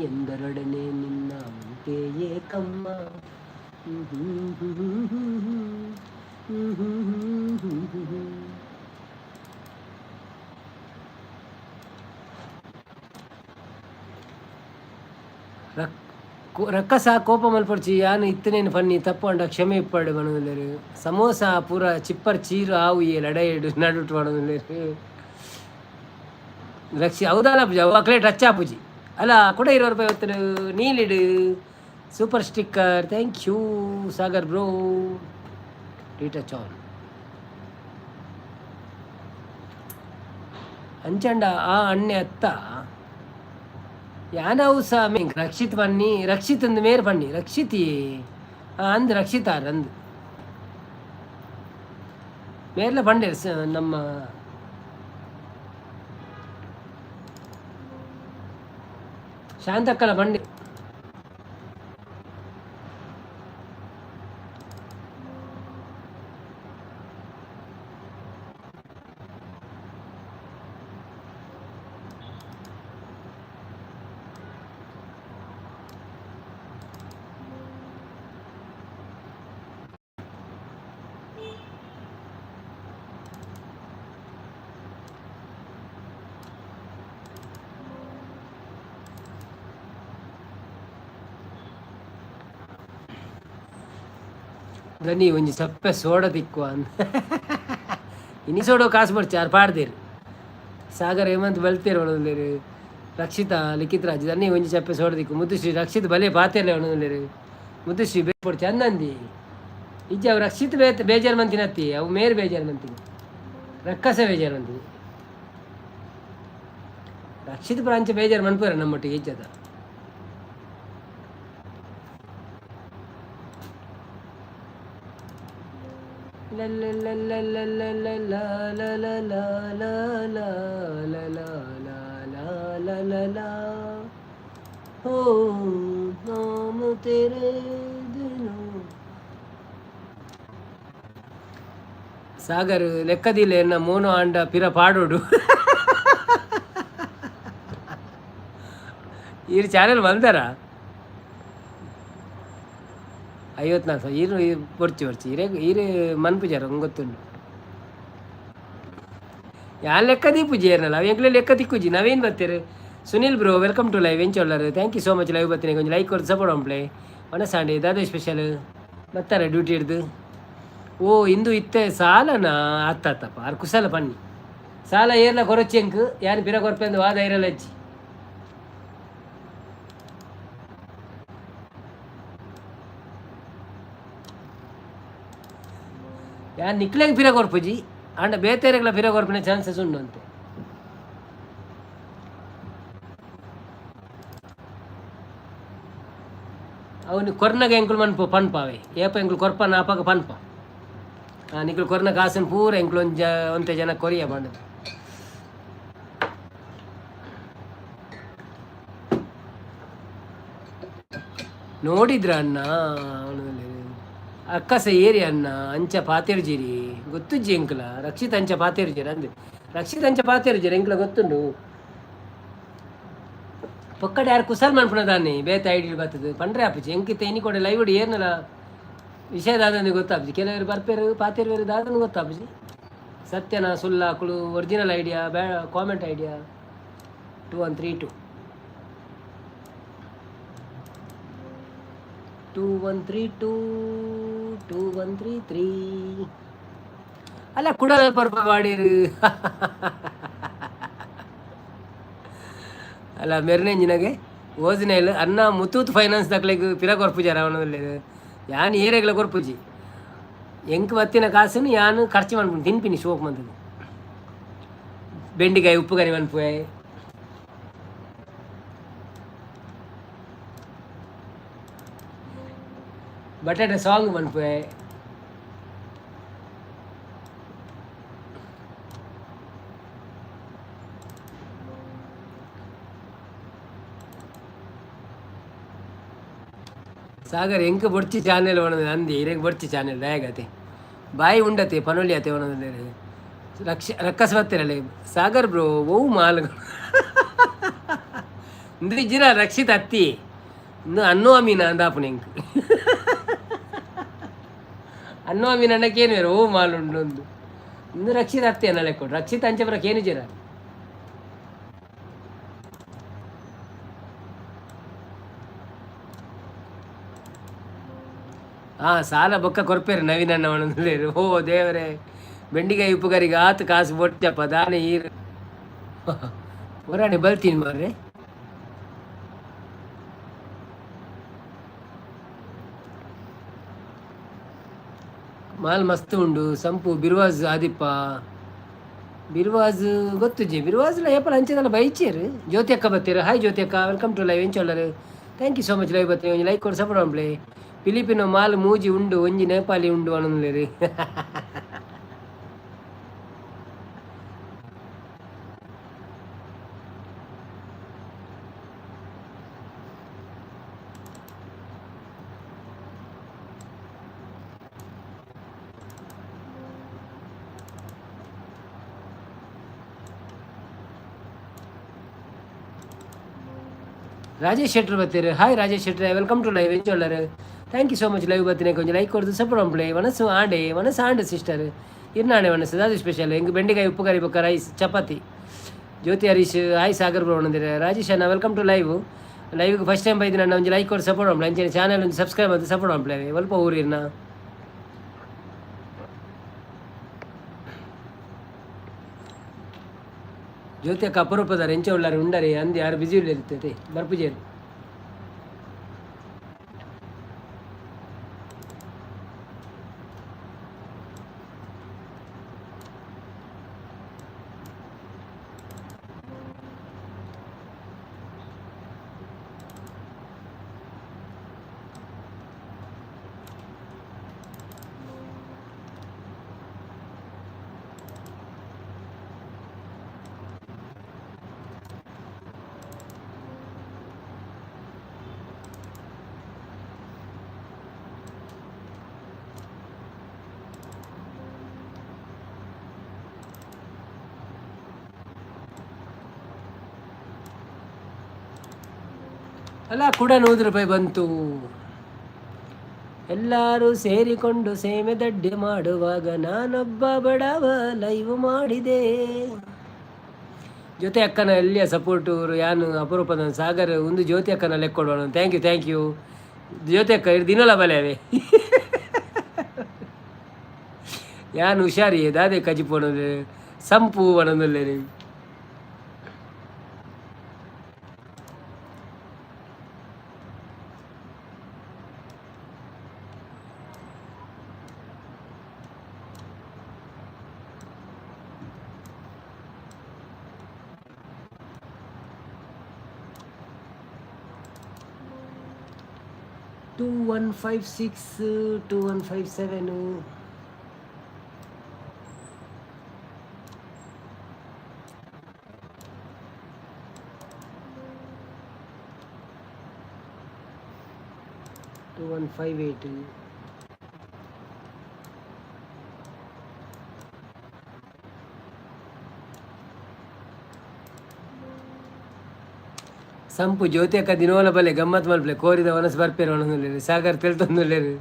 [SPEAKER 1] ಎಂದರೊಡನೆ ನಿನ್ನ ಮುಂತೆಯೇ ಕಮ್ಮ. ರಕ್ಕಸ ಕೋಪ ಮಲ್ಪೊಡ್ಚಿ, ಯಾನ್ ಇತ್ತನೇನು ಫನ್ನಿ ತಪ್ಪು ಅಂಡ ಕ್ಷಮೆ ಇಪ್ಪಾಡು ಪನೊಂದುಲ್ಲೆರ್. ಸಮೋಸ ಪೂರ ಚಿಪ್ಪರ್ ಚೀರು ಆವು ಈ ಲಡಾಯಿಡ್ ನಡುಟು ಪನೊಂದುಲ್ಲೆರ್. ರಕ್ಷಿ ಹೌದಲ್ಲ ಪೂಜೆ ಅವು ಅಕ್ಲೆ ಟಚ್ ಆಪುಜಿ ಅಲ್ಲ. ಕೂಡ 20 ರೂಪಾಯಿ ಹೊತ್ತು ನೀಲಿಡು. Super sticker, thank you Sagar bro. Retouch on ಅಂಚಂಡ ಆ ಅಣ್ಣೆ ಅತ್ತ ಯಾನವು ಸಹ ಮೇಂಕ್ ರಕ್ಷಿತ್ ಬನ್ನಿ. ರಕ್ಷಿತ್ ಅಂದ್ ಮೇರ್ ಬನ್ನಿ. ರಕ್ಷಿತಿ ಅಂದ್ ರಕ್ಷಿತಾರ್ ಅಂದ್ ಮೇರ್ಲ ಬಂಡೆ ನಮ್ಮ ಶಾಂತಕ್ಕಲ ಬಂಡೆ. ದನಿ ಒಂಜಿ ಸಪ್ಪೆ ಸೋಡ ತಿಕ್ಕುವ ಅಂದ್. ಇನಿ ಸೋಡೋ ಕಾಸು ಬರ್ಚಿ ಆರ್ ಪಾಡ್ದೇರು. ಸಾಗರ್ ಹೇಮಂತ್ ಬಲ್ತೇರು ಒಣಂದೇರು. ರಕ್ಷಿತಾ ಲಿಖಿತ್ ರಾಜ್ ದನ್ನಿ ಒಂಜಿ ಚಪ್ಪೆ ಸೋಡ ದಿಕ್ಕು. ಮುದ್ದುಶ್ರೀ ರಕ್ಷಿತ್ ಬಲೆ ಪಾತೆರ್ಲೆ ಒಣಂದೇರು. ಮುದ್ದುಶ್ರೀ ಬೇಪೊಡ್ಚಿ ಅಂದಂದಿ ಇಜ್ಜಿ. ಅವು ರಕ್ಷಿತ್ ಬೇ ಬೇಜಾರು ಮಂತಿನತ್ತಿ. ಅವು ಮೇರ್ ಬೇಜಾರು ಮಂತಿನಿ, ರಕ್ಕಸ ಬೇಜಾರು ಮಂತಿನಿ. ರಕ್ಷಿತ್ ಬ್ರಾಂಚ್ ಬೇಜಾರು ಮನ್ಪುರ ನಮ್ಮೊಟ್ಟಿಗೆ ಇಜ್ಜದ. हो नाम तेरे दिनों. ಸಾಗರ್ ಲೆಕ್ಕದಿಲ್ಲ ಎನ್ನ ಮೋನು ಆಂಡ ಪಿರ ಪಾಡೋಡು. ಈರ್ ಚಾನೆಲ್ ಬಂದಾರ 54 ಈರು ಬೊರ್ಚಿ ಬೊರ್ಚಿ ಇರೆ ಈರು ಮನ್ಪುಜಾರ ಗೊತ್ತುಂಡು. ಯಾನ್ ಲೆಕ್ಕ ದೀಪುಜಿ ಏರ್ನಲ್ಲ ಅವು ಎಂಕ್ಲೆ ಲೆಕ್ಕ ತಿಕ್ಕುಜಿ. ನವೀನ್ ಬತ್ತೆರ್. Sunil bro, welcome to live. ಎಂಚೊಲ್ಲರು? Thank you so much live ಬತ್ತಿನ. ಒಂಜಿ ಲೈಕ್ ಕೊರ್ದು ಸಪೋರ್ಟ್ ಮನ್ಪುಲೆ. ವನಸಾಂಡೆ ದಾದ ಸ್ಪೆಷಲ್? ಬತ್ತಾರೆ ಡ್ಯೂಟಿ ಹಿಡ್ದು. ಓ ಇಂದು ಇತ್ತೆ ಸಾಲನ ಅತ್ತತ್ತಪ್ಪ ಆರ್ ಕುಸಲ ಪನ್ನಿ. ಸಾಲ ಏರ್ಲ ಕೊರಚೆಂಕ್ ಯಾನ್ ಪಿರ ಕೊರ್ಪೆಂದು ವಾದ ಇರಲ್ಲ ಅಜ್ಜಿ. ಯಾನ್ ನಿಕ್ಲೆಗ್ ಪಿರ ಕೊರ್ಪುಜಿ, ಆಂಡ ಬೇತೆರೆಗ್ಲ ಪಿರ ಕೊರ್ಪಿನ ಚಾನ್ಸಸ್ ಉಂಡು ಅಂತೆ. ಅವನು ಕೊರ್ನಗ ಎಂಕುಲು ಮನ್ಪು ಪನ್ಪಾವೆ ಏಪ ಎಂಕುಲು ಕೊರ್ಪನ ಆಪಗ ಪನ್ಪ. ನಿಕುಲು ಕೊರ್ನ ಕಾಸನ್ ಪೂರ ಎಂಕುಲು ಒಂಜ ಒಂತೆ ಜನ ಕೊರಿಯ ಪಂಡದು. ನೋಡಿದ್ರ ಅಣ್ಣ? ಅವನು ಅಕ್ಕಸ ಏರಿ ಅಣ್ಣ ಅಂಚ ಪಾತೆರ್ಜಿರಿ ಗೊತ್ತುಜ್ಜಿ ಎಂಕುಲ. ರಕ್ಷಿತ್ ಅಂಚ ಪಾತೆರ್ಜಿರ ಅಂದೆ. ರಕ್ಷಿತ್ ಅಂಚ ಪಾತೆರ್ಜಿರ ಎಂಕುಲ ಗೊತ್ತುಂಡು. ಪೊಕ್ಕಡೆ ಯಾರು ಕುಸಲ್ ಮನ್ಪುನ ದಾನೆ ಬೇತೆ ಐಡಿ ಬರ್ತದೆ ಪಂಡ್ರೆ ಆಪುಜಿ. ಎಂಕಿತ್ತೆ ಇನಿ ಕೊಡೆ ಲೈವ್ ಏರ್ನಲ ವಿಷಯ ದಾದನೆ ಗೊತ್ತಾಪುಜಿ. ಕೆಲವರು ಬರ್ಪೇರು ಪಾತೆರ್ವೇರು ದಾದನ ಗೊತ್ತಾಪುಜಿ. ಸತ್ಯನ ಸುಲ್ಲ ಅಕುಲು ಒರಿಜಿನಲ್ ಐಡಿಯಾ ಬ್ಯಾ ಕಾಮೆಂಟ್ ಐಡಿಯಾ. 2132, 2132, 2133. ಅಲ್ಲ ಕುಡಲ ಪರ್ಪ ಮಾಡಿರು ಅಲ್ಲ ಮೆರ್ನೆಂಜಿನಗೆ ಓದಿನ ಅನ್ನ ಮುತ್ತೂತ್ ಫೈನಾನ್ಸ್ ದಕ್ಲೆಗ್ ಪಿರ ಕೊರ್ಪುಜಾರ ಅವನಲ್ಲಿ. ಯಾನ್ ಏರೆಗ್ಲ ಕೊರ್ಪುಜಿ. ಎಂಕ್ ಬತ್ತಿನ ಕಾಸುನು ಯಾನ್ ಖರ್ಚು ಮನ್ಪುನಿ, ತಿನ್ಪಿನಿ ಶೋಕ್ ಮಂತುದು. ಬೆಂಡಿಕಾಯಿ ಉಪ್ಪು ಕರಿ ಮನ್ಪುವೆ, ಬಟಾಟೆ ಸಾಂಗ್ ಮನ್ಪುವೆ. ಸಾಗರ್ ಎಂಕ್ ಬೊಡ್ಚಿ ಚಾನೆಲ್ ಒಣದ ಅಂದಿ. ಇರೆಗ್ ಬೊಡ್ಚಿ ಚಾನೆಲ್ ದಯಗತೆ ಬಾಯಿ ಉಂಡತೆ ಪನೊಲಿ ಅತೆ ಒಣದ. ರಕ್ಷ ರಕ್ಕಸ ಬತ್ತಿರಲೆ ಸಾಗರ್ ಬ್ರೋ. ಓವು ಮಾಲ್ ಇಂದು ಇಜ್ಜಿರ ರಕ್ಷಿತ್ ಅತ್ತಿ ಇಂದು ಅನ್ನೋ ಅಮೀನ ಅಂದಾಪುನ ಎಂಕ್. ಅನ್ನೋ ಅಮೀನ ಅಣ್ಣಕ್ಕೇನು ಬೇರೆ ಓ ಮಾಲ್ ಉಂಡು ಒಂದು. ಇಂದು ರಕ್ಷಿತ್ ಅತ್ತಿ ಅನ್ನ ಲೆಕ್ಕ. ರಕ್ಷಿತ್ ಅಂಚೆ ಬರಕ್ಕೆ ಏನು ಜಿರ. ಹಾಂ ಸಾಲ ಬೊಕ್ಕ ಕೊರ್ಪೇರು ನವೀನ್ ಅಣ್ಣ ಒಣಂದೇರು. ಓ ದೇವರೇ, ಬೆಂಡಿಕಾಯಿ ಉಪ್ಪು ಕರಿಗೆ ಆತು ಕಾಸು ಬೊಟ್ಟಪ್ಪ ದಾನೆ ಈರು ಹೊರಾಣೆ ಬಲ್ತೀನಿ ಮಾರ್ರೆ. ಮಾಲ್ ಮಸ್ತ್ ಉಂಡು ಸಂಪು ಬಿರ್ವಾಜ್ ಆದಿಪ್ಪ ಬಿರ್ವಾಜ್ ಗೊತ್ತುಜಿ. ಬಿರ್ವಾಜ್ಲ ಏಪಲ ಅಂಚೆದಲ್ಲ ಬೈಚೇರು. ಜ್ಯೋತಿ ಅಕ್ಕ ಬತ್ತೀರ. ಹಾಯ್ ಜ್ಯೋತಿ ಅಕ್ಕ, welcome to live. ಎಂಚೊಲ್ಲರು? Thank you so much live ಬತ್ತೀನಿ. ಒಂಜಿ ಲೈಕ್ ಕೊಡು ಸಪೋರ್ಟ್ ಮನ್ಪುಲೆ. ಫಿಲಿಪಿನೋ ಮಾಲ್ ಮೂಜಿ ಉಂಡು, ಒಂಜಿ ನೇಪಾಲಿ ಉಂಡು ಅನ್ನೋನ್ಲೇರು. ರಾಜೇಶ್ ಶೆಟ್ರು ಬತ್ತೀರು. ಹಾಯ್ ರಾಜೇಶ್ ಶೆಟ್ರೆ, welcome to live. ಎಂಚೊಲ್ಲರು? Thank you so much live ಬತ್ತಿನ. కొంచెం ಲೈಕ್ ಕೊಡ್ದು ಸಪೋರ್ಟ್ ಮನ್ಪುಲೆ. ವನಸು ಆಂಡೆ ವನಸು ಆಂಡೆ ಸಿಸ್ಟರ್ ಇರ್ನಾಣೆ. ವನಸು ದಾದು ಸ್ಪೆಷಲ್? ಎಂಗ್ ಬೆಂಡೆಕಾಯಿ ಉಪ್ಪು ಕರಿ ಬೊಕ್ಕ ರೈಸ್ ಚಪಾತಿ. ಜ್ಯೋತಿ ಹರೀಶ್ ಹಾಯ್ ಸಾಗರ್ ಬ್ರೋ ಅಂದಿರ. ರಾಜೇಶ್ ಅಣ್ಣ, welcome to live. ಲೈವ್ಗೆ ಫಸ್ಟ್ ಟೈಮ್ ಬೈದಿನ ಅಣ್ಣ, ಒಂಜಿ ಲೈಕ್ ಕೊಡು ಸಪೋರ್ಟ್ ಮನ್ಪುಲೆ. ಅಂಚನೆ ಚಾನಲ್ ಒಂಜಿ ಸಬ್ಸ್ಕ್ರೈಬ್ ಅದು ಸಪೋರ್ಟ್ ಮನ್ಪುಲೆ. ಒಲ್ಪ ಊರಿರ್ನ? ಜ್ಯೋತಿ ಅಕ್ಕ ಅಪರೂಪದಾರ. ಎಂಚ ಉಳ್ಳಾರ? ಉಂಡರಿ ಅಂದ್ ಯಾರು ಬಿಜಿ ಇರ್ತೈತೆ ಬರ್ಪುಜೇರು. ಅಲ್ಲ ಕೂಡ 100 ರೂಪಾಯಿ ಬಂತು. ಎಲ್ಲರೂ ಸೇರಿಕೊಂಡು ಸೇಮೆ ದಡ್ಡೆ ಮಾಡುವಾಗ ನಾನೊಬ್ಬ ಬಡವ ಲೈವ್ ಮಾಡಿದೆ. ಜೊತೆ ಅಕ್ಕನ ಎಲ್ಲಿಯ ಸಪೋರ್ಟು ಯಾನು ಅಪರೂಪದ ಸಾಗರ್ ಒಂದು ಜ್ಯೋತಿ ಅಕ್ಕನ ಲೆಕ್ಕೊಡುವ. Thank you, thank you ಜ್ಯೋತಿ ಅಕ್ಕ. ಇದು ದಿನಲ ಬಲೆ ಅವೇ ಯಾನು ಹುಷಾರಿ ದಾದೆ ಕಜಿಪೋಣ ಸಂಪು ಒಣಂದುಲ್ಲೇರಿ. 2156, 2157, 2158. ಸಂಪು ಜ್ಯೋತಿ ಅಕ್ಕ ದಿನೋಲ ಬಲೆ ಗಮ್ಮತ್ ಮಲ್ಪಲೆ. ಕೋರಿದ ವನಸ್ ಬರ್ಪೇರು ಒಣಂದುಲ್ಲೇರು. ಸಾಗರ್ ತೆಲ್ತೊಂದುಲ್ಲೇರು.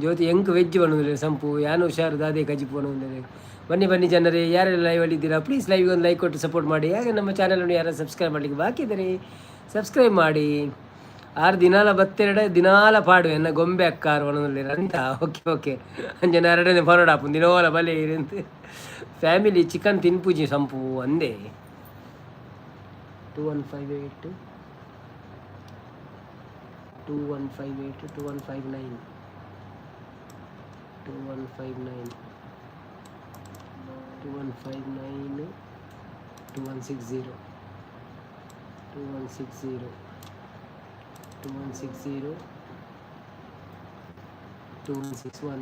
[SPEAKER 1] ಜ್ಯೋತಿ ಎಂಕ್ ವೆಜ್ ಒಣಂದುಲ್ಲೇರು. ಸಂಪು ಯಾನು ಹುಷಾರು ದಾದೆ ಕಜಿಪು ಒಣಂದುಲ್ಲೇರು. ಬನ್ನಿ ಬನ್ನಿ ಜನರೇ, ಯಾರೆಲ್ಲ ಲೈವಲ್ಲಿ ಇದ್ದೀರಾ, ಪ್ಲೀಸ್ ಲೈವ್ಗೆ ಒಂದು ಲೈಕ್ ಕೊಟ್ಟು ಸಪೋರ್ಟ್ ಮಾಡಿ. ಹಾಗೆ ನಮ್ಮ ಚಾನಲನ್ನು ಯಾರು ಸಬ್ಸ್ಕ್ರೈಬ್ ಮಾಡಲಿಕ್ಕೆ ಬಾಕಿ ಇದ್ದಾರೆ, ಸಬ್ಸ್ಕ್ರೈಬ್ ಮಾಡಿ. ಆರು ದಿನಾಲ ಬತ್ತೆರಡ ದಿನಾಲ ಪಾಡು ಎನ್ನ ಗೊಂಬೆ ಅಕ್ಕ ಆರು ಒಣಂದುಲ್ಲೇರು ಅಂತ. ಓಕೆ ಓಕೆ, ಅಂಜನ ಎರಡನೇ ಫಾರ್ವರ್ಡ್ ಆಪು ದಿನೋಲ ಬಲೆ ಇರಂತ. ಫ್ಯಾಮಿಲಿ ಚಿಕನ್ ತಿನ್ಪುಜಿ ಸಂಪು ಅಂದೇ. 2158, 2158, 2159, 2159, 2159, 2160, 2160, 2160, 2161,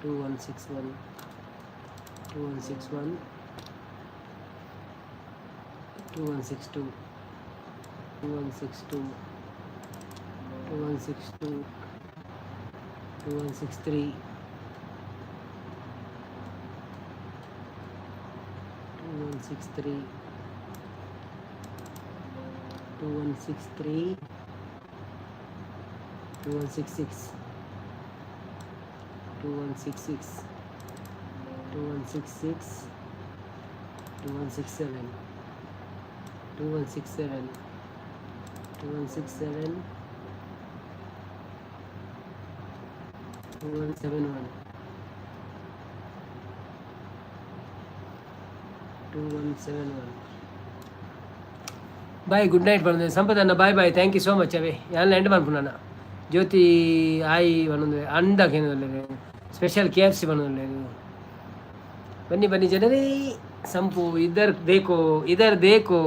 [SPEAKER 1] 2161, 2161, 2162, 2162, 2162, 2163, 2163, 2163, 2166, 2166, 2166, 2167, 2167, 2167, 2171, 2171. Bye, good night ಪಂದ್ ಸಂಪದನ್ನ. Bye bye, thank you so much. ಅವೇ ಯಾನ್ ಎಂಡ್ ಪನ್ಪುನ. ಜ್ಯೋತಿ ಆಯಿ ಒಂದೊಂದು ಅಂದಾಕ ಸ್ಪೆಷಲ್ ಕೆಎಫ್ಸಿ ಬಂದೊಂದು. ಬನ್ನಿ ಬನ್ನಿ ಜನರೇ. संपू इधर देखो, इधर देखो,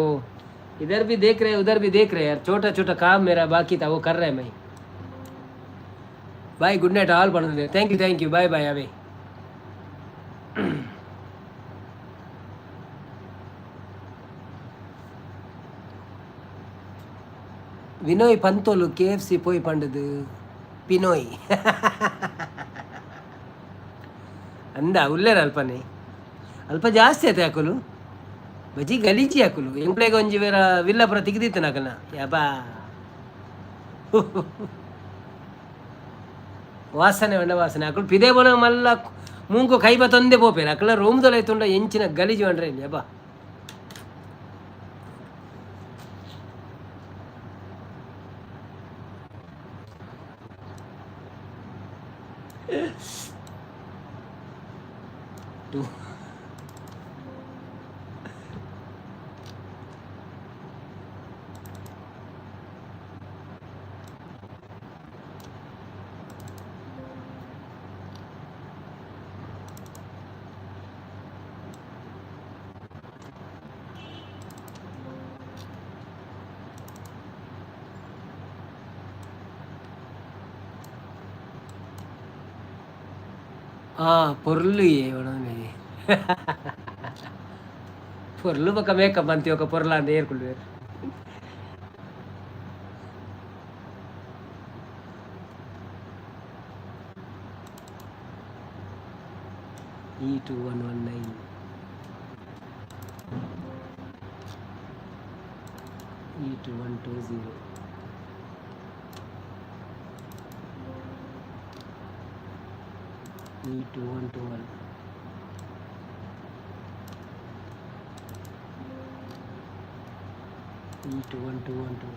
[SPEAKER 1] इधर भी देख रहे, उधर भी देख रहे यार. छोटा छोटा काम मेरा बाकी था, वो कर रहे हैं मैं. ಬಾಯ್, ಗುಡ್ ನೈಟ್ ಆಲ್ ಬಂದಿದೆ. Thank you, thank you, bye bye. ಅವೇ ವಿನೋಯ್ ಪಂತೋಲು ಕೆಎಫ್ಸಿ ಪೋಯ್ ಪಂಡದು ಪಿನೋಯ್ ಅಂದ ಉಲ್ಲೇರ. ಅಲ್ಪನೆ ಅಲ್ಪ ಜಾಸ್ತಿ ಆಯ್ತು ಯಾಕಲು ಬಜಿ ಗಲೀಜಿ ಹಾಕಲು. ಎಂಕ್ಲೆಗ್ ಒಂಜಿ ಬೇರ ವಿಲ್ಲಾಪುರ ತಿಗ್ದಿತ್ತು ನಾಕಲ್ನ ಯಾಬಾ. ವಾಸನೆ వంಡ ವಾಸನೆ ಅಕುಲು ಪಿದೆ ಬೋನ ಮಲ್ಲ ಮೂಂಕು ಕೈಬ ತೊಂದೆ ಪೋಪೇರು. ಅಕಲ ರೂಮ್ದೊಲ ಐತುಂಡ ಎಂಚಿನ ಗಲೀಜು వంಡ್ರೆ ಯಬ್ಬಾ. ಟು ಆ ಪೊರ್ಲು ಏ ಪೊರ್ಲು ಬೊಕ ಮೇಕಪ್ ಅಂತಿ ఒక ಪೊರ್ಲ ಅಂದ ಏರ್ಕೊಳ್ಳುವೆರ್. ಈ 2119, E2120. E2121. E2121.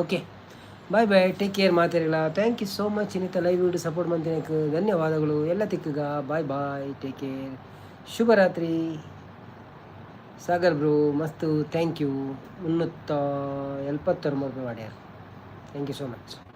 [SPEAKER 1] Okay, bye bye, take care ಮಾತಾಡಿಲ್ಲ. Thank you so much. ಇನ್ನಿತ live video support ಮಂತಿನಕ್ಕೆ ಧನ್ಯವಾದಗಳು. ಎಲ್ಲ ತಿಕ್ಕಗ, ಬಾಯ್ ಬಾಯ್, ಟೇಕ್ ಕೇರ್, ಶುಭರಾತ್ರಿ. ಸಾಗರ್ ಬ್ರೋ ಮಸ್ತು, thank you. 379 ರೂಪಾಯಿ ಮಾಡ್ಯಾರ. Thank you so much.